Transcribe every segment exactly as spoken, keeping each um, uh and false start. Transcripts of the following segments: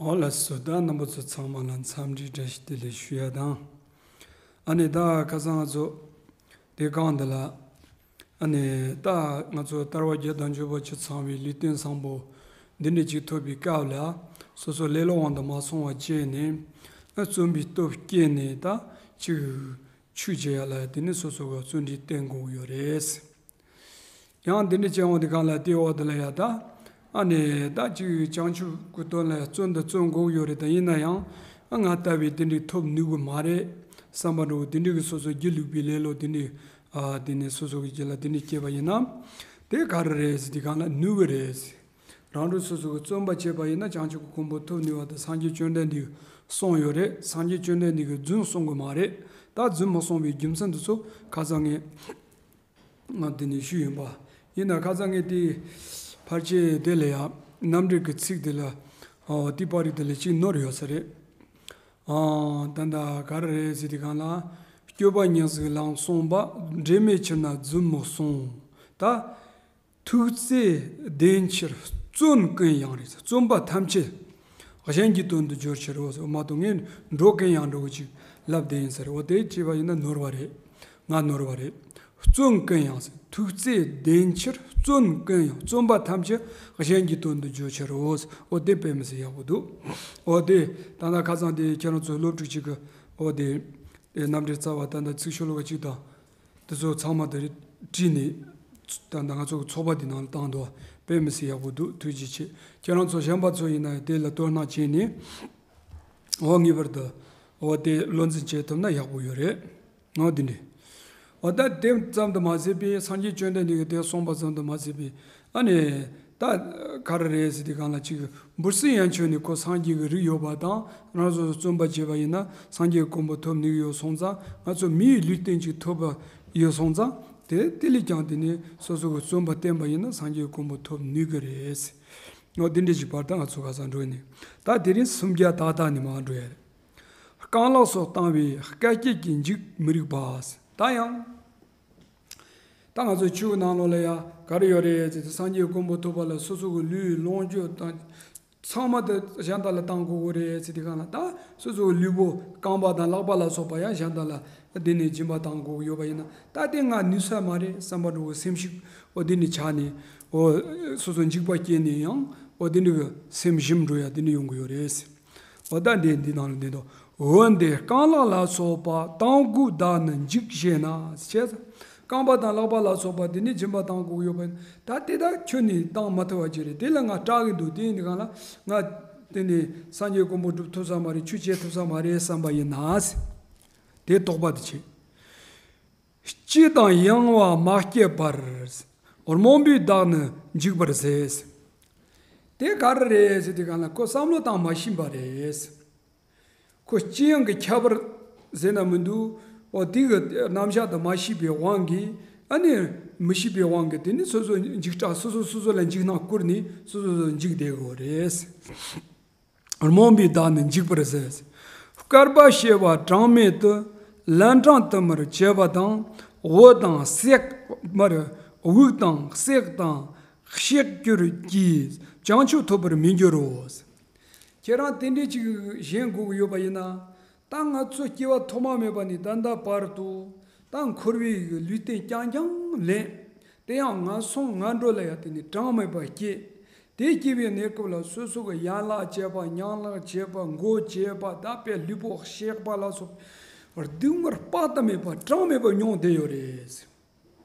འོ་ལགས་སོ། ད་རྣམ་པ་ཚོ་ཚང་མ་ལ་འཚམས་འདྲི་བཀྲ་ཤིས་བདེ་ལེགས་ཞུ་ཡ་དང་། ཨ་ནི་ད་ཁ་སང་ང་ཚོ་དེ་གང་འདི་ལ། ཨ་ནི་ད་ང་ཚོ་ལྟ་བ་བརྒྱད་དང་འབྱོར་པ་བཅུ་ཚང་བའི་ལུས་རྟེན་བཟང་པོ་འདི་འདྲ་ཅིག་ཐོབ་པའི་སྐབས་ལ། སོ་སོ་ལེ་ལོ་དབང་དུ་མ་སོང་བ་བྱས་ནས། ཨ་བརྩོན་པའི་སྟོབས་བསྐྱེད་ནས་ད་ཅིག་ཆོས་བྱེད་ཡ་ལ་དེ་ནི་སོ་སོ་གི་བརྩོན་འགྲུས་བསྟེན་དགོས་ཀྱི་ཡོད་རེད། ཡང་འདི་འདྲ་བྱས་འོང་དུས་གང་ལ་དེའི་འོག་ཏུ་ལ་ཡ་ད། ཨ་ནི་ད་ཅིག་བྱང་ཆུབ་ཀྱི་དོན་ལ་ཡ་བརྩོན་དང་བརྩོན་དགོས་ཡོད་རེད། ད་ཡིན་ན་ཡང་ཨ་ང་ལྟ་བུའི་དེ་འདྲའི་ཐོབ་ནུས་ཀྱི་མ་རེད་བསམ་པ་འདྲ་བོ་དེ་འདྲའི་གི་སོ་སོ་སྒྱིད་ལུག་པའི་ལེ་ལོ་དེ་འདྲའི། ཨ་དེ་ནི་སོ་སོ་གི་རྒྱུད་ལ་དེ་འདྲའི་སྐྱེས་པ་ཡིན་ན། དེ་ག་རེ་རེད་ཟེར་དུས་གང་ལ་ནུས་ཀྱི་རེད། རང་གྲོལ་སོ་སོ་གི་བརྩོན་པ་བྱས་པ་ཡིན་ན་བྱང་ཆུབ་ཀྱི་གོ་འཕང་ཐོབ་ནུས་པ་དེ་སངས་རྒྱས་བཅོམ་ལྡན་འདས་གསུངས་ཡོད་རེད། སངས་རྒྱས་བཅོམ་ལྡན་འདས་ཀྱིས་རྫུན་གསུང་གི་མ་རེད། ད་རྫུན་མ་གསུངས་པའི་རྒྱུ་མཚན་དེ་ཚོ་ཁ་སང་ངས་ང་འདི་ནས་ཞུས་ཡིན་པ། ཡིན་ན་ཁ་སང་ངས་དེ་ཕལ་ཆེར་དེ་ལ་ཡང་རྣམ་འགྲེལ་གྱི་ཚིག་དེ་ལ་ཨོ་དེ་པར་རིས་དེ་ལ་གཅིག་ནོར་ཡོད་ས་རེད། ཨ་ད་ད་ག་རེ་རེད་ཟེར་དུས་གང་ལ། སྤྱོད་པ་ཉེར་གཅིག་ལམ་གསུམ་པ། འབྲེལ་མེད་ཕྱིར་ན་རྫུན་མི་གསུང་། ད། ཐུགས་བརྩེ་ལྡན་ཕྱིར་བརྩོན་ཀུན་ཡང་རེད། བརྩོན་པ་ཐམས་ཅད་གཞན་གྱི་དོན་དུ་སྦྱོར་ཕྱིར་རོ། མ་གཏོགས་ངས་འགྲོ་ཀུན་ཡང་འགྲོ་གི་ཅིག་ལབ་བསྡད་ཡིན་ཟེར། འོ་དེ་བྱས་པ་ཡིན་ན་ནོར་བ་རེད། ང་ནོར་བ་རེད། བརྩོན་ཀུན་ཡང་ཟེར། ཐུགས་བརྩེ་ལྡན་ཕྱིར་བརྩོན་ཀུན་ཡང་། བརྩོན་པ་ཐམས་ཅད་གཞན་གྱི་དོན་དུ་སྦྱོར་ཕྱིར་རོ། འོ་དེ་དཔེ་མི་སྲིད་ཡག་པོ་འདུག་འོ་དེ་ད་ལྟ་ཁ་སང་དེ་ཁྱེད་རང་ཚོའི་སློབ་ཕྲུག་ཅིག་གི་འོ་དེ་རྣམ་འགྲེལ་རྩ་བ་ད་ལྟ་ཚིག་ཤོ་ལོ་ཀ་གཅིག་དང་། དེ་ཚོ་ཚང་མ་དེ་བྲིས་ནས་ད་ལྟ་ང་ཚོ་གི་ཚོགས་པ་འདི་ནང་ལ་བཏང་འདུག་དཔེ་མི་སྲིད་ཡག་པོ་འདུག་ཐུགས་རྗེ་ཆེ། ཁྱེད་རང་ཚོ་གཞན་པ་ཚོ་ཡིན་ན་དེ་ལ་དོ་སྣང་བྱས་ནས་འོ་ངེས་པར་དུ་འོ་དེ་བློ་འཛིན་བྱེད་ཐུབ་ན་ཡག་པོ་ཡོད་རེད། འོ་དེ་འདྲ། འོ་ད་དེ་ཙམ་དུ་མ་ཟད་པའི་སངས་རྒྱས་བཅོམ་ལྡན་འདས་ཀྱིས་དེ་གསུངས་པ་ཙམ་དུ་མ་ཟད་པའི་ཨ་ནི། ད་ག་རེ་རེད་ཟེར་དུས་གང་ལ་ཅིག་འབུ་སྲིན་ཡན་ཆོད་ནི་ཁོ་སངས་རྒྱས་ཀྱི་རིགས་ཡོད་པ་དང་། རང་སོ་སོ་བརྩོན་པ་བྱས་པ་ཡིན་ན་སངས་རྒྱས་ཀྱི་གོ་འཕང་ཐོབ་ནུས་ཡོད་སོང་ཙང་། ང་ཚོ་མིའི་ལུས་རྟེན་ཅིག་ཐོབ་པ་ཡོད་སོང་ཙང་། དེ་དེ་ལས་ཀྱང་དེ་ནི་སོ་སོ་གི་བརྩོན་པ་བསྟེན་པ་ཡིན་ན་སངས་རྒྱས་ཀྱི་གོ་འཕང་ཐོབ་ནུས་ཀྱི་རེད། འོ་དེ་འདྲ་ཞིག་བར་དུ་ང་ཚོ་ག་ས་འགྲོ་ནས། ད་དེ་རིང་སུམ་བརྒྱ་ཏག་ཏག་ནས་མར་འགྲོ་ཡ་རེད། རྐང་ལག་སོགས་བཏང་བའི་སྐད་ཅིག་གིས་འཇིག་མི་རིགས་པ། ད་ཡང་། ད་ང་ཚོ་ཆོས་ནང་ལོགས་ལ་ཡང་ག་རེ་ཡོད་རེད་ཟེར་ཏེ། སངས་རྒྱས་གོ་འཕང་ཐོབ་པ་ལ་སོ་སོ་གི་ལུས་ལོངས་སྤྱོད་དང་ཚང་མ་དེ་གཞན་དག་ལ་བཏང་དགོས་ཀྱི་རེད་ཟེར་ཏེ། གང་ལ་ད་སོ་སོ་གི་ལུས་པོ་རྐང་པ་དང་ལག་པ་ལ་སོགས་པ་ཡང་གཞན་དག་ལ་དེ་ནས་སྦྱིན་པ་བཏང་དགོས་ཀྱི་ཡོད་པ་ཡིན་ན། ད་དེ་ང་ནུས་ས་མ་རེད་བསམ་པ་འདྲ་བོ་སེམས་ཤུགས་འོ་དེ་ནས་ཆག་ནས་འོ་སོ་སོ་འཇིགས་པ་སྐྱེས་ནས་ཡང་འོ་དེ་འདྲ་གི་སེམས་ཞུམ་འགྲོ་ཡ་དེ་འདྲ་ཡོང་གི་ཡོད་རེད། འོ་ད་འདི་འདི་ནང་ལ་འདི་དང་། འོན་ཏེ་རྐང་ལག་ལ་སོགས་པ་བཏང་དགོས་བདག་ནི་འཇིག་ཞེ་ན། ཞེས། རྐང་པ་དང་ལག་པ་ལ་སོགས་པ་དེ་ནི་སྦྱིན་པ་བཏང་དགོས་ཡོད་པ་ཡིན། ད་དེ་དག་ཁྱོན་ནས་བཏང་མ་ཐུབ་པ་ཅིག་རེད། དེ་ལ་ང་སྐྲག་གི་འདུག་དེ་ཡིན་དུས་གང་ལ་ང་དེ་ནི་སངས་རྒྱས་གོ་འཕང་སྒྲུབ་ཐུབ་ས་མ་རེད། ཆོས་བྱེད་ཐུབ་ས་མ་རེད་བསམ་པ་ཡིན་ན། དེ་དོགས་པ་དེ་བྱེད། སྐྱིད་དང་ཡངས་པ་མ་སྐྱེས་པར། རྨོངས་པའི་བདག་ནི་འཇིག་པར་ཟད། དེ་ག་རེ་རེད་ཟེར་དུས་གང་ལ་ཁོ་བསམ་བློ་བཏང་མ་ཤེས་པ་རེད། ཁོ་སྐྱིད་ཡངས་ཀྱི་ཁྱད་པར་ཟེར་ན་མི་འདུག་འོ་དེ་གི་རྣམ་གཞག་དེ་མ་ཤེས་པའི་དབང་གིས། ཨ་ནི་མི་ཤེས་པའི་དབང་གིས་དེ་ནི་སོ་སོ་འཇིགས་སྐྲག་སོ་སོ་སོ་སོ་ལ་འཇིགས་སྣང་བསྐུར་ནས་སོ་སོ་སོ་འཇིགས་བསྡད་དགོས་རེད། རྨོངས་པའི་བདག་ནི་འཇིག་པར་ཟད། བསྐལ་པ་བྱེ་བ་གྲངས་མེད་དུ། ལན་གྲངས་དུ་མར་བྱས་པ་དང་། འོད་དང་སྲེག་མར། དབུགས་དང་བསྲེག་དང་གཤེགས་གྱུར་གྱིས། བྱང་ཆུབ་ཐོབ་པར་མི་འགྱུར་རོ། ཁྱེད་རང་དེ་འདྲའི་ཅིག་ཞེན་དགོས་ཀྱི་ཡོད་པ་ཡིན་ན། ད་ང་ཚོ་སྐྱེ་བ་ཐོག་མ་མེད་པ་ནས་ད་ལྟ་བར་དུ། ད་འཁོར་བའི་ལུས་རྟེན་རྐྱང་རྐྱང་ལེན། དེ་ཡང་ངན་སོང་ངན་འགྲོ་ལ་ཡང་དེ་ནི་གྲངས་མེད་པ་སྐྱེ། དེ་སྐྱེ་བའི་གནས་སྐབས་ལ་སོ་སོ་གི་ཡན་ལག་བཅས་པ་ཉམས་ལག་བཅས་པ་མགོ་བཅས་པ་ད་དཔེ་ལུས་པོ་གཤེགས་པ་ལ་སོགས་སྡུག་བསྔལ་དཔག་ཏུ་མེད་པ་གྲངས་མེད་པ་མྱོང་བསྡད་ཡོད་རེད།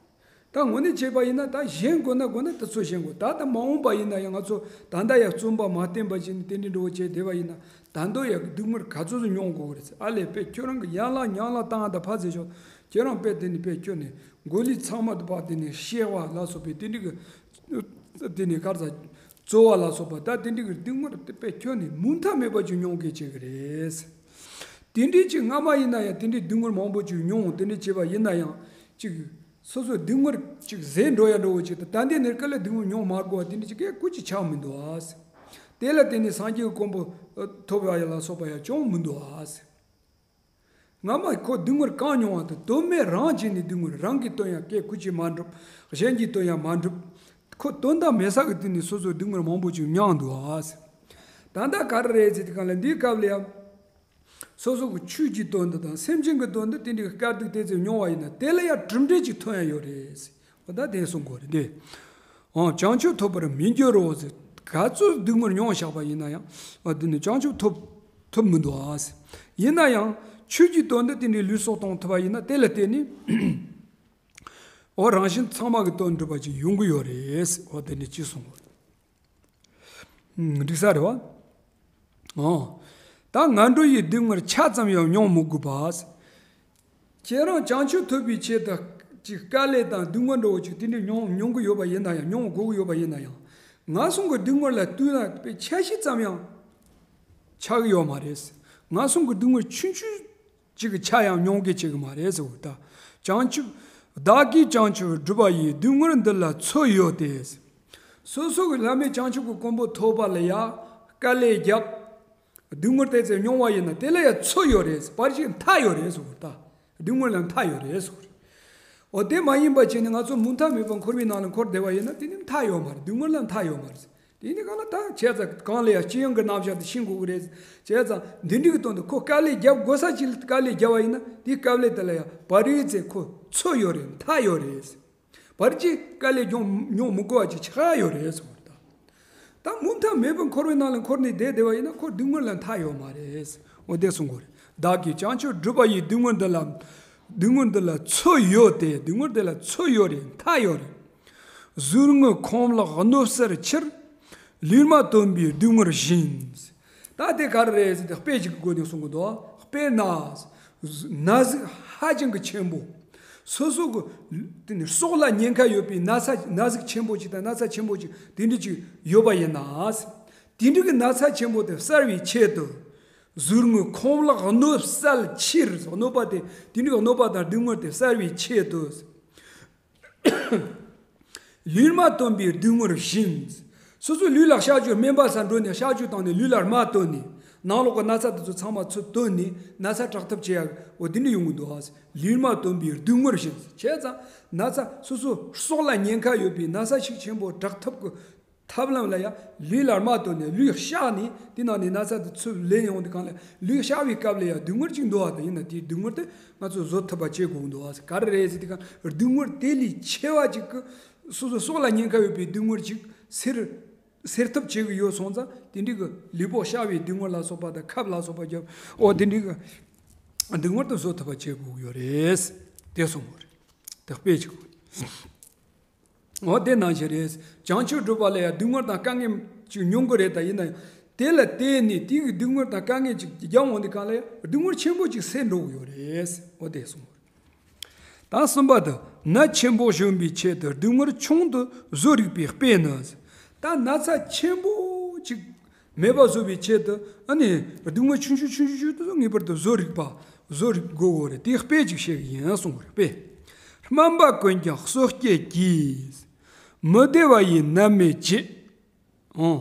ད་དངོས་གནས་བྱས་པ་ཡིན་ན་ད་ཞེན་དགོས་ན་དགོས་ན་དེ་ཚོ་ཞེན་དགོས། ད་ད་མ་འོངས་པ་ཡིན་ན་ཡང་ང་ཚོ་ད་ལྟ་ཡང་བརྩོན་པ་མ་བསྟེན་པ་བྱས་ནས་དེ་འདྲའི་འགྲོ་བྱས་བསྡད་པ་ཡིན་ན། ད་དུང་ཡང་སྡུག་བསྔལ་ག་ཚོད་ཚོད་མྱོང་དགོས་རེད། ཨ་ལས་དཔེ་ཁྱོད་རང་གི་ཡན་ལག་ཉམས་ལག་བཏང་ད་ཕར་ཟེར་ཤོག་ཁྱོད་རང་དཔེ་དེ་ནི་དཔེ་ཁྱོད་ནི་མགོ་ལུས་ཚང་མ་དུ་བ་དེ་ནི་གཤེགས་པ་ལ་སོགས་པའི་དེ་འདྲའི་གི་དེ་ནི་གར་ས་རྩོལ་བ་ལ་སོགས་པ་ད་དེ་འདྲའི་གི་སྡུག་བསྔལ་དེ་དཔེ་ཁྱོད་ནི་མུ་མཐའ་མེད་པ་ཅིག་མྱོང་གི་བྱེད་གི་རེད། དེ་འདྲའི་ཅིག་སྔ་མ་ཡིན་ན་ཡང་དེ་འདྲའི་སྡུག་བསྔལ་མང་པོ་ཅིག་མྱོང་། དེ་འདྲའི་བྱས་པ་ཡིན་ན་ཡང་ཅིག་སོ་སོ་སྡུག་བསྔལ་ཅིག་ཟད་འགྲོ་ཡ་འགྲོ་བོ་ཅིག་ད་ད་འདི་ནས་སྐབས་ལ་སྡུག་བསྔལ་མྱོང་མ་དགོས་པ་དེ་འདྲའི་ཅིག་སྐད་ཀུ་ཅིག་ཆགས་མི་འདུག་ཨ། དེ་ལ་བརྟེན་ནས་སངས་རྒྱས་ཀྱི་གོ་འཕང་ཐོབ་ཡ་ལ་སོགས་པ་ཡང་བྱུང་མི་འདུག་ཨ། སྔ་མ་ཁོ་སྡུག་བསྔལ་གང་མྱོང་བ་དང་དོན་མེད་རང་བྱས་ནས་སྡུག་བསྔལ། རང་གིས་བཏོན་ཡང་སྐད་ཀུ་ཅིག་མ་འགྲུབ། གཞན་གྱིས་བཏོན་ཡང་མ་འགྲུབ། ཁོ་དོན་དག་མེད་ས་གི་སྟེང་ནས་སོ་སོ་སྡུག་བསྔལ་མང་པོ་ཅིག་མྱངས་འདུག་ཨ། ད་ལྟ་ག་རེ་རེད་ཟེར་དུས་གང་ལ་འདིའི་སྐབས་ལ་ཡང་། སོ་སོ་གི་ཆོས་ཀྱི་དོན་དུ་དང་སེམས་ཅན་གྱི་དོན་དུ་དེ་འདྲའི་དཀའ་སྡུག་དེ་ཚོ་མྱོང་བ་ཡིན་ན་དེ་ལ་ཡང་གྲུབ་འབྲས་ཅིག་ཐོན་ཡ་ཡོད་རེད། འོ་ད་དེ་གསུང་དགོས་རེད་དེ། འོ་བྱང་ཆུབ་ཐོབ་པར་མི་འགྱུར་རོ་ཟེར། ག་ཚོད་སྡུག་བསྔལ་མྱོང་བཞག་པ་ཡིན་ན་ཡང་འོ་དེ་ནི་བྱང་ཆུབ་ཐོབ་ཐོབ་མི་འདུག་ཨ་ཟེར། ཡིན་ན་ཡང་ཆོས་ཀྱི་དོན་དུ་དེ་འདྲའི་ལུས་སྲོག་གཏོང་ཐུབ་པ་ཡིན་ན་དེ་ལ་བརྟེན་ནས་འོ་རང་གཞན་ཚང་མ་གི་དོན་འགྲུབ་པ་ཅིག་ཡོང་གི་ཡོད་རེད་ཟེར། འོ་དེ་ནི་ཅི་གསུང་དགོས་རེད། འགྲིག་ས་རེད་བ། ཨོ། ད་ངན་འགྲོ་ཡི་སྡུག་བསྔལ་ཆ་ཙམ་ཡང་མྱོང་མི་དགོས་པ། ཁྱེད་རང་བྱང་ཆུབ་ཐོབ་པའི་ཆེད་དུ་ཅིག་དཀའ་ལས་དང་སྡུག་བསྔལ་འདྲ་བོ་ཅིག་དེ་འདྲ་མྱོང་མྱོང་གི་ཡོད་པ་ཡིན་ན་ཡང་མྱོང་དགོས་ཀྱི་ཡོད་པ་ཡིན་ན་ཡང་། ངན་སོང་གི་སྡུག་བསྔལ་ལ་ལྟོས་ན་དཔེ་ཆ་ཤས་ཙམ་ཡང་ཆགས་ཀྱི་ཡོད་མ་རེད། ངན་སོང་གི་སྡུག་བསྔལ་ཆུང་ཆུང་ཅིག་གི་ཆ་ཡང་མྱོང་གི་བྱེད་ཀྱི་མ་རེད་ཟེར་བ་ད། བྱང་ཆུབ། བདག་གིས་བྱང་ཆུབ་བསྒྲུབས་པ་ཡི་སྡུག་བསྔལ་འདི་ལ་ཚོད་ཡོད་དེ། སོ་སོ་གི་བླ་མེད་བྱང་ཆུབ་ཀྱི་གོ་འཕང་ཐོབ་པ་ལ་ཡ་དཀའ་ལས་བརྒྱབ། སྡུག་བསྔལ་དེ་ཚོ་མྱོང་བ་ཡིན་ན་དེ་ལ་ཡ་ཚོད་ཡོད་རེད། བར་ཞིག་མཐའ་ཡོད་རེད་ཟེར་བ་ད། སྡུག་བསྔལ་ལ་མཐའ་ཡོད་རེད་ཟེར་བ་རེད། འོ་དེ་མ་ཡིན་པ་བྱས་ནས་ང་ཚོ་མུ་མཐའ་མེད་པར་འཁོར་བའི་ནང་ལ་འཁོར་བསྡད་པ་ཡིན་ན་དེ་ནི་མཐའ་ཡོད་མ་རེད། སྡུག་བསྔལ་ལ་མཐའ་ཡོད་མ་རེད། དེ་ནི་གང་ལ་ད་བྱས་ཙང་གང་ལ་ཡང་སྤྱི་ཡོངས་ཀྱི་རྣམ་གཞག་དེ་ཤེས་དགོས་ཀྱི་རེད། བྱས་ཙང་འདི་འདྲའི་གི་དོན་དུ་ཁོ་དཀའ་ལས་རྒྱབ་དགོས་ས་ཅིག་ལ་དཀའ་ལས་རྒྱབ་པ་ཡིན་ན་དེའི་དཀའ་ལས་དེ་ལ་ཡང་བར་རེད་ཚེ་ཁོ་ཚོད་ཡོད་རེད། མཐའ་ཡོད་རེད། བར་གྱི་དཀའ་ལས་མྱོང་མྱོང་མི་དགོས་པ་ཅིག་ཆགས་ཡོད་རེད་ཟེར་བ་རེད། ད་མུ་མཐའ་མེད་པར་འཁོར་བའི་ནང་ལ་འཁོར་ནས་བསྡད་བསྡད་པ་ཡིན་ན་ཁོ་སྡུག་བསྔལ་ལ་མཐའ་ཡོད་མ་རེད། འོ་དེ་གསུང་དགོས་རེད། བདག་གིས་བྱང་ཆུབ་བསྒྲུབས་པ་ཡི་སྡུག་བསྔལ་འདི་ལ། སྡུག་བསྔལ་འདི་ལ་ཚོད་ཡོད་དེ། སྡུག་བསྔལ་འདི་ལ་ཚོད་ཡོད་རེད། མཐའ་ཡོད་རེད། གཟུགས་ངུ་ཁོང་ལག་གནོད་སེལ་ཕྱིར། ལུས་མ་བཏོན་པའི་སྡུག་བསྔལ་བཞིན། ད་དེ་ག་རེ་རེད་ཟེར་ཏེ་དཔེ་ཅིག་གི་སྒོ་ནས་གསུང་གི་འདུག་དཔེར་ན། ན་ཟུག་ཧ་ཅང་གི་ཆེན་པོ། སོ་སོ་གི་དེ་ནི་སྲོག་ལ་ཉེན་ཁ་ཡོད་པའི་ན་ཚ་ན་ཟུག་ཆེན་པོ་ཅིག་དང་ན་ཚ་ཆེན་པོ་ཅིག་དེ་འདྲ་ཅིག་ཡོད་པ་ཡིན་ན། དེ་འདྲ་གི་ན་ཚ་ཆེན་པོ་དེ་བསལ་བའི་ཆེད་དུ། གཟུགས་ངུ་ཁོང་ལག་གནོད་སེལ་ཕྱིར། གནོད་པ་དེ་དེ་འདྲ་གི་གནོད་པ་དང་སྡུག་བསྔལ་དེ་བསལ་བའི་ཆེད་དུ། ལུས་མ་བཏོན་པའི་སྡུག་བསྔལ་བཞིན། སོ་སོའི་ལུས་ལ་གཤག་བཅོས་སྨན་པ་སར་འགྲོ་ནས་གཤག་བཅོས་བཏང་ནས་ལུས་ལ་མ་བཏོན་ནས་ནང་ལོགས་ཀྱི་ན་ཚ་དེ་ཚོ་ཚང་མ་ཚུར་བཏོན་ནས་ན་ཚ་དྲག་ཐབས་བྱེད་ཡག་འོ་དེ་འདྲ་ཡོང་གི་འདུག་ཨ། ལུས་མ་བཏོན་པའི་སྡུག་བསྔལ་བཞིན། བྱས་ཙང་ན་ཚ་སོ་སོ་སྲོག་ལ་ཉེན་ཁ་ཡོད་པའི་ན་ཚ་ཤུགས་ཆེན་པོ་དྲག་ཐབས་ཀྱི་ཐབས་ལམ་ལ་ཡང་ལུས་ལ་མ་བཏོན་ནས་ལུས་གཤགས་ནས་དེ་ནང་ནས་ན་ཚ་དེ་ཚུར་ལེན་ཡོང་དུས་གང་ལ་ལུས་གཤགས་པའི་སྐབས་ལ་ཡང་སྡུག་བསྔལ་ཅིག་འདུག་བ་དང་ཡིན་ན་དེའི་སྡུག་བསྔལ་དེ་ང་ཚོས་བཟོད་ཐུབ་པ་བྱེད་དགོས་འདུག་བ། ག་རེ་རེད་ཟེར་དུས་གང་སྡུག་བསྔལ་དེ་ལས་ཆེ་བ་ཅིག་གི་སོ་སོ་སྲོག་ལ་ཉེན་ཁ་ཡོད་པའི་སྡུག་བསྔལ་ཅིག་སེལ་སེལ་ཐབས་བྱེད་ཀྱི་ཡོད་སོང་ཙང་དེ་འདྲའི་གི་ལུས་པོ་གཤགས་པའི་སྡུག་བསྔལ་ལ་སོགས་པ་དང་ཁབ་ལ་སོགས་པ་རྒྱབ་འོ་དེ་འདྲའི་གི་སྡུག་བསྔལ་དེ་བཟོད་ཐུབ་པ་བྱེད་དགོས་ཀྱི་ཡོད་རེད། དེ་གསུངས་པ་རེད། དེ་དཔེ་ཅིག་འོ་དེ་ནང་བཞིན་རེད། བྱང་ཆུབ་སྒྲུབ་པ་ལ་ཡང་སྡུག་བསྔལ་དང་དཀའ་ངལ་ཅིག་མྱོང་གི་རེད། ད་ཡིན་ན་ཡང་དེ་ལ་བརྟེན་ནས་དེ་གི་སྡུག་བསྔལ་དང་དཀའ་ངལ་ཅིག་རྒྱབ་འོང་དུས་གང་ལ་ཡང་སྡུག་བསྔལ་ཆེན་པོ་ཅིག་སེལ་འགྲོ་གི་ཡོད་རེད། འོ་དེ་གསུངས། ད་གསུམ་པ་དུ་ནད་ཆེན་པོ་གཞོམ་པའི་ཆེད་དུ་སྡུག་བསྔལ་ཆུང་དུ་བཟོད་རིགས་པའི་དཔེ་ནི། ད་ན་ཚ་ཆེན་པོ་ཅིག་མེད་པ་བཟོ་བའི་ཆེད་དུ་ཨ་ནི་སྡུག་བསྔལ་ཆུང་ཆུང་ཆུང་ཆུང་ཆུང་དུ་ངེས་པར་དུ་བཟོད་རིགས་པ་བཟོད་རིགས་དགོས་གོ་རེད། དེའི་དཔེ་ཅིག་བཤད་གི་ཡིན་གསུངས་པ་རེད། དཔེ། སྨན་པ་ཀུན་ཀྱང་གསོད་བྱེད་ཀྱིས། མི་བདེ་བ་ཡི་ནད་མེད་བྱེད། ཨོ།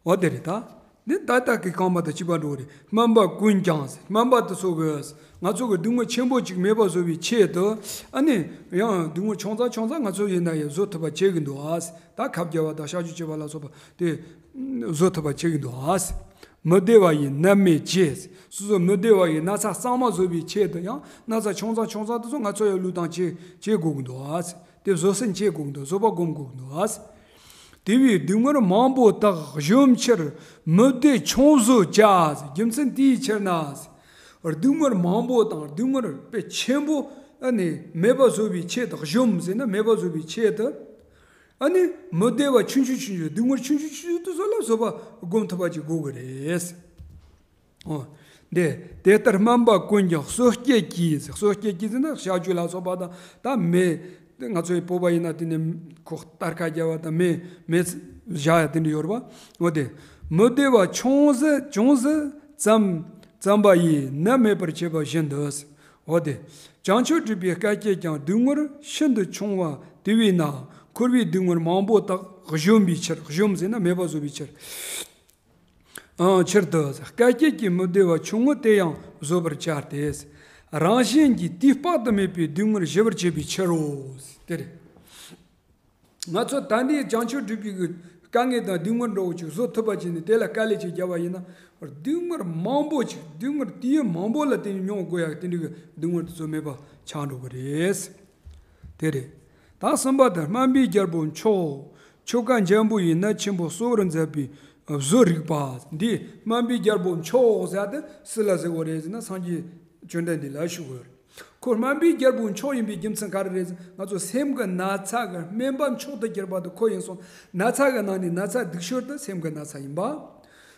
འོ་དེ་རེད་ད། འདི་ཏག་ཏག་གི་རྐང་པ་དང་གཅིག་པ་འགྲོ་གི་རེད། སྨན་པ་ཀུན་ཀྱང་ཟེར། སྨན་པ་དེ་ཚོ་གིས་ང་ཚོ་གི་སྡུག་བསྔལ་ཆེན་པོ་ཅིག་མེད་པ་བཟོ་བའི་ཆེད་དུ་ཨ་ནི་ཡང་སྡུག་བསྔལ་ཆུང་ཙག་ཆུང་ཙག་ང་ཚོ་ཡིན་ན་ཡང་བཟོད་ཐུབ་པ་བྱེད་ཀྱི་འདུག་ཨ། ད་ཁབ་རྒྱབ་པ་དང་གཤག་བཅོས་བྱེད་པ་ལ་སོགས་པ་དེ་བཟོད་ཐུབ་པ་བྱེད་ཀྱི་འདུག་ཨ། མི་བདེ་བ་ཡི་ནད་མེད་བྱེད། སོ་སོ་མི་བདེ་བ་ཡི་ན་ཚ་གཙང་མ་བཟོ་བའི་ཆེད་དུ་ཡང་ན་ཚ་ཆུང་ཙག་ཆུང་ཙག་དེ་ཚོ་ང་ཚོ་ཡང་བློས་བཏང་བྱེད་བྱེད་དགོས་ཀྱི་འདུག་ཨ། དེ་བཟོད་བསྲན་བྱེད་དགོས་ཀྱི་འདུག་བཟོད་པ་སྒོམ་དགོས་ཀྱི་འདུག་ཨ། དེ་བས་སྡུག་བསྔལ་མང་པོ་དག་གཞོམ་ཕྱིར་མི་བདེ་ཆུང་བཟོད་བྱ། རྒྱུ་མཚན་དེའི་ཕྱིར་ན། སྡུག་བསྔལ་མང་པོ་དང་སྡུག་བསྔལ་དཔེ་ཆེན་པོ་ཨ་ནི་མེད་པ་བཟོ་བའི་ཆེད་དུ། གཞོམ་ཟེར་ན་མེད་པ་བཟོ་བའི་ཆེད་དུ། ཨ་ནི་མི་བདེ་བ་ཆུང་ཆུང་ཆུང་ཆུང་སྡུག་བསྔལ་ཆུང་ཆུང་ཆུང་ཆུང་དེ་ཚོ་ལ་བཟོད་པ་སྒོམ་ཐུབ་པ་ཅིག་དགོས་ཀྱི་རེད། འོ། འདི་དེ་ལྟར་སྨན་པ་ཀུན་ཀྱང་གསོད་བྱེད་ཀྱིས། གསོད་བྱེད་ཀྱིས་ཟེར་ན་གཤག་བཅོས་ལ་སོགས་པ་དང་ད་མེ་ང་ཚོའི་སྤོབས་པ་ཡིན་ན་དེ་ནི་ཁོག་སྟར་ཁ་རྒྱབ་པ་དང་མེ་མེ་བཞག་ཡ་དེ་འདྲ་ཡོད་རེད་པ། འོ་དེ་མི་བདེ་བ་ཆུང་ཟད་ཅུང་ཟད་ཙམ་ཙམ་པ་ཡིས་ནད་མེད་པར་བྱེད་པ་བཞིན་དུ། འོ་དེ་བྱང་ཆུབ་སྒྲུབ་པའི་སྐད་ཅིག་ཀྱང་སྡུག་བསྔལ་ཤིན་ཏུ་ཆུང་བ་དེ་བས་ན་འཁོར་བའི་སྡུག་བསྔལ་མང་པོ་དག་གཞོམ་པའི་ཕྱིར། གཞོམ་ཟེར་ན་མེད་པ་བཟོ་བའི་ཕྱིར། ཕྱིར་དུ་སྐད་ཅིག་གིས་མི་བདེ་བ་ཆུང་ངུ་དེ་ཡང་བཟོད་པར་བྱ་སྟེ། རང་གཞན་གྱི་དུས་དཔག་ཏུ་མེད་པའི་སྡུག་བསྔལ་ཞི་བར་བྱེད་པའི་ཕྱིར་རོ། དེ་རེད། ང་ཚོ་ད་ལྟའི་བྱང་ཆུབ་སྒྲུབ་པའི་གི་ དཀའ་ངལ་དང་སྡུག་བསྔལ་འདྲ་བོ་ཅིག་བཟོ་ཐུབ་པ་བྱས་ནས་དེ་ལ་དཀའ་ལས་ཅིག་བརྒྱབ་པ་ཡིན་ན། སྡུག་བསྔལ་མང་པོ་ཅིག་སྡུག་བསྔལ་དུས་ཡུན་མང་པོ་ལ་བརྟེན་ནས་མྱོང་དགོས་ཡག་དེ་འདྲ་གི་སྡུག་བསྔལ་དེ་ཚོ་མེད་པ་ཆགས་འགྲོ་གི་རེད། དེ་རེད། ད་གསུམ་པ་དེ་སྨན་པའི་རྒྱལ་པོ་མཆོག་ཆོ་ག་འཇམ་པོ་ཡིས་ནད་ཆེན་པོ་གསོ་བར་མཛད་པའི་བཟོ་རིག་པ། འདི་སྨན་པའི་རྒྱལ་པོ་མཆོག་ཟེར་དེ་སུ་ལ་ཟེར་བ་རེད་ཟེར་ན། སངས་རྒྱས་བཅོམ་ལྡན་འདས་ལ་ཞུ་དགོས་རེད། ཁོ་སྨན་པའི་རྒྱལ་པོ་མཆོག་ཡིན་པའི་རྒྱུ་མཚན་ག་རེ་རེད་ཟེར། ང་ཚོ་སེམས་ཀྱི་ན་ཚ་གི་སྨན་པ་མཆོག་ཏུ་གྱུར་པ་དེ་ཁོ་ཡིན་སོང་། ན་ཚ་གི་ནང་ནས་ན་ཚ་སྡུག་ཤོས་དེ་སེམས་ཀྱི་ན་ཚ་ཡིན་པ།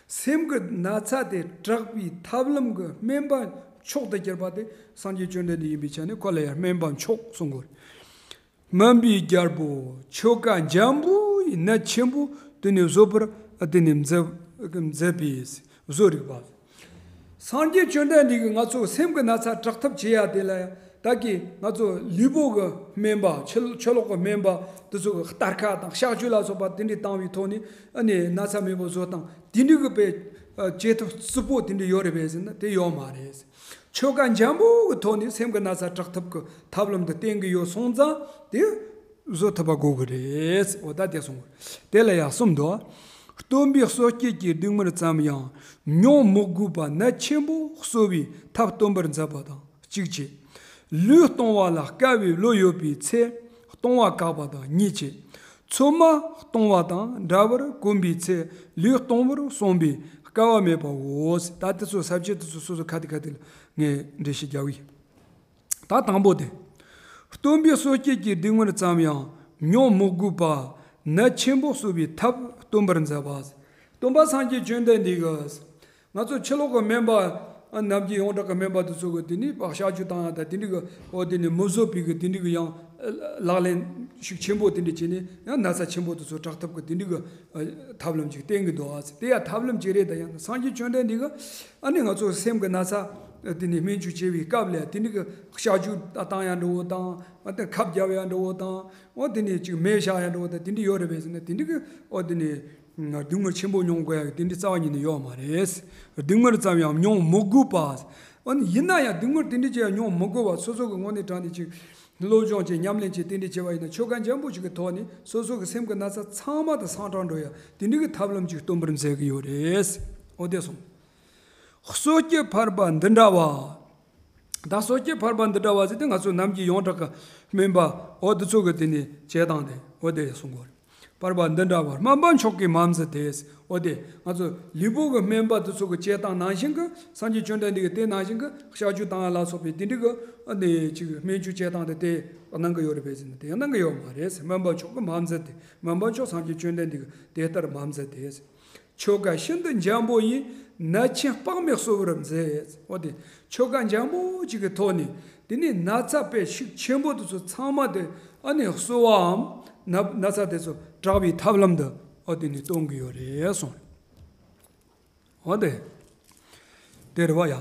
སེམས་ཀྱི་ན་ཚ་དེ་དྲག་པའི་ཐབས་ལམ་གྱི་སྨན་པ་མཆོག་ཏུ་གྱུར་པ་དེ་སངས་རྒྱས་བཅོམ་ལྡན་འདས་ཡིན་པའི་ཆ་ནས་ཁོ་ལ་ཡང་སྨན་པ་མཆོག་གསུང་དགོས་རེད། སྨན་པའི་རྒྱལ་པོ་ཆོ་ག་འཇམ་པོ་ཡིས་ནད་ཆེན་པོ་དེ་ནས་བཟོད་པར་དེ་ནས་མཛད་མཛད་པའི་བཟོ་རིག་པ། སངས་རྒྱས་བཅོམ་ལྡན་འདས་ཀྱིས་ང་ཚོ་སེམས་ཀྱི་ན་ཚ་དྲག་ཐབས་བྱེད་ཡ་དེ་ལ་ཡང་ད་གིན་ང་ཚོ་ལུས་པོ་གི་སྨན་པ། ཕྱི་ཕྱི་ལོགས་ཀྱི་སྨན་པ་དེ་ཚོ་གི་གཏར་ཁ་དང་གཤག་བཅོས་ལ་སོགས་པ་དེ་འདྲའི་བཏང་བའི་ཐོག་ནས་ཨ་ནི་ན་ཚ་མེད་པོ་བཟོ་སྟངས་དེ་འདྲའི་གི་དཔེ་བྱེད་ཐབས་རྩུབ་པོ་དེ་འདྲ་ཡོད་རེད་པས་ཟེར་ན་དེ་ཡོད་མ་རེད། ཆོ་ག་འཇམ་པོ་གི་ཐོག་ནས་སེམས་ཀྱི་ན་ཚ་དྲག་ཐབས་ཀྱི་ཐབས་ལམ་དེ་བསྟེན་གྱི་ཡོད་སོང་ཙང་དེ་བཟོད་ཐུབ་པ་དགོས་ཀྱི་རེད། འོ་ད་དེ་གསུངས། དེ་ལ་ཡང་གསུམ་དུ། སྟོན་པའི་གསོ་བྱེད་ཀྱི་སྡུག་བསྔལ་ཙམ་ཡང་མྱོང་མི་དགོས་པ་ནད་ཆེན་པོ་གསོ་བའི་ཐབས་སྟོན་པར་མཛད་པ་དང་གཅིག་བྱས། ལུས་གཏོང་བ་ལ་དཀའ་བའི་བློ་ཡོད་པའི་ཚེ་གཏོང་བ་བཀག་པ་དང་གཉིས་བྱས། ཚོད་མ་གཏོང་བ་དང་འདྲ་བར་གོམས་པའི་ཚེ་ལུས་གཏོང་བར་གསུངས་པའི་དཀའ་བ་མེད་པའོ། ད་དེ་ཚོ་ས་བཅད་དེ་ཚོ་སོ་སོ་ཁ་ཏི་ཁ་ཏི་ལ་ངས་འགྲེལ་བཤད་རྒྱག་གི་ཡིན། ད་དང་པོ་དེ། སྟོན་པའི་གསོ་བྱེད་ཀྱི་སྡུག་བསྔལ་ཙམ་ཡང་མྱོང་མི་དགོས་པ་ནད་ཆེན་པོ་གསོ་བའི་ཐབས་སྟོན་པར་མཛད་པ། སྟོན་པ་སངས་རྒྱས་བཅོམ་ལྡན་འདས་ཀྱིས་ང་ཚོ་ཕྱི་ལོགས་ཀྱི་སྨན་པ་ནམ་རྒྱུན་ཡོངས་གྲགས་ཀྱི་སྨན་པ་དེ་ཚོ་གི་དེ་ནི་གཤག་བཅོས་བཏང་ཡ་དང་དེ་འདྲ་གི་འོ་དེ་ནི་མི་བཟོད་པའི་གི་དེ་འདྲ་གི་ཡང་ལག་ལེན་ཤུགས་ཆེན་པོ་དེ་འདྲ་བྱས་ནས་ཡང་ན་ཚ་ཆེན་པོ་དེ་ཚོ་དྲག་ཐབས་གི་དེ་འདྲ་གི་ཐབས་ལམ་ཅིག་བསྟེན་གི་འདུག་ཨ། དེ་ཡང་ཐབས་ལམ་ཅིག་རེད། ད་ཡང་སངས་རྒྱས་བཅོམ་ལྡན་འདས་ཀྱིས་ཨ་ནི་ང་ཚོ་སེམས་ཀྱི་ན་ཚ་དེ་ནི་སྨན་བཅོས་བྱེད་པའི་སྐབས་ལ་དེ་འདྲ་གི་གཤག་བཅོས་བཏང་ཡ་འདྲ་བོ་དང་། ཨ་དེ་ཁབ་རྒྱབ་ཡ་འདྲ་བོ་དང་། འོ་དེ་ནས་ཅིག་མེ་བཞག་ཡ་འདྲ་བོ་དང་དེ་འདྲ་ཡོད་རེད་པས་ཟེར་ན་དེ་འདྲ་གི་འོ་དེ་ནས་སྡུག་བསྔལ་ཆེན་པོ་མྱོང་དགོས་ཡ་གི་དེ་འདྲ་རྩ་བ་ཉིད་ནས་ཡོད་མ་རེད། སྡུག་བསྔལ་ཙམ་ཡང་མྱོང་མི་དགོས་པ། འོ་ན་ཡིན་ན་ཡང་སྡུག་བསྔལ་དེ་འདྲ་ཅིག་ཡང་མྱོང་མི་དགོས་པ། སོ་སོ་གི་ངོས་ནས་དྲངས་ནས་ཅིག་སློབ་སྦྱོང་བྱས་ཉམས་ལེན་བྱས་དེ་འདྲ་བྱས་པ་ཡིན་ན་ཆོ་ག་འཇམ་པོ་ཞིག་གི་ཐོག་ནས་སོ་སོ་གི་སེམས་ཀྱི་ན་ཚ་ཚང་མ་དང་སངས་དྲག་འགྲོ་ཡ་དེ་འདྲ་གི་ཐབས་ལམ་ཅིག་སྟོན་པར་མཛད་ཀྱི་ཡོད་རེད། འོ་དེ་སོང་། གསོ་བྱེད་ཕལ་པ་འདི་འདྲ་བ། ད་གསོ་བྱེད་ཕལ་པ་འདི་འདྲ་བ་ཟེར་དེ་ང་ཚོ་ནམ་རྒྱུན་ཡོངས་གྲགས་ཀྱི་སྨན་པ་འོ་དེ་ཚོ་གི་དེ་ནས་བྱེད་སྟངས་དེ་འོ་དེ་གསུང་གི་ཡོད་རེད། ཕལ་པ་འདི་འདྲ་བར་སྨན་པ་མཆོག་གིས་མ་མཛད་དེ། འོ་དེ་ང་ཚོ་ལུས་པོ་གི་སྨན་པ་དེ་ཚོ་གི་བྱེད་སྟངས་ནང་བཞིན་གི་སངས་རྒྱས་བཅོམ་ལྡན་འདས་ཀྱིས་དེ་ནང་བཞིན་གི་གཤག་བཅོས་བཏང་ཡ་ལ་སོགས་པའི་དེ་འདྲ་གི་ཨ་ནི་ཅིག་སྨན་བཅོས་བྱེད་སྟངས་དེ་དེ་གནང་གི་ཡོད་རེད་པས་ཟེར་ན་དེ་གནང་གི་ཡོད་མ་རེད། སྨན་པ་མཆོག་གིས་མ་མཛད་དེ། སྨན་པ་མཆོག་སངས་རྒྱས་བཅོམ་ལྡན་འདས་ཀྱིས་དེ་ལྟར་མ་མཛད་དེ། ཆོ་ག་ཤིན་ཏུ་འཇམ་པོ་ཡིས་ནད་ཆེན་དཔག་མེད་གསོ་བར་མཛད། འོ་དེ་ཆོ་ག་འཇམ་པོ་ཅིག་གི་ཐོག་ནས་དེ་ནས་ན་ཚ་དཔེ་ཤུགས་ཆེན་པོ་དེ་ཚོ་ཚང་མ་དེ་ཨ་ནི་གསོ་བའམ་ན་ན་ཚ་དེ་ཚོ་དྲག་པའི་ཐབས་ལམ་དུ་འོ་དེ་ནས་སྟོན་གྱི་ཡོད་རེད་གསུངས། འོ་དེ། དེ་རེད་བ་ཡ།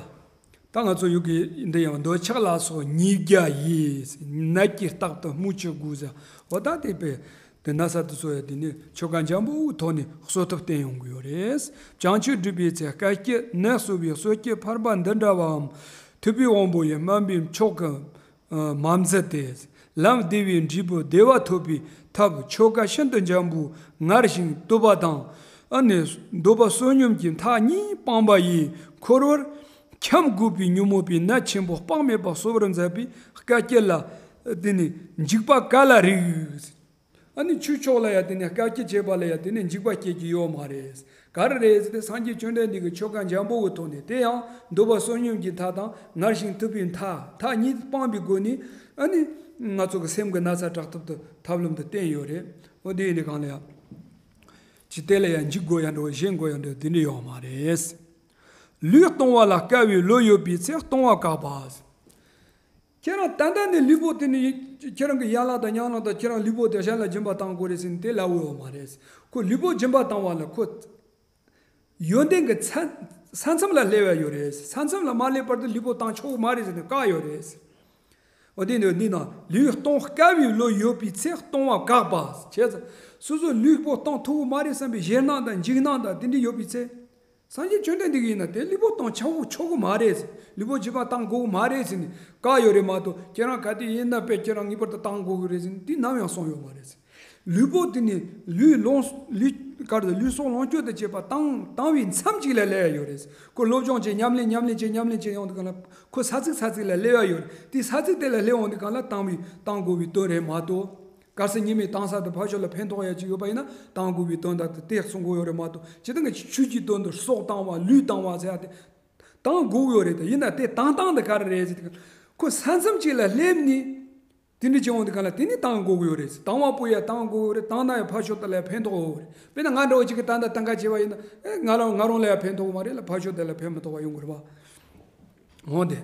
ད་ང་ཚོ་ཡུལ་གྱི་འདི་ཡང་འདོད་ཆགས་ལ་སོགས་ཉིས་བརྒྱ་ཡིས། ནད་ཀྱིས་རྟག་ཏུ་སྨོས་ཅི་དགོས་ཟེར། འོ་ད་དེ་དཔེ། དེ་ན་ཚ་དེ་ཚོ་ཡང་དེ་ནི་ཆོ་ག་འཇམ་པོའི་ཐོག་ནས་གསོ་ཐབས་བསྟན་ཡོང་གི་ཡོད་རེད། བྱང་ཆུབ་སྒྲུབ་པའི་ཚེ་དཀའ་སྤྱད་ནད་གསོ་བའི་གསོ་བྱེད་ཕལ་པ་འདི་འདྲ་བའམ། ཐུབ་པའི་དབང་པོ་ཡིས་སྨན་པའི་མཆོག་གིས་མ་མཛད་དེ། ལམ་བདེ་བའི་འབྲས་བུ་བདེ་བ་ཐོབ་པའི་ཐབས་ཆོ་ག་ཤིན་ཏུ་འཇམ་པོ་ངར་ཞིང་དུབ་པ་དང་། ཨ་ནི་འདོད་པ་བསོད་སྙོམས་ཀྱི་མཐའ་གཉིས་སྤངས་པ་ཡིས་འཁོར་བར་འཁྱམས་དགོས་པའི་ཉོན་མོངས་པའི་ནད་ཆེན་པོ་དཔག་མེད་པ་གསོ་བར་མཛད་པའི་དཀའ་སྤྱད་ལ་དེ་ནི་འཇིགས་པ་ག་ལ་རིགས། ཨ་ནི་ཆོས་ཕྱོགས་ལ་ཡང་དེ་ནས་དཀའ་སྤྱད་བྱེད་པ་ལ་ཡང་དེ་ནས་འཇིགས་པ་སྐྱེ་རྒྱུ་ཡོད་མ་རེད། ག་རེ་རེད་ཟེར་ཏེ་སངས་རྒྱས་བཅོམ་ལྡན་འདས་ཀྱི་ཆོ་ག་འཇམ་པོ་གི་ཐོག་ནས་དེ་ཡང་འདོད་པ་བསོད་སྙོམས་ཀྱི་མཐའ་དང་ངར་ཞིང་དུབ་པའི་མཐའ་མཐའ་གཉིས་སྤངས་པའི་སྒོ་ནས་ཨ་ནི་ང་ཚོ་གི་སེམས་ཀྱི་ན་ཚ་དྲག་ཐབས་དུ་ཐབས་ལམ་དུ་བསྟན་ཡོད་རེད། འོ་དེ་ཡིན་དུས་གང་ལ་ཡང་ཅི་དེ་ལ་ཡང་འཇིགས་དགོས་ཡ་འདྲ་བོ་ཞེན་དགོས་ཡ་འདྲ་བོ་དེ་འདྲ་ཡོད་མ་རེད། ལུས་གཏོང་བ་ལ་དཀའ་བའི་བློ་ཡོད་པའི་ཚེ་གཏོང་བ་བཀག་པ། ཁྱེད་རང་ད་ལྟ་ནས་ལུས་པོ་དེ་ནི་ཁྱེད་རང་གི་ཡན་ལག་དང་ཉམས་ལེན་དང་ཁྱེད་རང་ལུས་པོ་དེ་གཞན་ལ་སྦྱིན་པ་བཏང་དགོས་རེད་ཟེར་ནས་དེ་ལབ་འོས་མ་རེད། ཁོ་ལུས་པོ་སྦྱིན་པ་བཏང་བ་ལ་ཁོ་ཡོན་ཏན་གྱི་ས་ས་མཚམས་ལ་སླེབས་ཡ་ཡོད་རེད། ས་མཚམས་ལ་མ་སླེབས་བར་དུ་ལུས་པོ་བཏང་ཆོག་གི་མ་རེད་ཟེར་ནས་བཀག་ཡོད་རེད། འོ་དེ་ནི་འདི་ན་ལུས་གཏོང་དཀའ་བའི་བློ་ཡོད་པའི་ཚེ་གཏོང་བ་བཀག་པ་བྱས་ཙང་སོ་སོ་ལུས་པོ་གཏོང་ཐུབ་གི་མ་རེད་བསམ་པའི་ཞེད་སྣང་དང་འཇིགས་སྣང་དང་དེ་འདྲ་ཡོད་པའི་ཚེ། སངས་རྒྱས་བཅོམ་ལྡན་འདས་ཀྱིས་ཡིན་ན་དེ་ལུས་པོ་གཏོང་ཆོག་ཆོག་གི་མ་རེད། ལུས་པོ་སྦྱིན་པ་བཏང་དགོས་གི་མ་རེད་ཟེར་ནས་བཀག་ཡོད་རེད་མ་གཏོགས་ཁྱེད་རང་ག་དུས་ཡིན་ན་དཔེ་ཁྱེད་རང་ངེས་པར་དུ་བཏང་དགོས་གི་རེད་ཟེར་ནས་དེ་ནམ་ཡང་གསུངས་ཡོད་མ་རེད། ལུས་པོ་དེ་ནི་ལུས་ལོངས་ལུས་ གར་དུ་ལུས་སྲོག་ལོངས་སྤྱོད་དང་བཅས་པ་བཏང་བཏང་བའི་མཚམས་གཅིག་ལ་སླེབས་ཡ་ཡོད་རེད། ཁོ་སློབ་སྦྱོང་བྱས་ཉམས་ལེན་ཉམས་ལེན་བྱས་ཉམས་ལེན་བྱས་ཡོང་དུས་གང་ལ་ཁོ་ས་ཚིགས་ས་ཚིགས་ལ་སླེབས་ཡ་ཡོད་རེད། དེ་ས་ཚིགས་དེ་ལ་སླེབས་ཡོང་དུས་གང་ལ་བཏང་བའི་བཏང་དགོས་པའི་དོན་རེད་མ་གཏོགས། གལ་སྲིད་ཉི་མའི་དྭངས་གསལ་དུ་ཕར་ཕྱོགས་ལ་ཕན་ཐོགས་ཡ་ཅིག་ཡོད་པ་ཡིན་ན་བཏང་དགོས་པའི་དོན་དག་དེ་དེ་གསུང་གི་ཡོད་རེད་མ་གཏོགས། ཇི་ལྟར་ང་ཆོས་ཀྱི་དོན་དུ་སྲོག་བཏང་བ་ལུས་བཏང་བ་ཟེར་ཡ་དེ་བཏང་དགོས་ཀྱི་ཡོད་རེད། དེ་ཡིན་ན་དེ་བཏང་སྟངས་དེ་ག་རེ་རེད་ཟེར་དུས་ཁོ་ས་མཚམས་གཅིག་ལ་སླེབས་ནས། དེ་འདྲ་བྱེད་འོང་དུས་གང་ལ་དེ་ནི་བཏང་དགོས་ཀྱི་ཡོད་རེད། བཏང་བ་པོ་ཡ་བཏང་དགོས་ཀྱི་ཡོད་རེད། བཏང་ན་ཡང་ཕར་ཕྱོགས་དེ་ལ་ཕན་ཐོགས་ཡོད་རེད། དཔེར་ན་ང་འདྲ་བོ་ཅིག་གིས་ད་ལྟ་བཏང་ག་བྱས་པ་ཡིན་ན་ཨེ་ང་རང་ང་རང་ལ་ཡང་ཕན་ཐོགས་མ་རེད་ལ་ཕར་ཕྱོགས་དེ་ལ་ཕན་མི་ཐོགས་པ་ཡོང་གི་རེད་བ། འོ་དེ།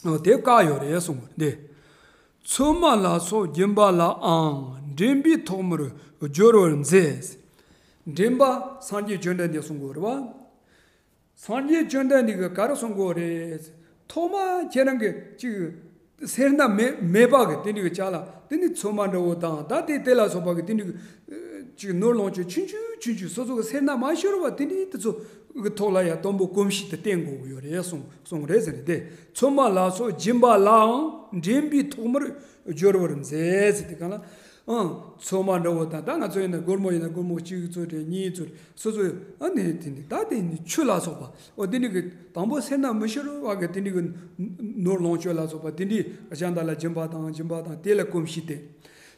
འོ་དེ་བཀག་ཡོད་རེད་གསུངས་པ་འདི། ཚོད་མ་ལ་སོགས་སྦྱིན་པ་ལའང་འདྲེན་པའི་ཐོག་མར་སྦྱོར་བར་མཛད། འདྲེན་པ་སངས་རྒྱས་བཅོམ་ལྡན་འདས་གསུང་གི་ཡོད་རེད་བ། སངས་རྒྱས་བཅོམ་ལྡན་འདས་ཀྱིས་ག་རེ་གསུང་གི་ཡོད་རེད། ཐོག་མ་ཁྱེད་རང་གི་ཅིག་སེར་སྣ་མེད་མེད་པ་གི་དེ་འདྲ་གི་ཅ་ལག་དེ་ནི་ཚོད་མ་འདྲ་བོ་དང་ད་དེ་དེ་ལ་སོགས་པ་གི་དེ་འདྲ་གི་ཅིག་ནོར་ལོངས་སྤྱོད་ཆུང་ཆུང་ཆུང་ཆུང་སོ་སོ་གི་སེར་སྣ་མ་ཤོར་བ་དེ་འདྲ་དེ་ཚོ་གི་ཐོག་ལ་ཡང་དང་པོ་གོམས་གཤིས་དེ་བསྟེན་དགོས་ཀྱི་ཡོད་རེད་གསུང་གསུང་རེད་ཟེར་ནས་དེ་ཚོད་མ་ལ་སོགས་སྦྱིན་པ་ལའང་འདྲེན་པའི་ཐོག་མར་སྦྱོར་བར་མཛད་ཟེར་དེ་ག་ལ། ཨང་། ཚོད་མ་འདྲ་བོ་དང་ད་ང་ཚོ་ཡིན་ན་སྒོར་མོ་ཡིན་ན་སྒོར་མོ་གཅིག་ཚོད་རེད་གཉིས་ཚོད་རེད་སོ་སོ་ཨ་ནི་དེ་ནི་ད་དེ་ནི་ཆུ་ལ་སོགས་པ་འོ་དེ་ནི་གི་དང་པོ་སེར་སྣ་མི་ཤོར་བ་གི་དེ་ནི་གི་ནོར་ལོངས་སྤྱོད་ལ་སོགས་པ་དེ་འདྲའི་གཞན་དག་ལ་སྦྱིན་པ་དང་སྦྱིན་པ་དང་དེ་ལ་གོམས་གཤིས་ཏེ།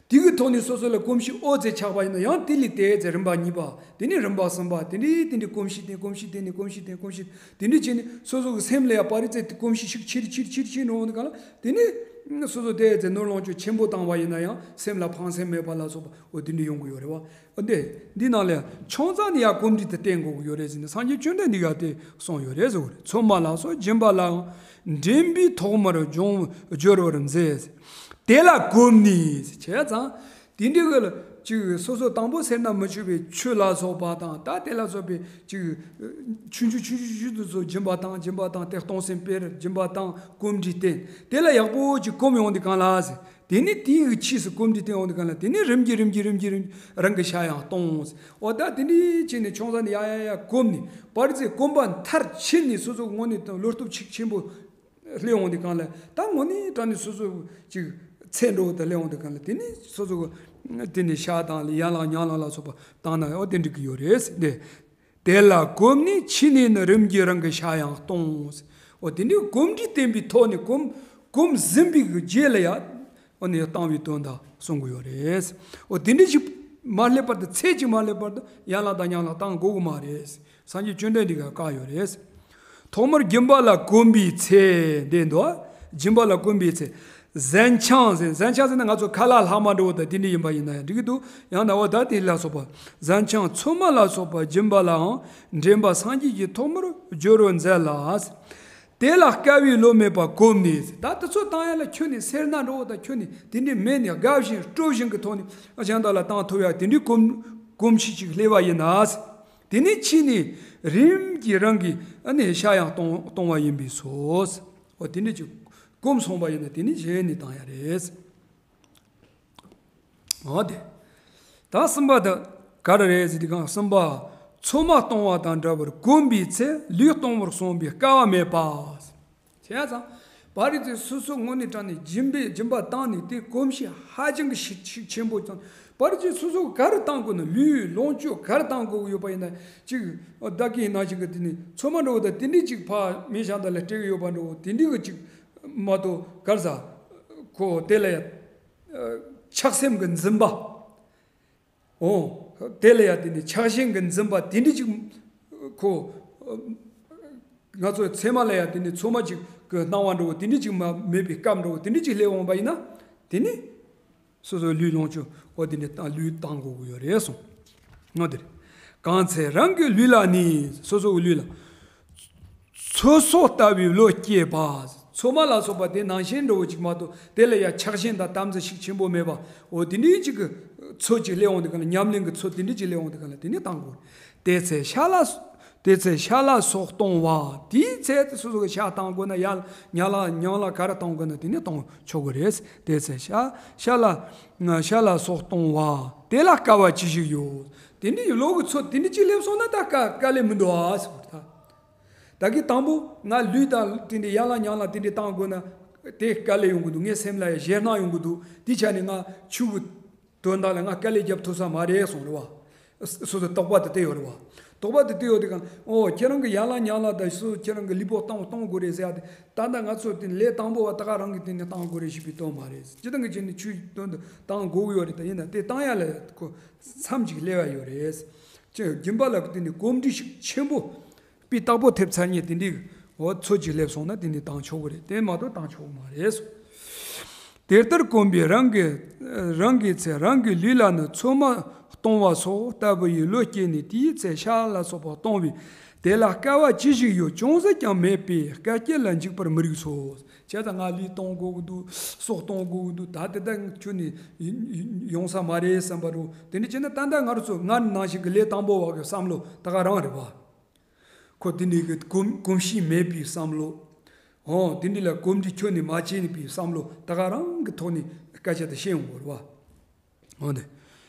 དེ་གི་ཐོག་ནས་སོ་སོ་ལ་གོམས་གཤིས་ཨོ་ཙེ་ཆགས་པ་ཡིན་ན་ཡང་དེ་ལས་དེ་ཙེ་རིམ་པ་གཉིས་པ་དེ་ནི་རིམ་པ་གསུམ་པ་དེ་འདྲའི་དེ་འདྲའི་གོམས་གཤིས་ཏེ་གོམས་གཤིས་ཏེ་ནི་གོམས་གཤིས་ཏེ་གོམས་གཤིས་དེ་འདྲའི་བྱས་ནས་སོ་སོ་གི་སེམས་ལ་ཡང་པ་རི་ཙེ་དེ་གོམས་གཤིས་ཤིག་ཆེ་རུ་ཆེ་རུ་ཆེ་རུ་ཆེ་རུ་འགྲོ་འོང་དུས་ག་ལ། དེ་ནི་སོ་སོ་དེ་ཚེ་ནོར་ལོངས་སྤྱོད་ཆེན་པོ་བཏང་བ་ཡིན་ན་ཡང་སེམས་ལ་ཕངས་སེམས་མེད་པ་ལ་སོགས་པ་འོ་དེ་འདྲ་ཡོང་གི་ཡོད་རེད་བ། འོ་དེ་འདི་ནང་ལ་ཡང་ཆུང་ཙག་ནས་ཡང་གོམས་འདྲིས་དེ་བསྟེན་དགོས་ཀྱི་ཡོད་རེད་ཟེར་ནས་སངས་རྒྱས་བཅོམ་ལྡན་འདས་ཀྱིས་དེ་གསུངས་ཡོད་རེད་ཟེར་བ་རེད། ཚོད་མ་ལ་སོགས་སྦྱིན་པ་ལའང་འདྲེན་པའི་ཐོག་མར་སྦྱོང་སྦྱོར་བར་མཛད། དེ་ལ་གོམས་ནས་བྱས་ཙང་། དེ་འདྲའི་གི་ལ་ཅིག་སོ་སོ་དང་པོ་སེར་སྣ་མི་ཆུད་པའི་ཆུ་ལ་སོགས་པ་དང་ད་དེ་ལ་སོགས་པའི་ཅིག་ཆུང་ཆུང་ཆུང་ཆུང་ཆུང་དུ་སོགས་སྦྱིན་པ་དང་སྦྱིན་པ་དང་དེ་གཏོང་སེམས་སྤེལ་སྦྱིན་པ་དང་གོམས་འདྲིས་བསྟེན་དེ་ལ་ཡག་པོ་ཅིག་གོམས་ཡོང་དུས་གང་ལ་ཟེར། དེ་ནི་དེའི་གི་ཕྱིས་སུ་གོམས་འདྲིས་བསྟེན་ཡོང་དུས་གང་ལ་དེ་ནི་རིམ་གྱིས་རིམ་གྱིས་རིམ་གྱིས་རིམ་གྱིས་རང་གི་ཤ་ཡང་གཏོང་ཟེར། འོ་ད་དེ་འདྲའི་བྱས་ནས་ཆུང་ཙག་ནས་ཡ་ཡ་ཡ་གོམས་ནས་བར་ཚེ་གོམས་པ་མཐར་ཕྱིན་ནས་སོ་སོ་ངོ་ནས་བློ་སྟོབས་ཆེ་ཆེན་པོ། སླེབས་འོང་དུས་གང་ལ་ད་དངོས་གནས་དྲང་གནས་སོ་སོ་ཅིག་ཚེ་འགྲོ་བ་དང་སླེབས་འོང་དུས་གང་ལ་དེ་ནི་སོ་སོ་དེ་ནི་ཤ་དང་ལ་ཡན་ལག་ཉང་ལག་ལ་སོགས་པ་བཏང་ན་འོ་དེ་འགྲིག་གི་ཡོད་རེད་ཟེར་ཏེ། དེ་ལ་གོམས་ནས་ཕྱི་ནས་ནི་རིམ་གྱིས་རང་གི་ཤ་ཡང་གཏོང་། འོ་དེ་འདྲའི་གོམས་འདྲིས་བསྟེན་པའི་ཐོག་ནས་གོམས་གོམས་ཟིན་པའི་རྗེས་ལ་ཡང་འོ་ནི་བཏང་བའི་དོན་དག་གསུང་གི་ཡོད་རེད། འོ་དེ་འདྲའི་ཞིག་མ་སླེབས་བར་དུ་ཚེ་གཅིག་མ་སླེབས་བར་དུ་ཡན་ལག་དང་ཉང་ལག་བཏང་དགོས་ཀྱི་མ་རེད། སངས་རྒྱས་བཅོམ་ལྡན་འདས་ཀྱིས་བཀག་ཡོད་རེད། ཐོག་མར་སྦྱིན་པ་ལ་གོམས་པའི་ཚེ་འདི་འདུག་སྦྱིན་པ་ལ་གོམས་པའི་ཚེ། ཟན་ཆང་ཟེར་ཟན་ཆང་ཟེར་ན་ང་ཚོ་ཁ་ལག་ལྷག་མ་འགྲོ་བ་དང་དེ་འདྲ་ཡིན་པ་ཡིན་ན་ཡང་འགྲིག་གི་འདུག་ཡང་ན་འོ་ད་དེ་ལ་སོགས་པ་ཟན་ཆང་ཚོད་མ་ལ་སོགས་པ་སྦྱིན་པ་ལའང་འདྲེན་པ་སངས་རྒྱས་ཀྱིས་ཐོག་མར་སྦྱོར་བར་མཛད་ལ། དེ་ལ་དཀའ་བའི་བློ་མེད་པ་གོམས་ནས་ད་དེ་ཚོ་བཏང་ཡ་ལ་ཁྱོན་ནས་སེར་སྣ་འགྲོ་བ་དང་ཁྱོན་ནས་དེ་འདྲ་མེད་ནས་དགའ་བཞིན་སྤྲོ་བཞིན་གྱི་ཐོག་ནས་གཞན་དག་ལ་བཏང་ཐུབ་ཡ་དེ་འདྲའི་གོམས་གོམས་གཤིས་ཅིག་སླེབས་པ་ཡིན་ན། དེ་ནས་ཕྱིས་ནས་རིམ་གྱིས་རང་གི་ཨ་ནི་ཤ་ཡང་གཏོང་གཏོང་བ་ཡིན་པས་སོ། འོ་དེ་འདྲ་ཅིག་གོམས་སོང་པ་ཡིན་ན་དེ་ནས་གཞན་ནས་བཏང་ཡ་རེད། འོ་དེ། ད་གསུམ་པ་དེ་ག་རེ་རེད་ཟེར་དུས་གང་གསུམ་པ། ཚོད་མ་གཏོང་བ་དང་འདྲ་བར་གོམས་པའི་ཚེ་ལུས་གཏོང་བར་སོང་བའི་སྐལ་བ་མེད་པ། བྱས་ཙང་། བར་རི་ཚེ་སོ་སོ་དངོས་གནས་དྲང་གནས་སྦྱིན་པའི་སྦྱིན་པ་བཏང་ནས་དེ་གོམས་གཤིས་ཧ་ཅང་གི་ཤུགས་ཤུགས་ཆེན་པོ་ཙང་། བར་རི་ཚེ་སོ་སོ་ག་རེ་བཏང་དགོས་ན་ལུས་ལོངས་སྤྱོད་ག་རེ་བཏང་དགོས་ཡོད་པ་ཡིན་ན་ཅིག་བདག་གིས་ནང་བཞིན་གྱི་དེ་ནི་ཚོད་མ་འགྲོ་བ་དང་དེ་འདྲས་ཅིག་ཕ་མི་གཞན་དག་ལ་སྤྲད་ཡོད་པ་འགྲོ་དེ་འདྲས་གི་ཅིག་མ་གཏོགས་ག་རེ་ཟ། ཁོ་དེ་ལ་ཡ། ཆགས་སེམས་ཀྱི་འཛིན་པ། འོ། དེ་ལ་ཡང་དེ་ནི་ཆགས་ཞེན་གྱི་འཛིན་པ་དེ་འདྲ་ཅིག་ཁོ། ང་ཚོ་ཚད་མ་ལ་ཡང་དེ་ནི་ཚོད་མ་ཅིག་གི་སྣང་བ་འགྲོ་བ་དེ་འདྲ་ཅིག་མ་མེད་པའི་སྐབས་འགྲོ་བ་དེ་འདྲ་ཅིག་སླེབས་འོང་པ་ཡིན་ན། དེ་ནི། སོ་སོའི་ལུས་ལོངས་སྤྱོད་འོ་དེ་འདྲ་བཏང་ལུས་བཏང་དགོས་ཀྱི་ཡོད་རེད་གསུངས། འོ་དེ་རེད། གང་ཚེ་རང་གི་ལུས་ལ་ནི་སོ་སོའི་ལུས་ལ། ཚོད་སོགས་ལྟ་བུའི་བློ་སྐྱེས་པ། ཚོད་མ་ལ་སོགས་པ་དེ་ནང་བཞིན་འགྲོ་བ་ཅིག་མ་གཏོགས་དེ་ལ་ཡང་ཆགས་ཞེན་དང་དམ་འཛིན་ཤུགས་ཆེན་པོ་མེད་པ། འོ་དེ་འདྲའི་ཅིག་གི་ཚོད་ཅིག་སླེབས་འོང་དུས་གང་ལ་ཉམས་ལེན་གྱི་ཚོད་དེ་འདྲའི་ཅིག་སླེབས་འོང་དུས་གང་ལ་དེ་ནས་བཏང་དགོས། དེ་ཚེ་ཤ་ལ། དེ་ཚེ་ཤ་ལ་སོགས་གཏོང་བ། དེའི་ཚེ་དེ་སོ་སོ་གི་ཤ་བཏང་དགོས་ན་ཡ་ཉ་ལ་ཉང་ལ་ག་རེ་གཏོང་དགོས་ན་དེ་ནས་གཏོང་ཆོག་གི་རེད། དེ་ཚེ་ཤ་ཤ་ལ་ཤ་ལ་སོགས་གཏོང་བ། དེ་ལ་དཀའ་བ་ཅི་ཞིག་ཡོད། དེ་འདྲའི་བློ་གི་ཚོད་དེ་འདྲའི་ཅིག་སླེབས་སོང་ན་ད་དཀའ་དཀའ་ལས་མི་འདུག་ཨ་ཟེར་བ་ད། ད་གི་དང་པོ་ང་ལུས་དང་དེ་འདྲའི་ཡན་ལག་ཉང་ལ་དེ་འདྲའི་བཏང་དགོས་ན་དེ་དཀའ་ལས་ཡོང་གི་འདུག་ངའི་སེམས་ལ་ཡང་ཞེད་སྣང་ཡོང་གི་འདུག་དེ་ཆ་ནས་ང་ཆུ་གི་ དོན་དག་ལ་ང་དཀའ་ལས་རྒྱབ་ཐུབ་ས་མ་རེད་གསུངས་རེད་བ། སོ་སོ་དོགས་པ་དེ་དེ་ཡོད་རེད་བ། དོགས་པ་དེ་དེ་ཡོད་དེ་གང་ཨོ་ཁྱེད་རང་གི་ཡན་ལག་ཉམས་ལེན་དང་སོ་སོ་ཁྱེད་རང་གི་ལུས་པོ་གཏོང་གཏོང་དགོས་རེད་ཟེར་ཡ་དེ། ད་ལྟ་ང་ཚོ་དེ་ལས་དང་པོ་བ་ད་ག་རང་གི་དེ་ནས་བཏང་དགོས་རེད་ཞེས་པའི་དོན་མ་རེད། སྤྱིར་བཏང་གི་ཆེད་ནས་ཆོས་དོན་དུ་བཏང་དགོས་ཀྱི་ཡོད་རེད། ད་ཡིན་ན་དེ་བཏང་ཡ་ལ་ཁོ་མཚམས་ཅིག་སླེབས་ཡ་ཡོད་རེད། ཅེས་སྦྱིན་པ་ལ་དེ་ནས་གོམས་འདྲིས་ཤུགས་ཆེན་པོ། པའི་བདག་པོ་ཐེབས་ཚར་ཉེ་དེ་འདྲའི་འོ་ཚོད་ཅིག་སླེབས་སོང་ན་དེ་འདྲའི་བཏང་ཆོག་གི་རེད། དེ་མ་གཏོགས་བཏང་ཆོག་གི་མ་རེད་སོ། དེ་ལྟར་གོམས་པས་རང་གི་རང་གི་ཚེ་རང་གི་ལུས་ལ་ནི་ཚོད་མ་གཏོང་བ་སོགས་ལྟ་བུ་ཡི་བློ་སྐྱེས་ནས་དེའི་ཚེ་ཤ་ལ་སོགས་པ་གཏོང་བས་དེ་ལ་དཀའ་བ་ཅི་ཞིག་ཡོད་ཅུང་ཟད་ཀྱང་མེད་པས་དཀའ་སྤྱད་ལ་འཇུག་པར་མི་རིགས་སོ། བྱས་ཙང་ང་ལུས་གཏོང་དགོས་ཀྱི་འདུག་སྲོག་གཏོང་དགོས་ཀྱི་འདུག་ད་དེ་ལྟར་ཁྱོན་ནས་ཡོང་ས་མ་རེད་བསམ་པ་རུ་དེ་འདྲ་བྱས་ན་ད་ལྟ་ང་རང་ཚོ་ང་ནང་བཞིན་གྱི་ལས་དང་པོ་བ་གི་བསམ་བློ་ད་ག་རང་རེད་བ། ཁོ་དེ་འདྲའི་གི་གོམས་གོམས་གཤིས་མེད་པའི་བསམ་བློ། འོ་དེ་འདྲ་ལ་གོམས་འདྲིས་ཁྱོན་ནས་མ་བྱས་ནས་པའི་བསམ་བློ་ད་ག་རང་གི་ཐོག་ནས་སྐད་ཆ་དེ་བཤད་ཡོང་དགོས་རེད་བ། འོ་དེ།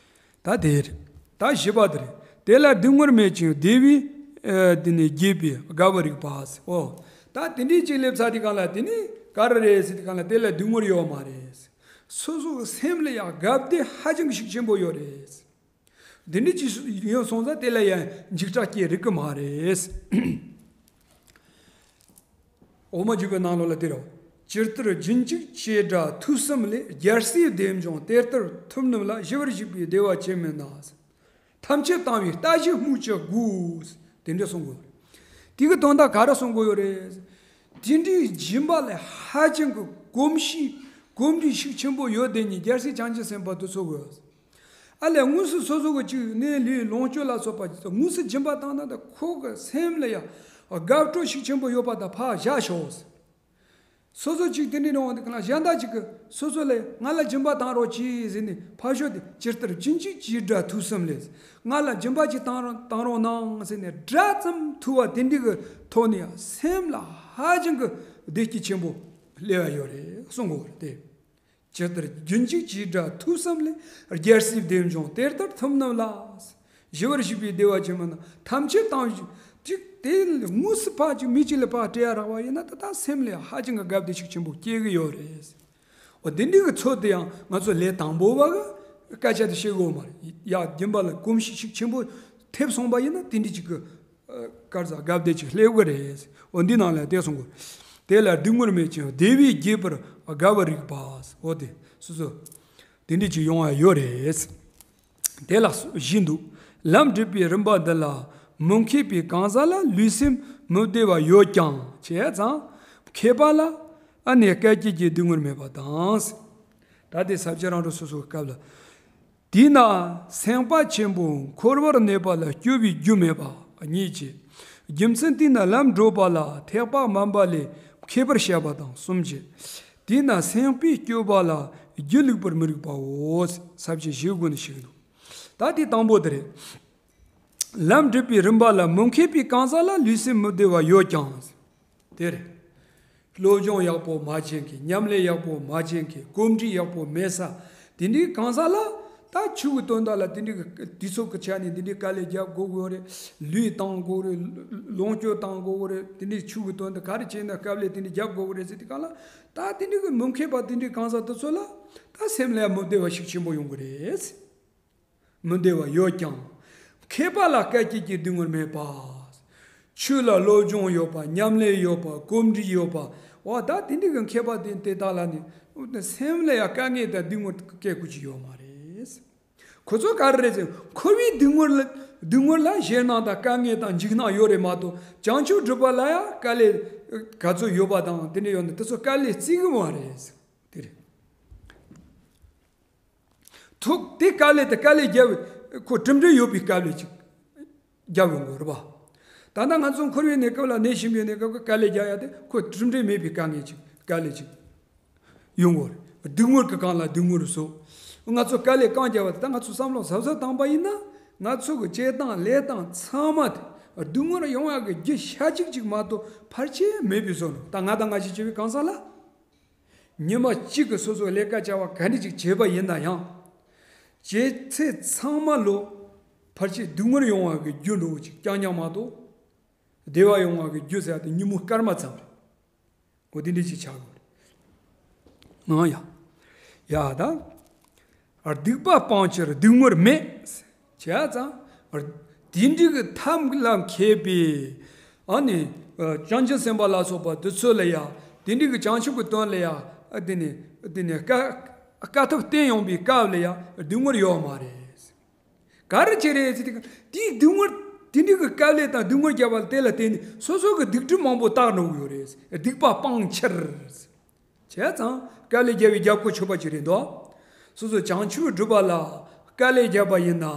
ད་དེ་རེད། ད་བཞི་པ་དེ་རེད། དེ་ལ་སྡུག་བསྔལ་མེད་ཅིང་བདེ་བས་ཨ་དེ་ནས་རྒྱས་པའི་དགའ་བར་རིག་པ། འོ། ད་དེ་འདྲའི་ཅིག་སླེབས་ཚར་དུས་གང་ལ་དེ་ནི་ག་རེ་རེད་ཟེར་དུས་གང་ལ་དེ་ལ་སྡུག་བསྔལ་ཡོད་མ་རེད། སོ་སོ་གི་སེམས་ལ་ཡང་དགའ་བདེ་ཧ་ཅང་ཤུགས་ཆེན་པོ་ཡོད་རེད། འདི་འདྲ་ཅིག་ཡོད་སོང་ཙང་དེ་ལ་ཡང་འཇིགས་སྐྲག་སྐྱེ་རིགས་ཀྱི་མ་རེད། འོག་མ་འཇུག་པའི་ནང་ལོགས་ལ་དེ་རེད། ཇི་ལྟར་རྒྱུན་གཅིག་བྱེ་བྲག་ཐུགས་གསུམ་ལས། རྒྱལ་སྲས་བདེ་འབྱུང་དེ་ལྟར་ཐུབ་ནུས་ལ། ཞི་བར་གཤེགས་པའི་བདེ་བ་ཅན་མིན་ན། ཐམས་ཅད་བཏང་བའི་ལྟ་ཞིག་སྨོས་ཅི་དགོས། དེ་འདྲ་གསུང་དགོས། དེ་གི་དོན་དག་ག་རེ་གསུང་དགོས་ཡོད་རེད། དེ་འདྲའི་སྦྱིན་པ་ལ་ཧ་ཅང་གི་གོམས་གཤིས་གོམས་འདྲིས་ཤུགས་ཆེན་པོ་ཡོད་དེ་ཉིད་རྒྱལ་སྲས་བྱང་ཆུབ་སེམས་དཔའ་དེ་ཚོ་གི། ཨ་ལས་དངོས་སུ་སོ་སོ་གི་ཅིག་ནས་ལུས་ལོངས་སྤྱོད་ལ་སོགས་པ་དངོས་སུ་སྦྱིན་པ་བཏང་ན་ད་ཁོ་གི་སེམས་ལ་ཡང་དགའ་སྤྲོ་ཤུགས་ཆེན་པོ་ཡོད་པ་དང་ཕར་བཞག་ཤོག་སོ་སོ་ཅིག་དེ་འདྲའི་རང་དབང་དེ་ག་ལ་གཞན་དག་ཅིག་གི་སོ་སོ་ལས་ང་ལ་སྦྱིན་པ་བཏང་རོགས་གྱིས་ཟེར་ནས་ཕར་ཞོག་དེ་ཇི་ལྟར་རྒྱུན་གཅིག་བྱེ་བྲག་ཐུགས་གསུམ་ལས། ང་ལ་སྦྱིན་པ་ཅིག་བཏང་རོགས་བཏང་རོགས་གནང་ཟེར་ནས་སྒྲ་ཙམ་ཐོས་པ་དེ་འདྲའི་གི་ཐོག་ནས་ཡང་སེམས་ལ་ཧ་ཅང་གི་བདེ་སྐྱིད་ཆེན་པོ་སླེབས་ཡ་ཡོད་རེད་གསུང་གི་ཡོད་རེད་དེ། ཇི་ལྟར་རྒྱུན་གཅིག་བྱེ་བྲག་ཐུགས་གསུམ་ལས། རྒྱལ་སྲས་བདེ་འབྱུང་དེ་ལྟར་ཐོབ་ནུས་ལ། ཞི་བར་གཤེགས་པའི་བདེ་བ་ཅན་མིན་ན། ཐམས་ཅད་བཏང་ཞིང་ཅིག་དེ་དངོས་སུ་ཕར་ཅིག་མི་གཅིག་ལ་ཕར་སྤྲད་ཡ་རག་པ་ཡིན་ན་ད་ལྟ་སེམས་ལ་ཧ་ཅང་གི་དགའ་བདེ་ཤུགས་ཆེན་པོ་སྐྱེ་གི་ཡོད་རེད། འོ་དེ་འདྲའི་གི་ཚོད་དེ་ཡང་ང་ཚོ་ལས་དང་པོ་བ་གི་སྐད་ཆ་དེ་བཤད་དགོས་མ་རེད། ཡ་སྦྱིན་པ་ལ་གོམས་གཤིས་ཤུགས་ཆེན་པོ་ཐེབས་སོང་པ་ཡིན་ན་དེ་འདྲའི་ཅིག་གི་དཀར་ཟ་དགའ་བདེ་ཅིག་སླེབས་གི་རེད། འོ་འདི་ནང་ལ་དེ་གསུང་གི། དེ་ལ་སྡུག་བསྔལ་མེད་ཅིང་བདེ་བས་རྒྱས་པར་དགའ་བར་རིག་པ། འོ་དེ་སོ་སོ་དེ་འདྲ་ཅིག་ཡོང་བ་ཡོད་རེད། དེ་ལ་བཞི་འདུག་ལམ་སྒྲུབ་པའི་རིམ་པ་འདི་ལ་མི་མཁས་པའི་གང་ཟག་ལ་ལུས་སེམས་མི་བདེ་བ་ཡོད་ཀྱང་བྱས་ཙང་མཁས་པ་ལ་ཨ་ནི་སྐད་ཅིག་གིས་སྡུག་བསྔལ་མེད་པ་དང་། ད་དེ་ས་བཅད་རང་གྲོལ་སོ་སོའི་སྐབས་ལ། དེས་ན་སེམས་དཔའ་ཆེན་པོ་འཁོར་བར་གནས་པ་ལ་སྐྱོ་བའི་རྒྱུ་མེད་པ་གཉིས་ཀྱི། རྒྱུ་མཚན་དེས་ན་ལམ་བགྲོད་པ་ལ་ཐེག་པ་དམན་པ་ལས་མཁས་པར་བཤད་པ་དང་གསུམ་བཞི། དེས་ན་སེམས་དཔས་སྐྱོ་བ་ལ་རྒྱུ་ལུགས་པར་མི་རིགས་པའོ། ས་བཅད་བཞིའི་སྒོ་ནས་ཞིག་འདུག་ད་དེ་དང་པོ་དེ་རེད། ལམ་སྒྲུབ་པའི་རིམ་པ་ལ་མི་མཁས་པའི་གང་ཟག་ལ་ལུས་སེམས་མི་བདེ་བ་ཡོད་ཀྱང་། དེར། སློབ་སྦྱོང་ཡག་པོ་མ་བྱེད་མཁན། ཉམས་ལེན་ཡག་པོ་མ་བྱེད་མཁན། གོམས་འདྲིས་ཡག་པོ་མེད་ས། དེ་འདྲའི་གང་ཟག་ལ་ད་ཆོས་ཀྱི་དོན་དག་ལ་དེ་འདྲའི་གི་དུས་ཚོད་ཀྱི་ཆ་ནས་འདི་འདྲའི་དཀའ་ལས་རྒྱབ་དགོས་ཀྱི་ཡོད་རེད། ལུས་བཏང་དགོས་རེད། ལོངས་སྤྱོད་བཏང་དགོས་ཀྱི་རེད། དེ་འདྲའི་ཆོས་ཀྱི་དོན་དུ་ག་རེ་བྱས་ན་དཀའ་ལས་དེ་འདྲའི་རྒྱབ་དགོས་ཀྱི་རེད་ཟེར་དུས་གང་ལ་ད་དེ་འདྲའི་གི་མི་མཁས་པ་དེ་འདྲའི་གང་ཟག་དེ་ཚོ་ལ་ད་སེམས་ལ་མི་བདེ་བ་ཤུགས་ཆེན་པོ་ཡོང་གི་རེད། མི་བདེ་བ་ཡོད་ཀྱང་། མཁས་པ་ལ་སྐད་ཅིག་གིས་སྡུག་བསྔལ་མེད་པ། ཆོས་ལ་སློབ་སྦྱོང་ཡོད་པ། ཉམས་ལེན་ཡོད་པ། གོམས་འདྲིས་ཡོད་པ། འོ་ད་དེ་འདྲའི་གི་མཁས་པ་དེ་དེ་དག་ལ་ནི་སེམས་ལ་ཡང་དཀའ་ངལ་དང་སྡུག་བསྔལ་སྐད་དགོས་ཀྱི་ཡོད་མ་རེད། ཁོ་ཚོ་ག་རེ་རེད་ཟེར་འཁོར་བའི་སྡུག་བསྔལ་ལ་སྡུག་བསྔལ་ལ་ཞེད་སྣང་དང་དཀའ་ངལ་དང་འཇིགས་སྣང་ཡོད་རེད་མ་གཏོགས་བྱང་ཆུབ་སྒྲུབ་པ་ལ་ཡང་དཀའ་ལས་ག་ཚོད་ཡོད་པ་དང་དེ་འདྲ་ཡོད་ན་དེ་ཚོ་དཀའ་ལས་བརྩི་གི་མ་རེད། དེ་རེད། ཐུག་དེ་དཀའ་ལས་དེ་དཀའ་ལས་རྒྱབ་ཁོ་གྲུབ་འབྲས་ཡོད་པའི་དཀའ་ལས་ཅིག་རྒྱབ་ཡོང་དགོས་རེད་པ། ད་ལྟ་ང་ཚོ་འཁོར་བའི་གནས་སྐབས་ལ་ནད་གཞི་བའི་གནས་སྐབས་ཀྱི་དཀའ་ལས་རྒྱག་ཡ་དེ་ཁོ་གྲུབ་འབྲས་མེད་པའི་དཀའ་ངལ་ཅིག་དཀའ་ལས་ཅིག་ཡོང་དགོས་རེད། སྡུག་བསྔལ་གྱི་སྒང་ལ་སྡུག་བསྔལ་བཟོ། ང་ཚོ་དཀའ་ལས་གང་རྒྱབ་པ་དེ་ད་ང་ཚོ་བསམ་བློ་གཟབ་གཟབ་བཏང་པ་ཡིན་ན་ང་ཚོ་གི་བྱེད་སྟངས་ལས་སྟངས་ཚང་མ་དེ་སྡུག་བསྔལ་ཡོང་ཡ་གི་རྒྱུ་ཤ་གཅིག་ཅིག་མ་གཏོགས་ཕལ་ཆེར་མེད་པའི་བཟོ་ནོ། ད་ང་དང་ང་ཞིག་བྱེད་པའི་གང་ཟག་ལ། ཉི་མ་གཅིག་གི་སོ་སོའི་ལས་ཀ་བྱ་བ་ག་འདྲ་ཅིག་བྱས་པ་ཡིན་ན་ཡང་། བྱས་ཚད་ཚང་མ་ལོ་ཕལ་ཆེར་སྡུག་བསྔལ་ཡོང་བ་གི་རྒྱུ་འགྲོ་ཅིག་རྐྱང་རྐྱང་མ་གཏོགས། བདེ་བ་ཡོང་བ་གི་རྒྱུ་ཟེར་ཡ་དེ་ཉིན་མོ་སྐར་མ་ཙམ་རེད། འོ་དེ་འདྲ་ཅིག་ཆགས་དགོས་རེད། ཨང་ཡ། ཡ་ད། སྡིག་པ་སྤང་ཕྱིར་སྡིག་ངོར་མེད། བྱས་ཙང་། དེ་འདྲའི་གི་ཐབས་ལ་མཁས་པའི། ཨ་ནི། བྱང་ཆུབ་སེམས་དཔའ་ལ་སོགས་པ་དེ་ཚོ་ལ་ཡང་། དེ་འདྲའི་གི་བྱང་ཆུབ་ཀྱི་དོན་ལ་ཡང་། དེ་ནི། དེ་ནི་དཀའ། དཀའ་ཐུབ་བསྟན་ཡོང་པའི་སྐབས་ལ་ཡང་སྡིག་ངོར་ཡོད་མ་རེད། ག་རེ་བྱས་རེད་ཟེར་དུས། དེའི་སྡིག་ངོར། དེ་འདྲའི་གི་དཀའ་ལས་དང་སྡིག་ངོར་བརྒྱབ་པ་དེ་ལ་བརྟེན་ནས་སོ་སོ་གི་སྡིག་སྒྲིབ་མང་པོ་དག་འགྲོ་གི་ཡོད་རེད། སྡིག་པ་སྤང་ཕྱིར། བྱས་ཙང་དཀའ་ལས་བརྒྱབ་པའི་རྒྱབ་ཁུ་ཆོད་པ་ཅིག་རེད་འདུག། སོ་སོ་བྱང་ཆུབ་སྒྲུབ་པ་ལ་དཀའ་ལས་བརྒྱབ་པ་ཡིན་ན།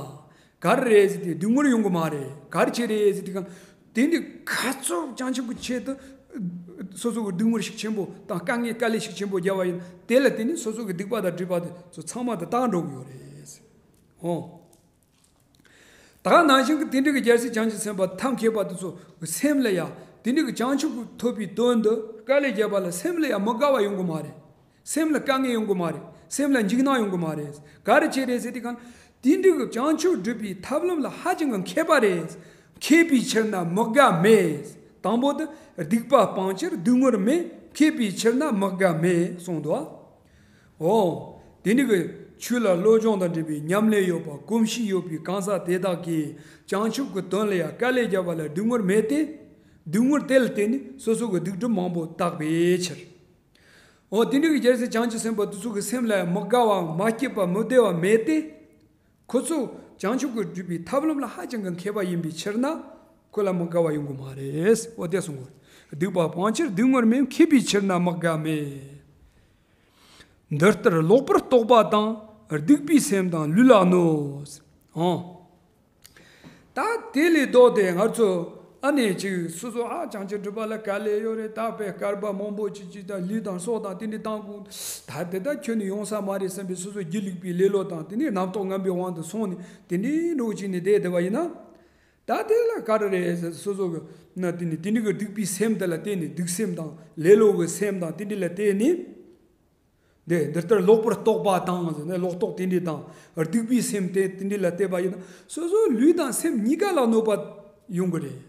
ག་རེ་རེད་ཟེར་དུས་སྡིག་ངོར་ཡོང་གི་མ་རེད། ག་རེ་བྱས་རེད་ཟེར་དུས་གང་། དེ་འདི་ཁ་ཚོ་བྱང་ཆུབ་ཀྱི་ཆེད་དུ། སོ་སོ་གི་སྡིག་ངོར་ཤུགས་ཆེན་པོ་དང་དཀའ་ངལ་དཀའ་ལས་ཤུགས་ཆེན་པོ་བརྒྱབ་པ་ཡིན་ན། དེ་ལ་བརྟེན་ནས་སོ་སོ་གི་སྡིག་པ་དང་སྒྲིབ་པ་དེ་ཚོ་ཚང་མ་དེ་དག་འགྲོ་གི་ཡོད་རེད། ཨོ། ད་ག་ནང་བཞིན་གྱི་དེ་འདྲ་གི་རྒྱལ་སྲས་བྱང་ཆུབ་སེམས་དཔའ་ཐབས་མཁས་པ་དེ་ཚོ་སེམས་ལ་ཡང་དེ་འདྲ་གི་བྱང་ཆུབ་ཀྱི་ཐོབ་པའི་དོན་དུ་དཀའ་ལས་བརྒྱབ་པ་ལ་སེམས་ལ་ཡང་མི་དགའ་བ་ཡོང་གི་མ་རེད། སེམས་ལ་དཀའ་ངལ་ཡོང་གི་མ་རེད། སེམས་ལ་འཇིགས་སྣང་ཡོང་གི་མ་རེད། ག་རེ་བྱས་རེད་ཟེར་དུས་གང་། དེ་འདྲ་གི་བྱང་ཆུབ་སྒྲུབ་པའི་ཐབས་ལམ་ལ་ཧ་ཅང་གི་མཁས་པ་རེད། མཁས་པའི་ཕྱིར་ན་མི་དགའ་མེད། དང་པོ་དེ། སྡིག་པ་སྤང་ཕྱིར་སྡིག་ངོར་མེད། མཁས་པའི་ཕྱིར་ན་མི་དགའ་མེད་གསུངས་འདུག། འོ། དེ་ནི་གི་ཆོས་ལ་བློ་སྦྱོང་དང་འབྲེལ་བའི་ཉམས་ལེན་ཡོད་པ་གོམས་གཤིས་ཡོད་པའི་གང་ཟག་དེ་དག་གིས་བྱང་ཆུབ་ཀྱི་དོན་ལ་ཡང་དཀའ་ལས་བརྒྱབ་པ་ལ་སྡིག་ངོར་མེད་དེ། སྡིག་ངོར་དེ་ལ་བརྟེན་ནས་སོ་སོ་གི་སྡིག་སྒྲིབ་མང་པོ་དག་པའི་ཕྱིར། འོ་དེ་འདྲ་གི་རྒྱལ་སྲས་བྱང་ཆུབ་སེམས་དཔའ་དེ་ཚོ་གི་སེམས་ལ་ཡང་མི་དགའ་བའམ་མ་སྐྱིད་པ་མི་བདེ་བ་མེད་དེ། ཁོ་ཚོ་བྱང་ཆུབ་ཀྱི་སྒྲུབ་པའི་ཐབས་ལམ་ལ་ཧ་ཅང་གི་མཁས་པ་ཡིན་པའི་ཕྱིར་ན། ཁོ་ལ་མི་དགའ་བ་ཡོང་གི་མ་རེད། འོ་དེ་གསུང་གོ། སྡིག་པ་སྤང་ཕྱིར་སྡིག་ངོར་མེད། མཁས་པའི་ཕྱིར་ན་མི་དགའ་མེད། འདི་ལྟར་ལོག་པར་རྟོག་པ་དང་། སྡིག་པའི་སེམས་དང་ལུས་ལ་གནོད། ཨང་། ད་དེ་ལས་ལྡོག་སྟེ་ང་ཚོ་ཨ་ནེ་ཅིག་སོ་སོ་ཨ་བྱང་ཆུབ་སྒྲུབ་པ་ལ་དཀའ་ལས་ཡོད་རེད། ད་དཔེ་སྐར་མ་མང་པོ་ཅིག་ཅིག་དང་ལུས་དང་སྲོག་དང་དེ་འདྲ་བཏང་དགོས། ད་དེ་ད་ཁྱོན་ནས་ཡོང་ས་མ་རེད་བསམ་པའི་སོ་སོ་སྒྱིད་ལུག་པའི་ལེ་ལོ་དང་དེ་འདྲའི་རྣམ་རྟོག་ངན་པའི་དབང་དུ་སོང་ནས་དེ་འདྲའི་འགྲོ་བྱས་ནས་བསྡད་བསྡད་པ་ཡིན་ན། ད་དེ་ལ་ག་རེ་རེད་ཟེར་སོ་སོ་གི་ན་དེ་ནི་དེ་འདྲ་གི་སྡིག་པའི་སེམས་དེ་ལ་བརྟེན་ནས་སྡིག་སེམས་དང་ལེ་ལོ་གི་སེམས་དང་དེ་འདྲ་ལ་བརྟེན་ནས། འདི་འདི་ལྟར་ལོག་པར་རྟོག་པ་དང་ཟེར་ནས་ལོག་རྟོག་དེ་འདྲ་དང་སྡིག་པའི་སེམས་དེ་དེ་འདྲ་ལ་བལྟས་པ་ཡིན་ན་སོ་སོ་ལུས་དང་སེམས་གཉིས་ཀ་ལ་གནོད་པ་ཡོང་གི་རེད།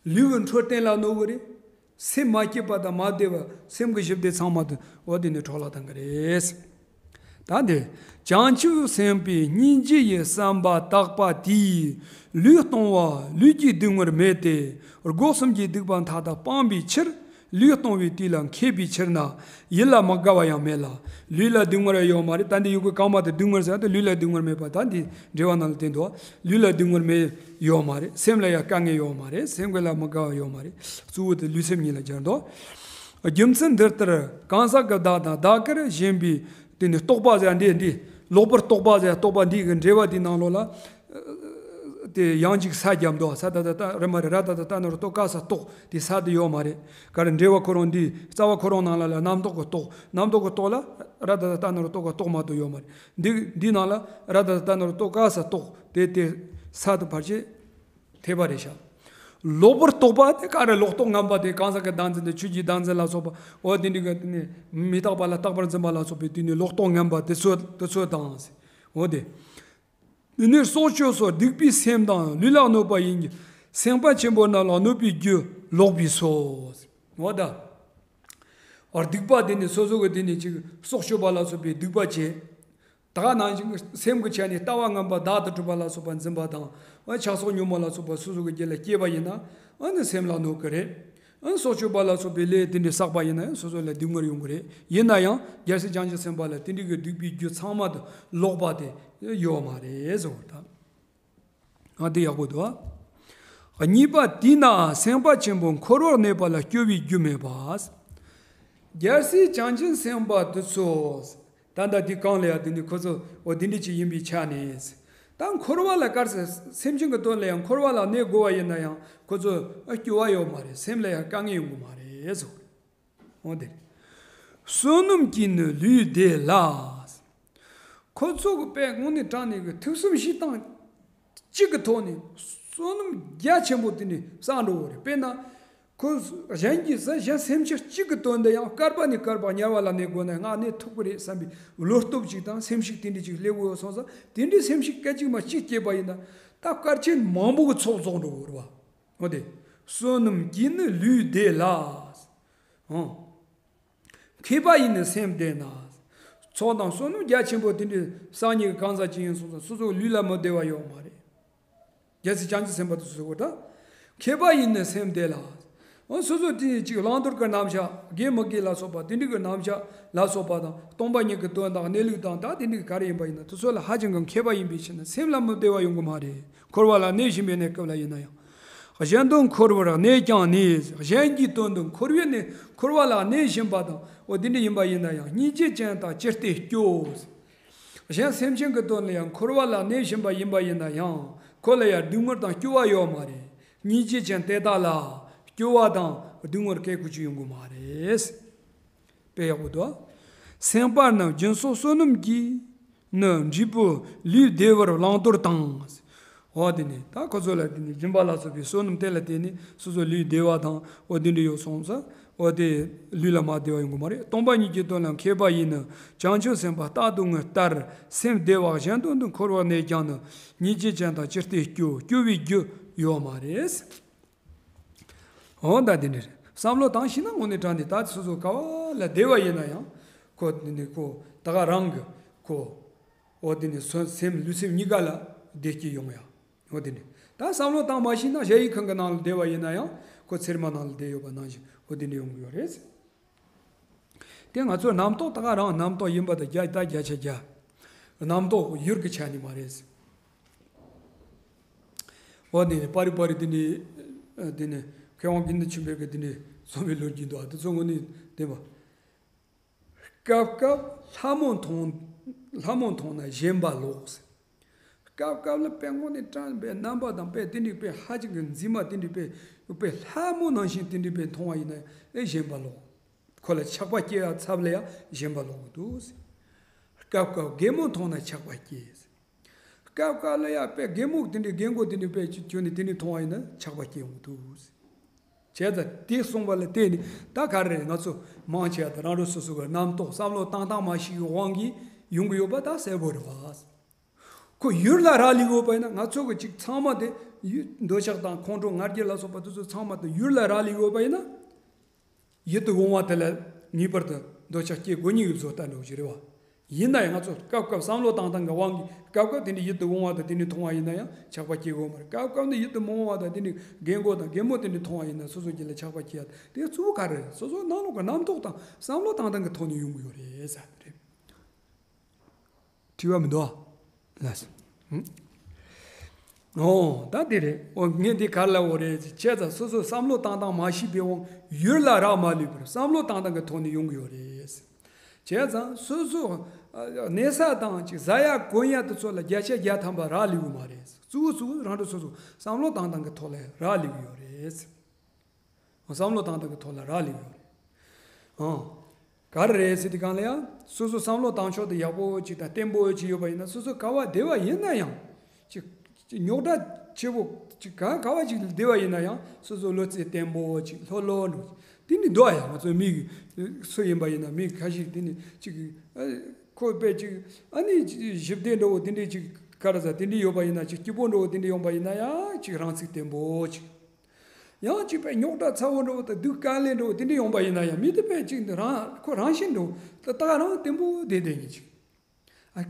ལུས་ཀྱི་འཕྲོད་བསྟེན་ལ་གནོད་གི་རེད། སེམས་མ་སྐྱིད་པ་དང་མ་བདེ་བ་སེམས་ཀྱི་ཞི་བདེ་ཚང་མ་དེ་འོ་དེ་ནས་འཕྲོ་བརླག་བཏང་གི་རེད། ད་འདི། བྱང་ཆུབ་སེམས་དཔའི་སྙིང་རྗེ་ཡི་བསམ་པ་དག་པ་དེས་ལུས་གཏོང་བ་ལུས་ཀྱི་སྡིག་དངོས་མེད་དེ། སྒོ་གསུམ་གྱི་སྡིག་པ་མཐའ་དག་སྤངས་པའི་ཕྱིར། ལུས་གཏོང་བའི་དུས་ལ་མཁས་པའི་ཕྱིར་ན་ཡིད་ལ་མི་དགའ་བ་ཡང་མེད་ལ། ལུས་ལ་སྡིག་དངོས་ཡོད་མ་རེད། ད་འདི་ཡི་གེ་གོང་མ་དེ་སྡིག་དངོས་ཟེར་ཏེ་ལུས་ལ་སྡིག་དངོས་མེད་པ་ད་འདི་འགྲེལ་བ་ནང་ལ་བསྟན་འདུག། ལུས་ལ་སྡིག་དངོས་མེད་ཡོད་མ་རེད། སེམས་ལ་ཡང་དཀའ་ངལ་ཡོད་མ་རེད། སེམས་ཀྱི་ལ་མི་དགའ་བ་ཡོད་མ་རེད། གཙོ་བོ་དེ་ལུས་སེམས་གཉིས་ལ་སྦྱར་འདུག། རྒྱུ་མཚན་འདི་ལྟར་གང་ཟག་གི་བདག་དང་བདག་གིར་ཞེན་པའི་དེ་ནི་རྟོག་པ་ཟེར་འདི་འདི་ལོག་པར་རྟོག་པ་ཟེར་རྟོག་པ་འདི་གི་འགྲེལ་བ་འདི་ནང་ལོགས་ལ། དེ་ཡང་ཅིག་ས་བརྒྱབ་འདུག། ས་ད་ད་ད་རེད་མ་རེད། ར་ད་ད་ད་ན་རོ་ཏོ་ཀ་ས་རྟོག་དེ་ས་དེ་ཡོད་མ་རེད། ག་རེ་འགྲེལ་བ་ཁོ་རང་འདི་རྩ་བ་ཁོ་རང་ནང་ལ་ལ་རྣམ་རྟོག་གི་རྟོག། རྣམ་རྟོག་གི་རྟོག་ལ་ར་ད་ད་ད་ན་རོ་ཏོ་ཀ་རྟོག་མ་དོ་ཡོད་མ་རེད། འདི་འདི་ནང་ལ་ར་ད་ད་ད་ན་རོ་ཏོ་ཀ་ས་རྟོག་དེ་དེ་ས་དེ་ཕར་ཆེ། ཐེབས་པ་རེད་ཤག། ལོག་པར་རྟོག་པ་དེ་ག་རེ་ལོག་རྟོག་ངན་པ་དེ་གང་ཟག་གི་བདག་འཛིན་དང་ཆོས་ཀྱི་བདག་འཛིན་ལ་སོགས་པ་འོ་དེ་འདྲ་གི་དེ་ནི་མི་རྟག་པ་ལ་རྟག་པར་འཛིན་པ་ལ་སོགས་པའི་དེ་ནི་ལོག་རྟོག་ངན་པ་དེ་ཚོ་དེ་ཚོ་དང་། འོ་དེ། དེ་ནི་སྲོག་གཅོད་སོགས་སྡིག་པའི་སེམས་དང་ལུས་ལ་གནོད་པ་ཡིན་གྱི། སེམས་དཔའ་ཆེན་པོ་རྣམས་ལ་གནོད་པའི་རྒྱུ་ལོག་པའི་སོ། འོ་ད། འོ་སྡིག་པ་དེ་ནི་སོ་སོ་གི་དེ་ནི་ཅིག་སྲོག་གཅོད་པ་ལ་སོགས་པའི་སྡིག་པ་བྱེད། ད་ག་ནང་བཞིན་སེམས་ཀྱི་ཆ་ནས་ལྟ་བ་ངན་པ་བདག་ཏུ་གྲུབ་པ་ལ་སོགས་པ་འཛིན་པ་དང་། ཆགས་སོགས་ཉོན་མོངས་ལ་སོགས་པ་སོ་སོ་གི་རྒྱུད་ལ་སྐྱེས་པ་ཡིན་ན། ཨ་ནི་སེམས་ལ་གནོད་ཀྱི་རེད། ཨ་ནི་སྲོག་གཅོད་པ་ལ་སོགས་པའི་ལས་དེ་འདྲ་བསགས་པ་ཡིན་ན་ཡང་སོ་སོ་ལ་སྡིག་དངོས་ཡོང་གི་རེད། ཡིན་ན་ཡང་རྒྱལ་སྲས་བྱང་ཆུབ་སེམས་དཔའ་ལ་དེ་འདྲའི་གི་སྡིག་པའི་རྒྱུ་ཚང་མ་དུ་ལོག་པ་དེ་ཡོད་མ་རེད་ཟེར་བ་དང་། ཨ་དེ་ཡག་པོ་འདུག་ཨ། གཉིས་པ་དེས་ན་སེམས་དཔའ་ཆེན་པོ་འཁོར་བར་གནས་པ་ལ་སྐྱོ་བའི་རྒྱུ་མེད་པ། རྒྱལ་སྲས་བྱང་ཆུབ་སེམས་དཔའ་དེ་ཚོ། ད་ལྟ་འདི་གང་ལ་ཡང་འདི་ནི་ཁོ་ཚོ་འོ་འདི་འདྲ་ཅིག་ཡིན་པའི་ཆ་ནས། ད་འཁོར་བ་ལ་དཀར་ཟེར་སེམས་ཅན་གྱི་དོན་ལ་ཡང་འཁོར་བ་ལ་གནས་དགོས་པ་ཡིན་ན་ཡང་ཁོ་ཚོ་སྐྱོ་བ་ཡོད་མ་རེད། སེམས་ལ་ཡང་དཀའ་ངལ་ཡོང་གི་མ་རེད་ཟེར། འོ་དེ། བསོད་ནམས་ཀྱིས་ནི་ལུས་བདེ་ལ། ཁོ་ཚོ་གི་དཔེ་དངོས་གནས་དྲང་གནས་ཀྱི་ཐུགས་བསམ་བཞེས་སྟངས་གཅིག་གི་ཐོག་ནས་བསོད་ནམས་རྒྱ་ཆེན་པོ་དེ་འདྲ་བསགས་འགྲོ་བ་རེད། དཔེར་ན། ཁོ་གཞན་གྱི་ས་གཞན་སེམས་ཅན་གཅིག་གི་དོན་དུ་ཡང་བསྐལ་པ་ནས་བསྐལ་པ་དམྱལ་བ་ལ་གནས་དགོས་ན་ང་གནས་ཐུབ་ཀྱི་རེད་བསམ་པའི་བློ་སྟོབས་ཅིག་དང་སེམས་ཤུགས་དེ་འདྲ་ཅིག་སླེབས་ཡོད་སོང་ཙང་དེ་འདྲའི་སེམས་ཤུགས་སྐད་ཅིག་མ་གཅིག་སྐྱེས་པ་ཡིན་ན་ད་བསྐལ་ཆེན་མང་པོ་གི་ཚོགས་རྫོགས་འགྲོ་གི་རེད་བ། འོ་དེ། བསོད་ནམས་ཀྱིས་ནི་ལུས་བདེ་ལ། ཨང་། མཁས་པ་ཡིས་ནི་སེམས་བདེ་ན། ཚོགས་དང་བསོད་ནམས་རྒྱ་ཆེན་པོ་དེ་འདྲའི་བསགས་མཁན་གྱི་གང་ཟག་ཅིག་ཡིན་སོང་ཙང་སོ་སོའི་ལུས་ལ་མི་བདེ་བ་ཡོད་མ་རེད། རྒྱལ་སྲས་བྱང་ཆུབ་སེམས་དཔའ་དེ་ཚོ་གོ་ད། མཁས་པ་ཡིས་ནི་སེམས་བདེ་ལ། འོ་སོ་སོ་དེ་ཅིག་བླང་དོར་གྱི་རྣམ་གཞག་དགེ་མི་དགེ་ལ་སོགས་པ་དེ་འདྲ་གི་རྣམ་གཞག་ལ་སོགས་པ་དང་སྟོང་པ་ཉིད་ཀྱི་དོན་དང་གནས་ལུགས་དང་ད་དེ་འདྲ་གི་ག་རེ་ཡིན་པ་ཡིན་ན་དེ་ཚོ་ལ་ཧ་ཅང་གི་མཁས་པ་ཡིན་པའི་ཕྱིར་ན་སེམས་ལ་མི་བདེ་བ་ཡོང་གི་མ་རེད། འཁོར་བ་ལ་གནས་བཞིན་པའི་གནས་སྐབས་ལ་ཡིན་ན་ཡང་། གཞན་དོན་འཁོར་བར་གནས་ཀྱང་ནི། གཞན་གྱི་དོན་དུ་འཁོར་བའི་གནས་འཁོར་བ་ལ་གནས་བཞིན་པ་དང་འོ་དེ་འདྲ་ཡིན་པ་ཡིན་ན་ཡང་སྙིང་རྗེ་ཅན་དང་ཅི་སྟེ་སྐྱོ། གཞན་སེམས་ཅན་གྱི་དོན་ལ་ཡང་འཁོར་བ་ལ་གནས་བཞིན་པ་ཡིན་པ་ཡིན་ན་ཡང་ཁོ་ལ་ཡང་སྡུག་བསྔལ་དང་སྐྱོ་བ་ཡོད་མ་རེད། སྙིང་རྗེ་ཅན་དེ་དག་ལ་སྐྱོ་བ་དང་སྡུག་བསྔལ་སྐད་ཀོ་ཅི་ཡོང་གི་མ་རེད། དཔེ་ཡག་པོ་འདུག་སེམས་དཔའ་རྣམས་སྦྱིན་སོགས་བསོད་ནམས་ཀྱིས། ནི་འབྲས་བུ་ལུས་བདེ་བར་བླང་དོར་དང་། འོ་དེ་ནི་ད་ཁོ་ཚོ་ལ་དེ་ནི་སྦྱིན་པ་ལ་སོགས་པའི་བསོད་ནམས་དེ་ལ་བརྟེན་ནས་སོ་སོ་ལུས་བདེ་བ་དང་འོ་དེ་འདྲ་ཡོད་སོང་ཙང་འོ་དེ་ལུས་ལ་མ་བདེ་བ་ཡོང་གི་མ་རེད། སྟོང་པ་ཉིད་ཀྱི་དོན་ལ་མཁས་པ་ཡིས་ནི་བྱང་ཆུབ་སེམས་དཔའ་རྟག་ཏུ་ངུ་ལྟར་སེམས་བདེ་བ་གཞན་དོན་དུ་འཁོར་བར་གནས་ཀྱང་ནི་སྙིང་རྗེ་ཅན་དང་ཅི་སྟེ་སྐྱོ། སྐྱོ་བའི་རྒྱུ་ཡོད་མ་རེད། འོ་ད་དེ་འདྲ་རེད། བསམ་བློ་བཏང་ཤེས་ན་དངོས་གནས་དྲང་གནས་ད་སོ་སོ་ག་བ་ལ་བདེ་བ་ཡིན་ན་ཡང་ཁོ་དེ་ནི་ཁོ་ད་ག་རང་གི་ཁོ་འོ་དེ་ནི་སོ་སེམས་ལུས་སེམས་གཉིས་ཀ་ལ་བདེ་སྐྱིད་ཡོང་ཡ། འོ་དེ་འདྲ་ད་བསམ་བློ་བཏང་མ་ཤེས་ན་གཞལ་ཡས་ཁང་གི་ནང་ལ་བདེ་བ་ཡིན་ན་ཡང་ཁོ་ཚེར་མ་ནང་ལ་བདེ་ཡོད་པ་ནང་བཞིན་འོ་དེ་འདྲ་ཡོང་གི་ཡོད་རེད། དེ་ང་ཚོའི་རྣམ་རྟོག་ད་ག་རང་རྣམ་རྟོག་ཡིན་པ་དང་བརྒྱ་ད་བརྒྱ་ཆ་བརྒྱ། རྣམ་རྟོག་ཡུལ་གྱི་ཆ་ནས་མ་རེད། འོ་དེ་ནས་པར་རིས་པར་རིས་དེ་འདྲའི་དེ་ནས་མཁས་དབང་དགེ་འདུན་ཆོས་འཕེལ་གྱིས་དེ་འདྲའི་གསུངས་པའི་ལོ་རྒྱུས་འདུག་ཨ་དེ་ཚོ་དངོས་གནས་བདེན་པ། སྐབས་སྐབས་ལྷ་མོ་མཐོང་། ལྷ་མོ་མཐོང་ན་ཞེན་པ་ལོག་སྐབས་སྐབས་ལ་དཔེ་དངོས་གནས་དྲང་པའི་རྣམ་པ་དང་དཔེ་དེ་འདྲའི་དཔེ་ཧ་ཅང་གི་མཛེས་མ་དེ་འདྲའི་དཔེ་དཔེ་ལྷ་མོ་ནང་བཞིན་དེ་འདྲའི་དཔེ་མཐོང་བ་ཡིན་ན་ཨེ་ཞེན་པ་ལོག་ཁོ་ལ་ཆགས་པ་སྐྱེ་ཡ་ཚབ་ལ་ཡ་ཞེན་པ་ལོག་གི་འདུག་སྐབས་སྐབས་རྒན་མོ་མཐོང་ན་ཆགས་པ་སྐྱེ། སྐབས་སྐབས་ལ་ཡ་དཔེ་རྒན་མོ་དེ་འདྲའི་རྒན་གོག་དེ་འདྲའི་དཔེ་ཁྱོད་ནི་དེ་འདྲའི་མཐོང་བ་ཡིན་ན་ཆགས་པ་སྐྱེ་ཡོང་གི་འདུག་བྱས་ཙང་དེ་གསུངས་པ་ལ་བརྟེན་ནས་ད་ག་རེ་རེད། ང་ཚོ་མང་ཆེ་བ་དང་རང་རང་སོ་སོ་གི་རྣམ་རྟོག་བསམ་བློ་བཏང་སྟངས་མ་ཞིག་གི་དབང་གིས་ཡོང་གི་ཡོད་པ་ད་གསལ་པོ་རེད་པ། ཁོ་ཡུལ་ལ་རག་ལས་ཡོད་པ་ཡིན་ན་ང་ཚོ་གི་ཅིག་ཚང་མ་དེ་ཡུལ་འདོད་ཆགས་དང་ཁོང་ཁྲོ་ང་རྒྱལ་ལ་སོགས་པ་དེ་ཚོ་ཚང་མ་དེ་ཡུལ་ལ་རག་ལས་ཡོད་པ་ཡིན་ན། ཡིད་དུ་འོང་བ་དེ་ལ་ངེས་པར་དུ་འདོད་ཆགས་སྐྱེ་དགོས་ཉིད་ཀྱི་བཟོ་ལྟ་འདྲ་བོ་ཞིག་རེད་བ། ཡིན་ན་ཡང་ང་ཚོ་སྐབས་སྐབས་བསམ་བློ་བཏང་སྟངས་ཀྱི་དབང་གིས་སྐབས་སྐབས་དེ་འདྲའི་ཡིད་དུ་འོང་བ་དང་དེ་འདྲའི་མཐོང་བ་ཡིན་ན་ཡང་ཆགས་པ་སྐྱེ་དགོས་མ་རེད། སྐབས་སྐབས་ནི་ཡིད་དུ་མི་འོང་བ་དང་དེ་འདྲའི་རྒན་གོག་དང་རྒན་མོ་དེ་འདྲའི་མཐོང་བ་ཡིན་ན་སོ་སོ་སྒེར་ལ་ཆགས་པ་སྐྱེ་ཡ་དེ་གཙོ་བོ་ག་རེ་རེད། སོ་སོ་ནང་ལོགས་ཀྱི་རྣམ་རྟོག་དང་བསམ་བློ་བཏང་སྟངས་ཀྱི་ཐོག་ནས་ཡོང་གི་ཡོད་རེད་ཟེར་བ་རེད། དྲི་བ་མི་འདུག་ཨ། ལགས་སོ། ཨོ་ད་དེ་རེད། ཨོ་ངས་འདི་ག་རེ་ལབ་པ་རེད། བྱས་ཙང་སོ་སོ་བསམ་བློ་བཏང་སྟངས་མ་ཤེས་པའི་དབང་ཡུལ་ལ་རག་མ་ལུས་པར་བསམ་བློ་བཏང་སྟངས་ཀྱི་ཐོག་ནས་ཡོང་གི་ཡོད་རེད། བྱས་ཙང་སོ་སོ་ཨ་གནས་ས་དང་ཅིག་ཟ་ཡ་གོན་ཡ་དེ་ཚོ་ལ་བརྒྱ་ཆ་བརྒྱ་ཐམ་པ་རག་ལུས་ཀྱི་མ་རེད། གཙོ་བོ་གཙོ་བོ་རང་རང་སོ་སོ་བསམ་བློ་བཏང་སྟངས་ཀྱི་ཐོག་ལ་རག་ལུས་ཀྱི་ཡོད་རེད། བསམ་བློ་བཏང་སྟངས་ཀྱི་ཐོག་ལ་རག་ལས་ཡོད་རེད། ཨང་། ག་རེ་རེད་ཟེར་དུས་སྒང་ལ་ཡང་སོ་སོ་བསམ་བློ་བཏང་ཕྱོགས་དེ་ཡག་པོ་ཅིག་དང་བརྟན་པོ་ཅིག་ཡོད་པ་ཡིན་ན་སོ་སོ་ག་བ་བདེ་བ་ཡིན་ན་ཡང་། ཅིག་ཅིག་རྙོག་དྲ་ཆེ་བོ་ཅིག་ག་ག་བ་ཅིག་བདེ་བ་ཡིན་ན་ཡང་སོ་སོ་བློ་རྩེ་བརྟན་པོ་ཅིག་ལྷོད་ལྷོད་འགྲོ། དེ་ནི་འདུག་ཨ། ཡང་ང་ཚོ་མི་གི་སུ་ཡིན་པ་ཡིན་ན་མི་ཁ་ཤས་དེ་ནི་ཅིག་ཨ་ཁོ་པས་ཅིག་ཨ་ནི་ཞི་བདེ་འདྲ་བོ་དེ་འདྲས་ཅིག་ག་རེ་ཟ་དེ་འདྲས་ཡོད་པ་ཡིན་ན་ཅིག་སྐྱིད་པོ་འདྲ་བོ་དེ་འདྲས་ཡོང་པ་ཡིན་ན་ཡང་ཅིག་རང་ཚུགས་བརྟན་པོ་ཅིག་ཡང་གཅིག་པའི་རྙོག་དྲ་ཚ་བོ་འདྲ་བོ་དང་སྡུག་དཀའ་ལས་འདྲ་བོ་དེ་འདྲ་ཡོང་པ་ཡིན་ན་ཡང་མི་དེ་པས་གཅིག་འདི་རང་ཁོ་རང་བཞིན་འདྲ་བོ་ད་ལྟ་རང་བརྟན་པོ་བསྡད་བསྡད་ཉིད་ཅིག་ཨ།